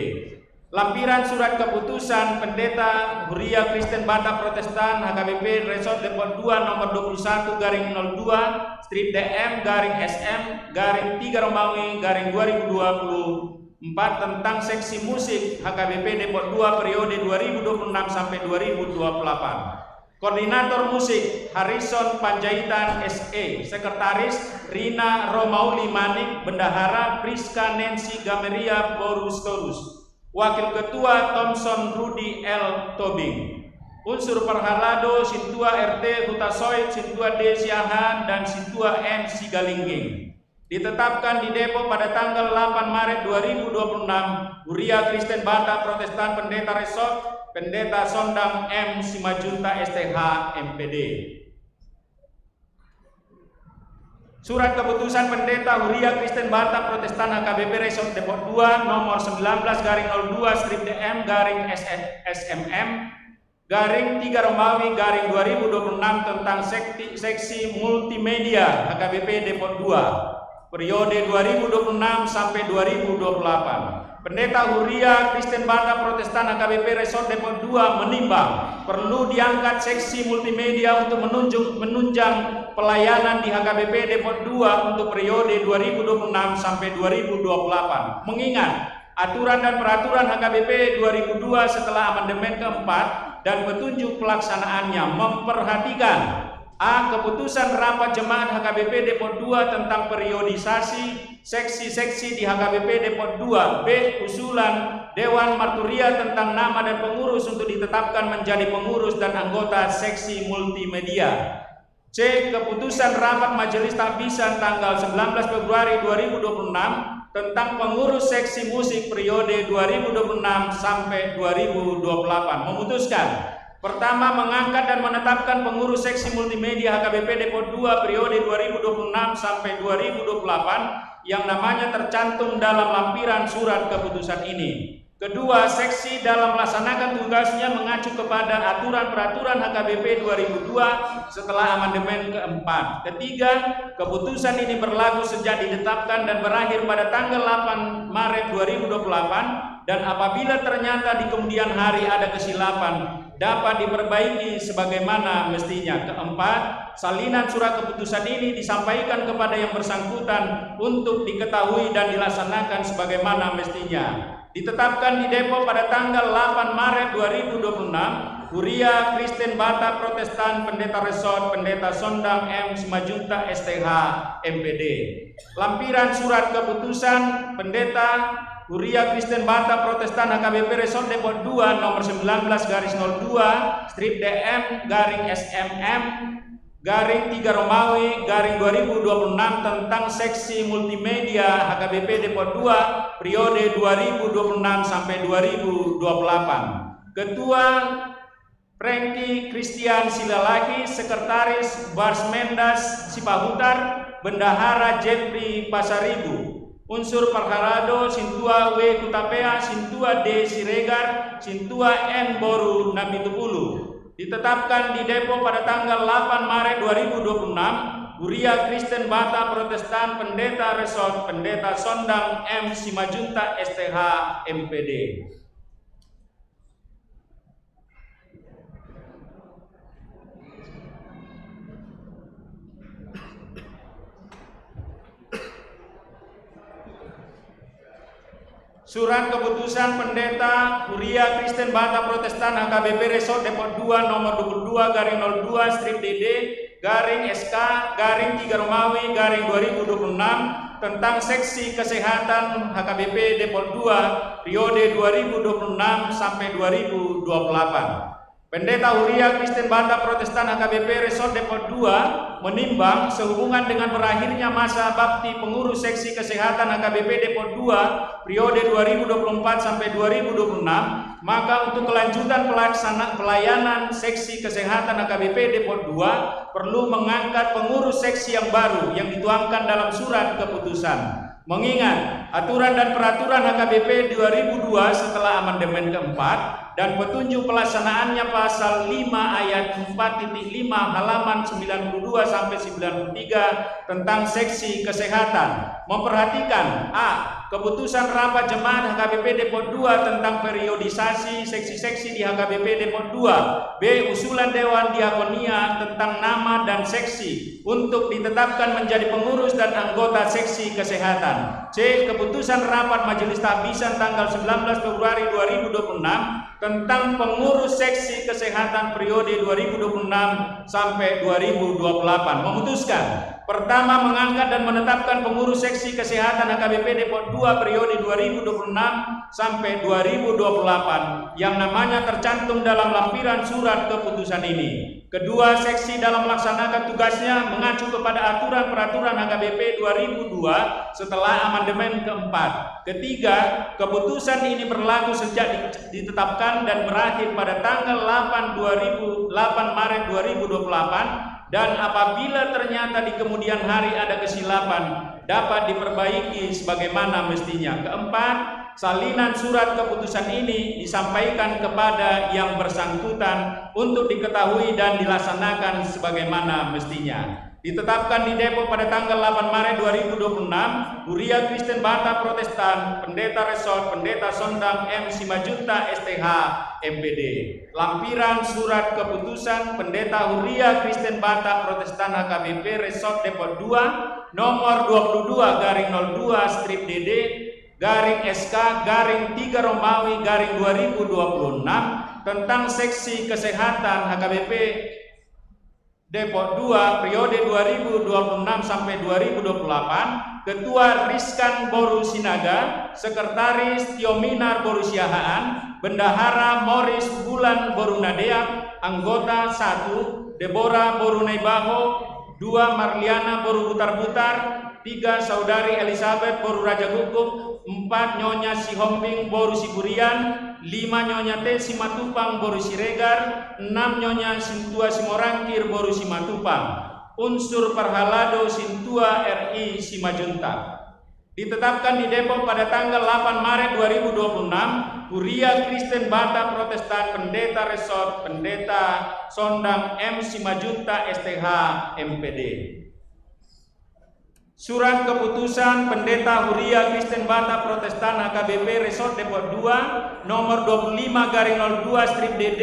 Lampiran surat keputusan Pendeta Huria Kristen Batak Protestan H K B P Resort Depok dua nomor dua puluh satu garing nol dua, strip D M garing S M garing tiga Romawi garing dua ribu dua puluh empat tentang seksi musik H K B P Depok dua periode dua ribu dua puluh enam sampai dua ribu dua puluh delapan. Koordinator musik, Harrison Panjaitan S E. Sekretaris, Rina Romauli Manik. Bendahara, Priska Nancy Gameria Borustorus. Wakil Ketua, Thomson Rudi L Tobing. Unsur parhalado, Sintua R T Hutasoit, Sintua D Siahaan, dan Sintua N Sigalingging. Ditetapkan di Depok pada tanggal delapan Maret dua ribu dua puluh enam, Huria Kristen Batak Protestan Pendeta Resort, Pendeta Sondang M Simanjuntak S T H, M P D. Surat keputusan Pendeta Huria Kristen Batak Protestan H K B P Resort Depok dua nomor sembilan belas garing nol dua strip D M garing S M M garing tiga Romawi garing dua ribu dua puluh enam tentang sekti-, seksi multimedia H K B P Depok dua, periode dua ribu dua puluh enam sampai dua ribu dua puluh delapan. Pendeta Huria Kristen Batak Protestan H K B P Resort Depok dua menimbang perlu diangkat seksi multimedia untuk menunjuk, menunjang pelayanan di H K B P Depok dua untuk periode dua ribu dua puluh enam sampai dua ribu dua puluh delapan. Mengingat aturan dan peraturan H K B P dua ribu dua setelah amandemen keempat dan petunjuk pelaksanaannya, memperhatikan: A. Keputusan rapat jemaat H K B P Depok dua tentang periodisasi seksi-seksi di H K B P Depok dua. B. Usulan Dewan Marturia tentang nama dan pengurus untuk ditetapkan menjadi pengurus dan anggota seksi multimedia. C. Keputusan rapat Majelis Takbisan tanggal sembilan belas Februari dua ribu dua puluh enam tentang pengurus seksi musik periode dua ribu dua puluh enam sampai dua ribu dua puluh delapan, memutuskan: pertama, mengangkat dan menetapkan pengurus seksi multimedia H K B P Depok dua periode dua ribu dua puluh enam sampai dua ribu dua puluh delapan yang namanya tercantum dalam lampiran surat keputusan ini. Kedua, seksi dalam melaksanakan tugasnya mengacu kepada aturan peraturan H K B P dua ribu dua setelah amandemen keempat. Ketiga, keputusan ini berlaku sejak ditetapkan dan berakhir pada tanggal delapan Maret dua ribu dua puluh delapan Dan apabila ternyata di kemudian hari ada kesilapan, dapat diperbaiki sebagaimana mestinya. Keempat, salinan surat keputusan ini disampaikan kepada yang bersangkutan untuk diketahui dan dilaksanakan sebagaimana mestinya. Ditetapkan di Depok pada tanggal delapan Maret dua ribu dua puluh enam, Huria Kristen Batak Protestan, Pendeta Resort, Pendeta Sondang M Simanjuntak, S T H, M P D. Lampiran surat keputusan Pendeta Huria Kristen Batak Protestan H K B P Resort Depok dua, nomor sembilan belas garis nol dua strip D M garing S M M garing tiga Romawi garing dua ribu dua puluh enam tentang seksi multimedia H K B P Depok dua periode dua ribu dua puluh enam sampai dua ribu dua puluh delapan. Ketua Prengki Christian Silalahi, Sekretaris Barsmendas Sipahutar, Bendahara Jeffrey Pasaribu, Unsur Parhalado, Sintua W Hutapea, Sintua D Siregar, Sintua N Boru Napitupulu. Ditetapkan di Depok pada tanggal delapan Maret dua ribu dua puluh enam, Huria Kristen Batak Protestan, Pendeta Resort, Pendeta Sondang M Simanjuntak, S T H, M P D. Surat keputusan Pendeta Huria Kristen Batak Protestan H K B P Resort Depok dua nomor dua puluh dua garing nol dua strip D D garing S K garing tiga Romawi garing dua ribu dua puluh enam tentang seksi kesehatan H K B P Depok dua periode dua ribu dua puluh enam sampai dua ribu dua puluh delapan. Pendeta Huria Kristen Batak Protestan H K B P Resort Depok dua menimbang sehubungan dengan berakhirnya masa bakti pengurus seksi kesehatan H K B P Depok dua periode dua ribu dua puluh empat sampai dua ribu dua puluh enam, maka untuk kelanjutan pelaksana pelayanan seksi kesehatan H K B P Depok dua perlu mengangkat pengurus seksi yang baru yang dituangkan dalam surat keputusan. Mengingat aturan dan peraturan H K B P dua ribu dua setelah amandemen keempat dan petunjuk pelaksanaannya pasal lima ayat empat titik lima halaman sembilan puluh dua sampai sembilan puluh tiga tentang seksi kesehatan. Memperhatikan, A, keputusan rapat jemaat H K B P Depok dua tentang periodisasi seksi-seksi di H K B P Depok dua. B, usulan Dewan Diakonia tentang nama dan seksi untuk ditetapkan menjadi pengurus dan anggota seksi kesehatan. C, keputusan rapat Majelis Tahbisan tanggal sembilan belas Februari dua ribu dua puluh enam tentang pengurus seksi kesehatan periode dua ribu dua puluh enam sampai dua ribu dua puluh delapan memutuskan, pertama, mengangkat dan menetapkan pengurus seksi kesehatan H K B P Depok dua periode dua ribu dua puluh enam sampai dua ribu dua puluh delapan yang namanya tercantum dalam lampiran surat keputusan ini. Kedua, seksi dalam melaksanakan tugasnya mengacu kepada aturan peraturan H K B P dua ribu dua setelah amandemen keempat. Ketiga, keputusan ini berlaku sejak di- ditetapkan dan berakhir pada tanggal delapan dua ribu, delapan Maret dua ribu dua puluh delapan, dan apabila ternyata di kemudian hari ada kesilapan, dapat diperbaiki sebagaimana mestinya. Keempat, salinan surat keputusan ini disampaikan kepada yang bersangkutan untuk diketahui dan dilaksanakan sebagaimana mestinya. Ditetapkan di Depok pada tanggal delapan Maret dua ribu dua puluh enam, Huria Kristen Batak Protestan, Pendeta Resort, Pendeta Sondang M Simanjuntak, S T H, M P D. Lampiran surat keputusan Pendeta Huria Kristen Batak Protestan H K B P Resort Depok dua, nomor dua puluh dua garing nol dua strip D D garing S K garing tiga Romawi garing dua ribu dua puluh enam tentang seksi kesehatan H K B P Depok dua periode dua ribu dua puluh enam sampai dua ribu dua puluh delapan, Ketua Riskan Boru Sinaga, Sekretaris Tiominar Boru Siahaan, Bendahara Moris Bulan Boru Nadeak, anggota satu, Debora Boru Naibaho, dua, Marliana Boru Butarbutar, tiga, Saudari Elizabeth Boru Raja Guguk, empat, Nyonya Sihombing Boru Siburian, lima, Nyonya T Simatupang Boru Siregar, enam, Nyonya Sintua Simorangkir Boru Simatupang. Unsur Parhalado Sintua R I Simanjuntak. Ditetapkan di Depok pada tanggal delapan Maret dua ribu dua puluh enam, Huria Kristen Batak Protestan Pendeta Resort Pendeta Sondang M Simanjuntak, S T H, M P D. Surat keputusan Pendeta Huria Kristen Batak Protestan H K B P Resort Depok dua, nomor dua puluh lima garing nol dua strip D D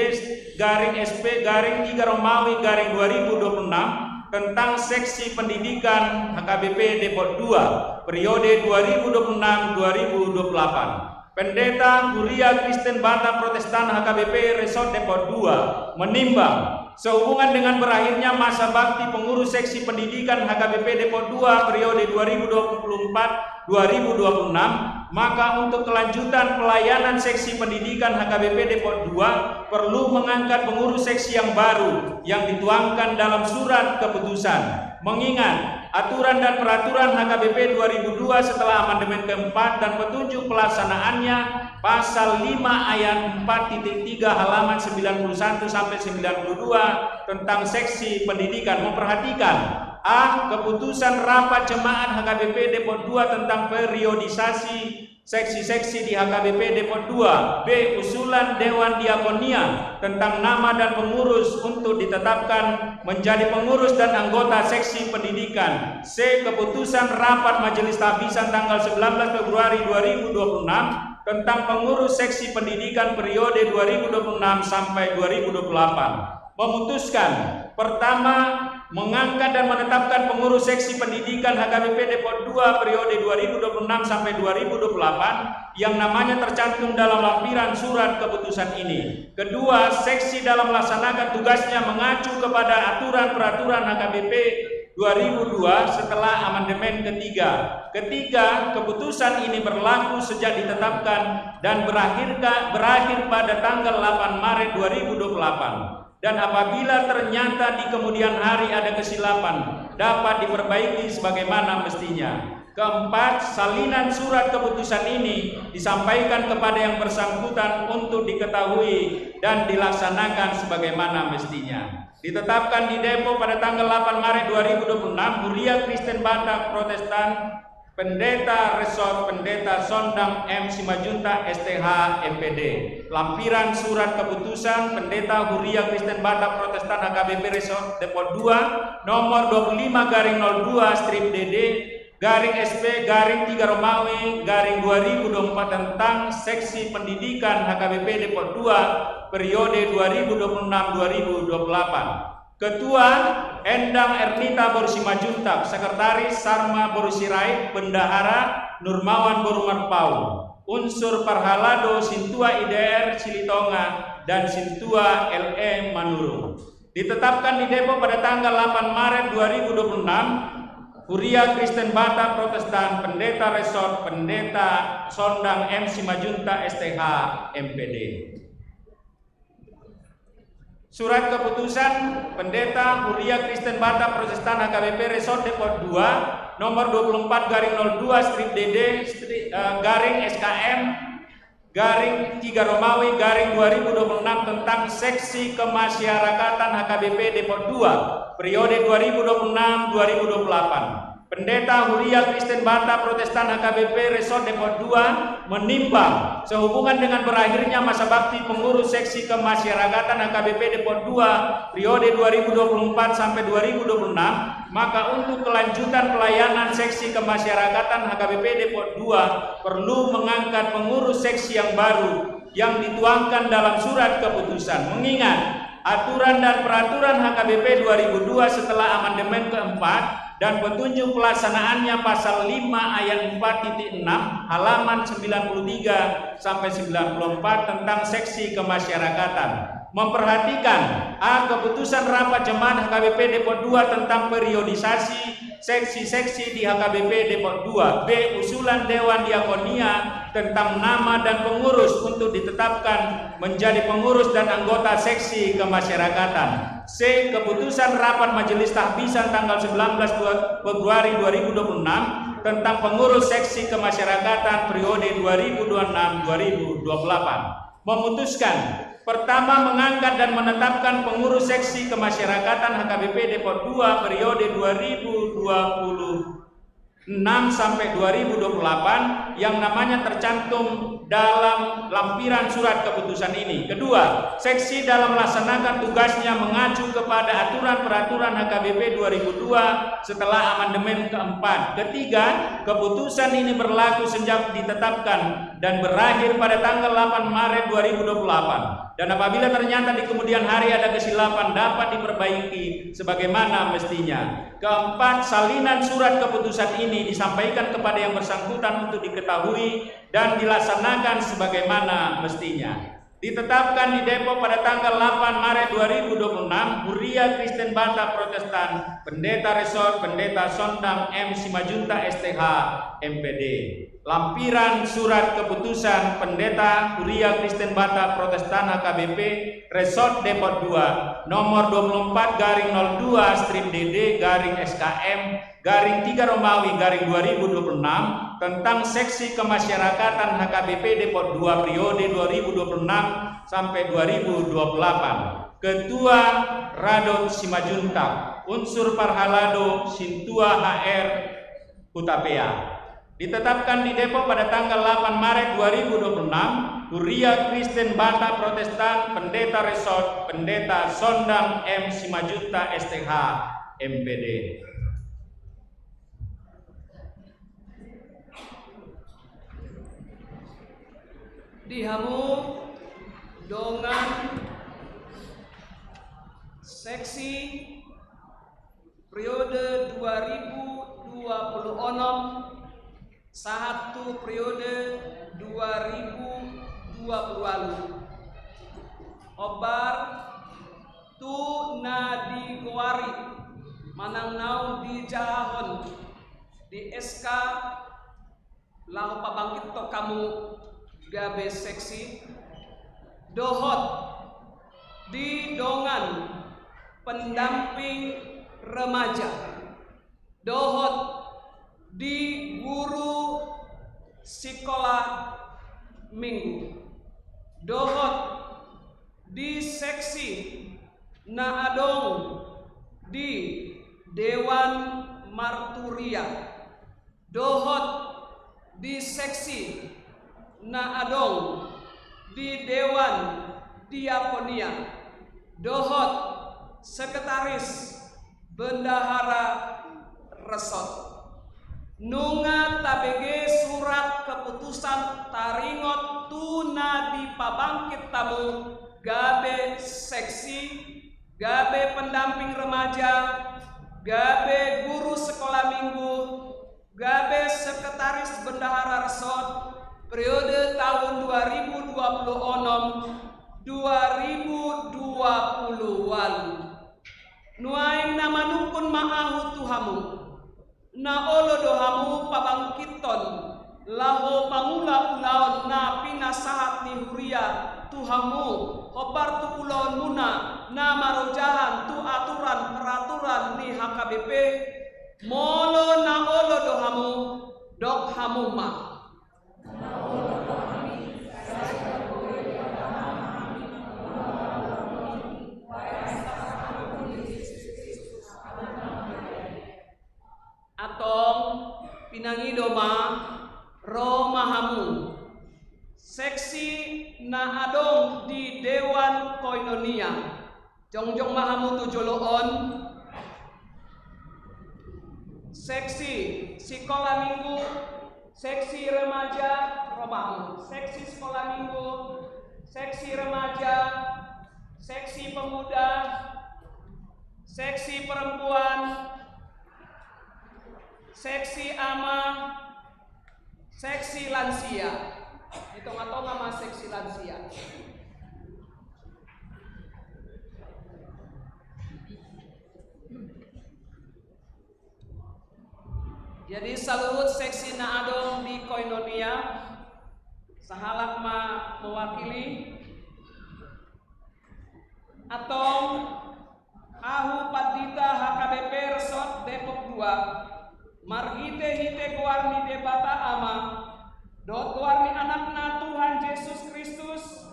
garing S P garing tiga Romawi garing dua ribu dua puluh enam, tentang seksi pendidikan H K B P Depok dua, periode dua ribu dua puluh enam dua ribu dua puluh delapan. Pendeta Huria Kristen Batak Protestan H K B P Resort Depok dua menimbang, sehubungan dengan berakhirnya masa bakti pengurus seksi pendidikan H K B P Depok dua periode dua ribu dua puluh empat dua ribu dua puluh enam, maka untuk kelanjutan pelayanan seksi pendidikan H K B P Depok dua perlu mengangkat pengurus seksi yang baru yang dituangkan dalam surat keputusan. Mengingat aturan dan peraturan H K B P dua ribu dua setelah amandemen keempat dan petunjuk pelaksanaannya, pasal lima ayat empat titik tiga halaman sembilan puluh satu sampai sembilan puluh dua, tentang seksi pendidikan, memperhatikan: A. Keputusan rapat jemaat H K B P Depok dua tentang periodisasi seksi-seksi di H K B P Depok dua. B. Usulan Dewan Diakonia tentang nama dan pengurus untuk ditetapkan menjadi pengurus dan anggota seksi pendidikan. C. Keputusan rapat Majelis Tahbisan tanggal sembilan belas Februari dua ribu dua puluh enam tentang pengurus seksi pendidikan periode dua ribu dua puluh enam sampai dua ribu dua puluh delapan. Memutuskan: pertama, mengangkat dan menetapkan pengurus seksi pendidikan H K B P Depok dua periode dua ribu dua puluh enam sampai dua ribu dua puluh delapan yang namanya tercantum dalam lampiran surat keputusan ini. Kedua, seksi dalam melaksanakan tugasnya mengacu kepada aturan peraturan H K B P dua ribu dua setelah amandemen ketiga. Ketiga, keputusan ini berlaku sejak ditetapkan dan berakhir, berakhir pada tanggal delapan Maret dua ribu dua puluh delapan. Dan apabila ternyata di kemudian hari ada kesilapan, dapat diperbaiki sebagaimana mestinya. Keempat, salinan surat keputusan ini disampaikan kepada yang bersangkutan untuk diketahui dan dilaksanakan sebagaimana mestinya. Ditetapkan di Depok pada tanggal delapan Maret dua ribu dua puluh enam, Huria Kristen Batak Protestan, Pendeta Resort Pendeta Sondang M Simanjuntak, S T H, M P D. Lampiran surat keputusan Pendeta Huria Kristen Batak Protestan H K B P Resort Depok dua, nomor dua puluh lima garing nol dua strip D D garing S P garing tiga Romawi garing dua ribu dua puluh empat tentang seksi pendidikan H K B P Depok dua periode dua ribu dua puluh enam dua ribu dua puluh delapan. Ketua, Endang Ernita boru Simanjuntak. Sekretaris, Sarma boru Sirait. Bendahara, Nurmawan boru Marpaung. Unsur parhalado, Sintua I D R Silitonga dan Sintua L E Manurung. Ditetapkan di Depok pada tanggal delapan Maret dua ribu dua puluh enam, Huria Kristen Batak Protestan, Pendeta Resort Pendeta Sondang M Simanjuntak, S T H, M P D. Surat keputusan Pendeta Huria Kristen Batak Protestan H K B P Resort Depok dua, nomor dua puluh empat garing nol dua strip D D, stri-, eh, garing S K M, garing tiga Romawi, garing dua ribu dua puluh enam tentang seksi kemasyarakatan H K B P Depok dua, periode dua ribu dua puluh enam dua ribu dua puluh delapan. Pendeta Huria Kristen Batak Protestan H K B P Resort Depok dua menimbang, sehubungan dengan berakhirnya masa bakti pengurus seksi kemasyarakatan H K B P Depok dua periode dua ribu dua puluh empat sampai dua ribu dua puluh enam, maka untuk kelanjutan pelayanan seksi kemasyarakatan H K B P Depok dua perlu mengangkat pengurus seksi yang baru yang dituangkan dalam surat keputusan. Mengingat aturan dan peraturan H K B P dua ribu dua setelah amandemen keempat dan petunjuk pelaksanaannya, pasal lima ayat empat titik enam halaman sembilan puluh tiga sampai sembilan puluh empat, tentang seksi kemasyarakatan. Memperhatikan: A. Keputusan rapat jemaat H K B P Depok dua tentang periodisasi seksi-seksi di H K B P Depok dua. B. Usulan Dewan Diakonia tentang nama dan pengurus untuk ditetapkan menjadi pengurus dan anggota seksi kemasyarakatan. C. Keputusan rapat Majelis Tahbisan tanggal sembilan belas Februari dua ribu dua puluh enam tentang pengurus seksi kemasyarakatan periode dua ribu dua puluh enam dua ribu dua puluh delapan. Memutuskan: pertama, mengangkat dan menetapkan pengurus seksi kemasyarakatan H K B P Depok dua periode dua ribu dua puluh enam sampai dua ribu dua puluh delapan yang namanya tercantum dalam lampiran surat keputusan ini. Kedua, seksi dalam melaksanakan tugasnya mengacu kepada aturan peraturan H K B P dua ribu dua setelah amandemen keempat. Ketiga, keputusan ini berlaku sejak ditetapkan dan berakhir pada tanggal delapan Maret dua ribu dua puluh delapan. Dan apabila ternyata di kemudian hari ada kesilapan, dapat diperbaiki sebagaimana mestinya. Keempat, salinan surat keputusan ini disampaikan kepada yang bersangkutan untuk diketahui dan dilaksanakan sebagaimana mestinya. Ditetapkan di Depok pada tanggal delapan Maret dua ribu dua puluh enam, Huria Kristen Batak Protestan, Pendeta Resort, Pendeta Sondang M Simanjuntak S T H, M P D. Lampiran surat keputusan Pendeta Huria Kristen Batak Protestan H K B P Resort Depok dua, nomor dua puluh empat garing nol dua strip D D garing S K M garing tiga Romawi garing dua ribu dua puluh enam, tentang seksi kemasyarakatan H K B P Depok dua periode dua ribu dua puluh enam sampai dua ribu dua puluh delapan. Ketua Radot Simanjuntak, unsur parhalado Sintua H R Hutapea. Ditetapkan di Depok pada tanggal delapan Maret dua ribu dua puluh enam, Huria Kristen Batak Protestan, Pendeta Resort, Pendeta Sondang M Simanjuntak S T H, M P D. Di hamu dongan seksi periode dua ribu dua puluh enam sahat tu periode dua ribu dua puluh walu. Hombar tu na digoari manang naung dijahahon di S K laho pabangkithon hamu gabe seksi, dohot di dongan pendamping remaja, dohot di guru sikola minggu, dohot di seksi na adong di Dewan Marturia, dohot di seksi na adong di Dewan Diakonia, dohot sekretaris bendahara resort. Nunga tabege surat keputusan taringot tu na dipabangkit hamu gabe seksi, gabe pendamping remaja, gabe guru sekolah minggu, gabe sekretaris bendahara resort periode tahun dua ribu dua puluh enam dua ribu dua puluh walu. Nuaeng na manungkun ma ahu tu hamu. Na olo do hamu pabangkithon laho mangula ulaon na pinasahat ni huria tu hamu, hombar tu ulaonmuna na marojahan tu aturan peraturan ni H K B P? Molo na olo do hamu, dok hamu ma. Antong, pinangido ma, ro ma hamu. Seksi na adong di Dewan Koinonia. Jongjong ma hamu tu jolo on. Seksi sikola minggu, seksi remaja, ro ma hamu. Seksi sikola minggu, seksi remaja, seksi pemuda, seksi perempuan, seksi ama, seksi lansia. Di tonga-tonga ma seksi lansia. Jadi saluhut seksi na adong di Koinonia, sahalak ma mewakili. Antong, ahu pandita H K B P Resort Depok dua, marhite-hite goar ni Debata Ama, dohot goar ni Anakna Tuhan Jesus Kristus,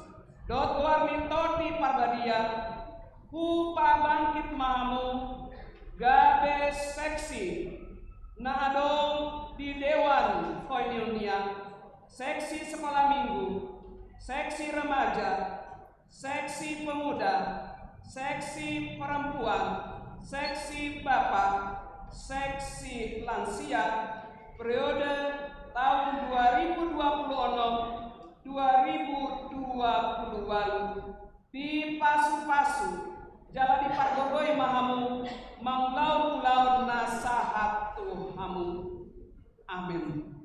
dohot goar ni Tondi Parbadia, hupabangkit ma hamu gabe seksi na adong di Dewan Koinonia, seksi sekolah minggu, seksi remaja, seksi pemuda, seksi perempuan, seksi bapak, seksi lansia, periode tahun dua ribu dua puluh enam, dua ribu dua puluh delapan. Dipasupasu jala dipargogoi ma hamu mangulahon ulaon na sahat tu hamu. Amin.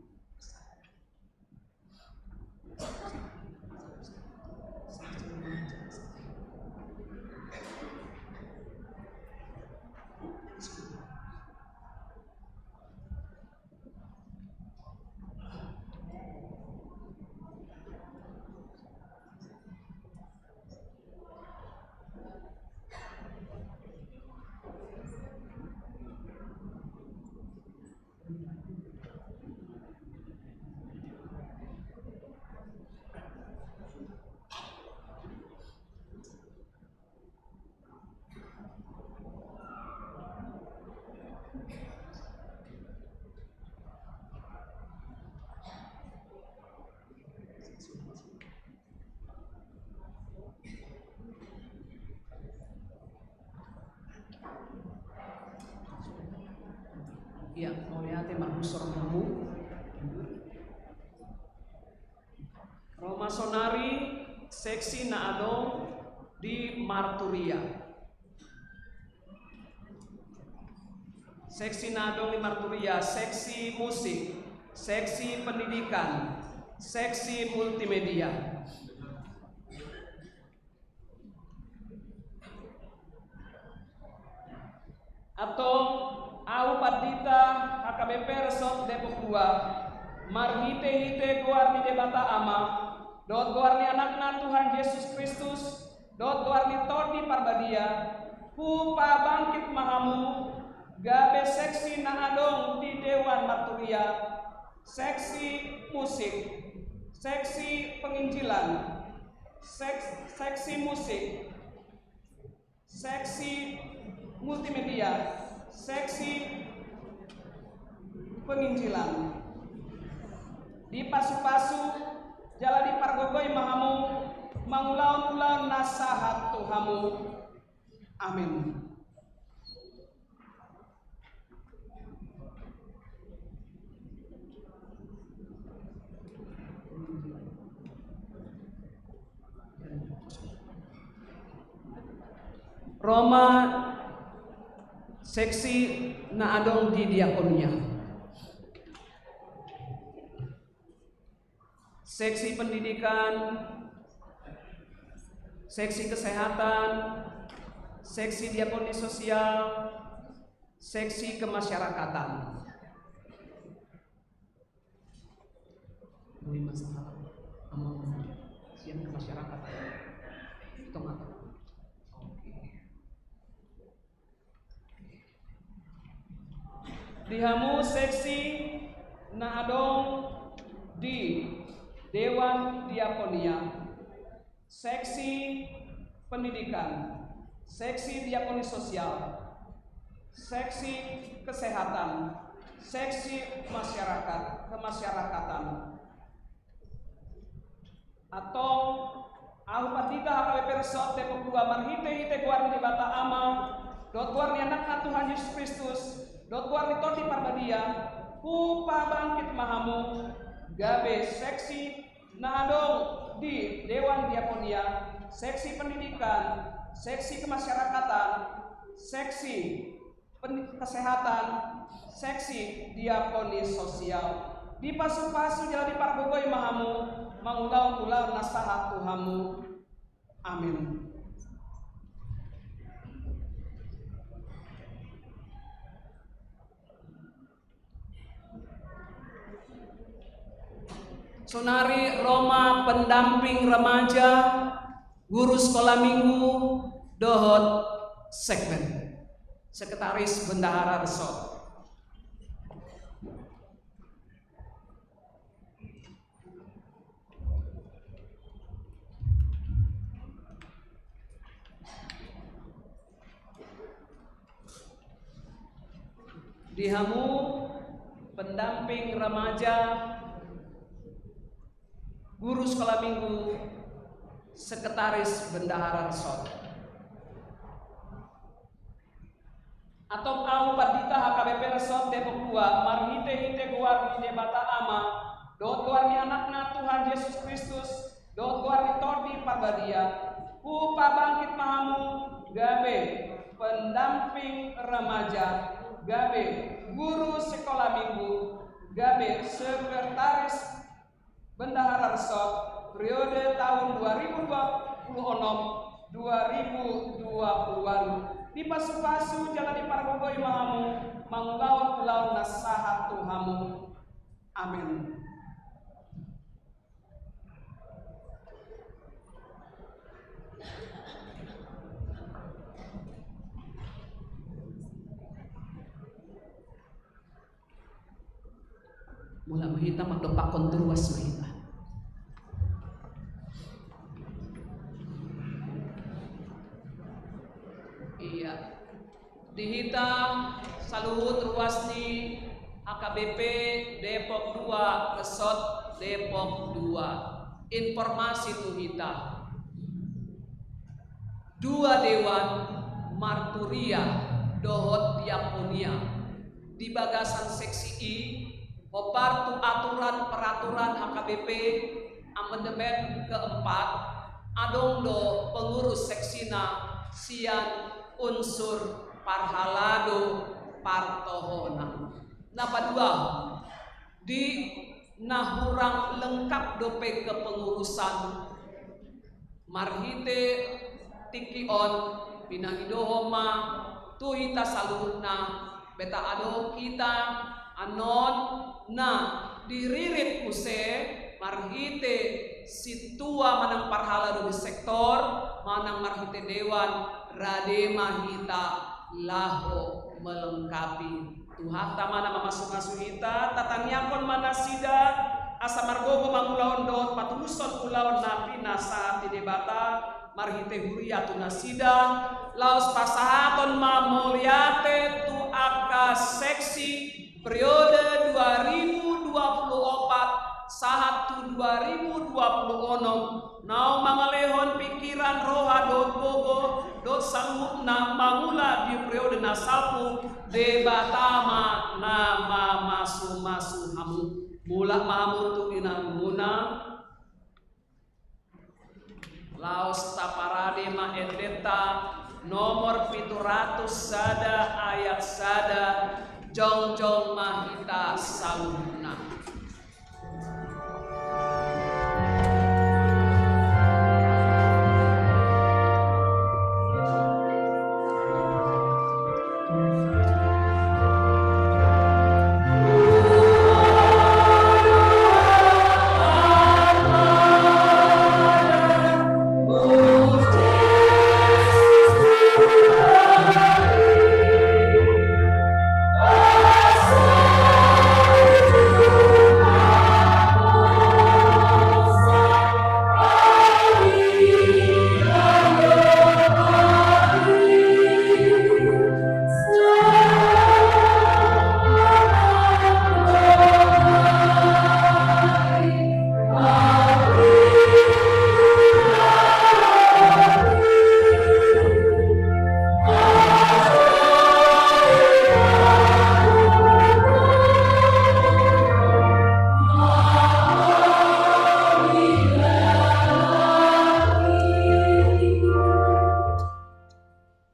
Ia, mauliate, marhusor ma hamu. Ro ma saonari seksi na adong di marturia. Seksi na adong di marturia, seksi musik, seksi pendidikan, seksi multimedia. Antong, ahu Pandita H K B P Resort Depok dua, marhitehite goar ni Debata Ama, dohot goar ni Anakna Tuhan Jesus Kristus, dohot goar ni Tondi Parbadia, hupabangkit ma hamu gabe seksi na adong di Dewan Marturia, seksi musik, seksi penginjilan, seks-, seksi musik, seksi multimedia, seksi penginjilan. Dipasupasu jala dipargogoi ma hamu mangulahon ulaon na sahat tu hamu. Amin. Ro ma seksi na adong di diakonia. Seksi pendidikan, seksi kesehatan, seksi diakoni sosial, seksi kemasyarakatan. Boi masalah ama sian kemasyarakatan. Tengah-tengah. Oke. Di hamu seksi na adong di Dewan Diakonia, seksi pendidikan, seksi diakoni sosial, seksi kesehatan, seksi masyarakat, kemasyarakatan. Antong, ahu Pandita H K B P Resort Depok dua marhitehite goar ni Debata Ama, dohot goar ni Anakna Tuhan Jesus Kristus, dohot goar ni Tondi Parbadia, hupabangkit ma hamu gabe seksi na adong di Dewan Diakonia, seksi pendidikan, seksi kemasyarakatan, seksi pen-, kesehatan, seksi diakoni sosial. Dipasupasu jala dipargogoi ma hamu mangulahon ulaon na sahat tu hamu. Amin. Saonari ro ma pendamping remaja, guru sekolah minggu, dohot sekmen. Sekretaris Bendahara Resort. Di hamu Pendamping remaja, guru sekolah minggu, sekretaris bendahara resort. Antong ahu pandita H K B P Resort Depok dua, marhite-hite goar ni Debata Ama, dohot goar ni Anakna Tuhan Jesus Kristus, dohot goar ni Tondi Parbadia, hupabangkit ma hamu gabe pendamping remaja, gabe guru sekolah minggu, gabe sekretaris bendahara resort periode tahun dua ribu dua puluh enam, dua ribu dua puluh walu. Dipasu-pasu jala dipargogoi ma hamu mangulahon ulaon na sahat tu hamu. Amen. Mulak ma hita, mandompakkon tu ruas ma hita. Iya. Di hita saluhut ruas ni H K B P Depok dua, Resort Depok dua. Informasi tu hita. Dua dewan, marturia dohot diakonia, di bagasan seksi i, hombar tu aturan peraturan H K B P, amandemen keempat, adong do pengurus seksina sian unsur parhalado partohonan. Na paduahon, di na hurang lengkap dope kepengurusan, marhite tingki on pinangidohon ma tu hita saluhutna, beta adong hita annon na diririt muse marhite sintua manang parhalado di sektor, manang marhite dewan, rade ma hita laho melengkapi. Tuhanta ma na mamasu-masu hita, tatangiangkon ma nasida asa margogo mangulahon dohot patulushon ulaon na pinasahat ni Debata marhite huria tu nasida, laos pasahaton ma mauliate tu angka seksi periode dua ribu dua puluh opat sahat tu dua ribu dua puluh onom, naung mangalehon pingkiran, roha dohot gogo dohot saluhutna mangula di periode na salpu. Debata ma na mamasu-masu hamu. Mulak ma hamu tu inanmuna. Laos taparade ma endenta nomor pitu ratus sada ayat sada, jongjong ma hita saluhutna.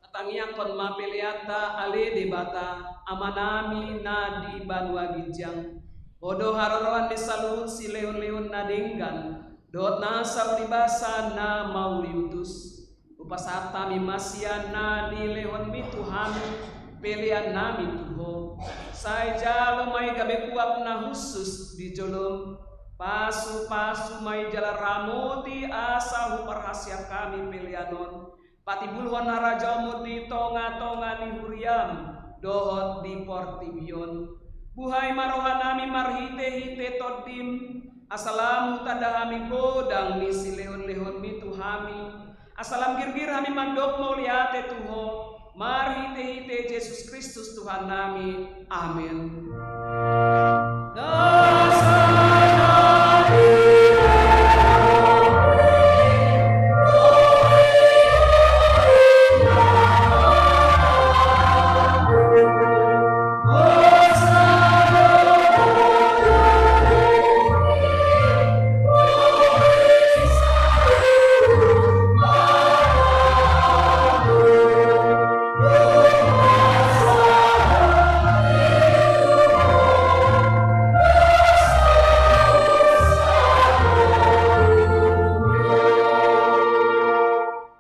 Tatangiangkon ma peleanta, ale Debata, Amanami na di banua ginjang. Ho do haroroan ni saluhut silehon-lehon na denggan dohot na saur ni basa na mauliutus. Hupasahat hami ma sian na nilehonmi tu hami peleannami tu Ho. Sai jalo ma i gabe uap na hushus di jolom. Pasu-pasu ma i jala ramoti asa huparhaseang hami pelean on. Patimbulhon harajaonmu di tonga-tonga ni huriam dohot di portibi on. Buhai ma rohanami marhite-hite Tondim, asa lam hutanda hami godang ni silehon-lehonmi tu hami, asa lam girgir hami mandok mauliate tu Ho, Marhite-hite Jesus Kristus Tuhannami. Amen.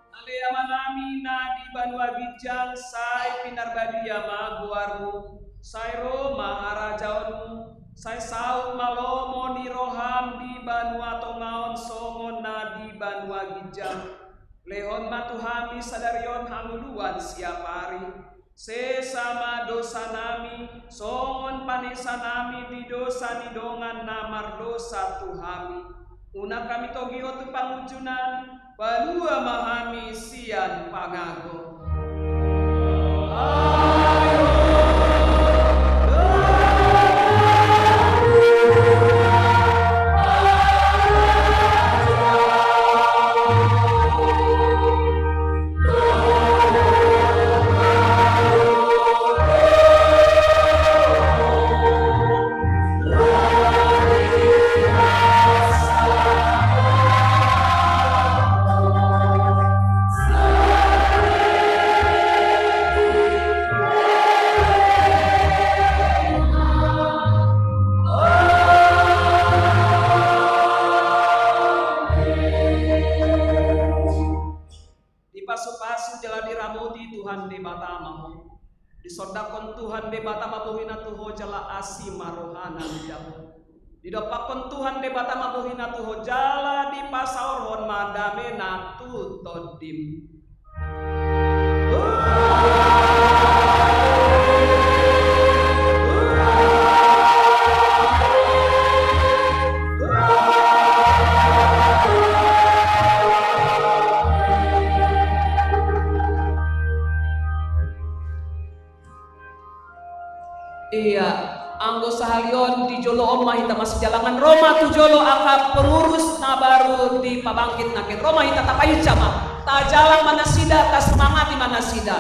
Ale Amanami na di banua ginjang, sai pinarbadia ma goarmu, sai ro ma harajaonmu, sai saut ma lomo ni roham di banua tonga on songon na di banua ginjang. Lehon ma tu hami sadari on hangoluan siapari. Sesa ma dosanami, songon panesanami di dosa ni dongan na mardosa tu hami. Unang hami togihon tu pangunjunan, palua ma hami sian pangago. Dipasu-pasu jala diramoti Tuhan Debata ma ho. Disondangkon Tuhan Debata ma bohina tu ho jala asi ma rohana mida ho. Didompakkon Tuhan Debata ma bohina tu ho jala dipasaorhon ma damena tu tondim. Ia, anggo sahali on di jolo on ma hita masijalangan, ro ma tu jolo angka pengurus na baru dipabangkit nangkin, ro ma hita, tapainsa ma, tajalang ma nasida, tasumangati ma nasida.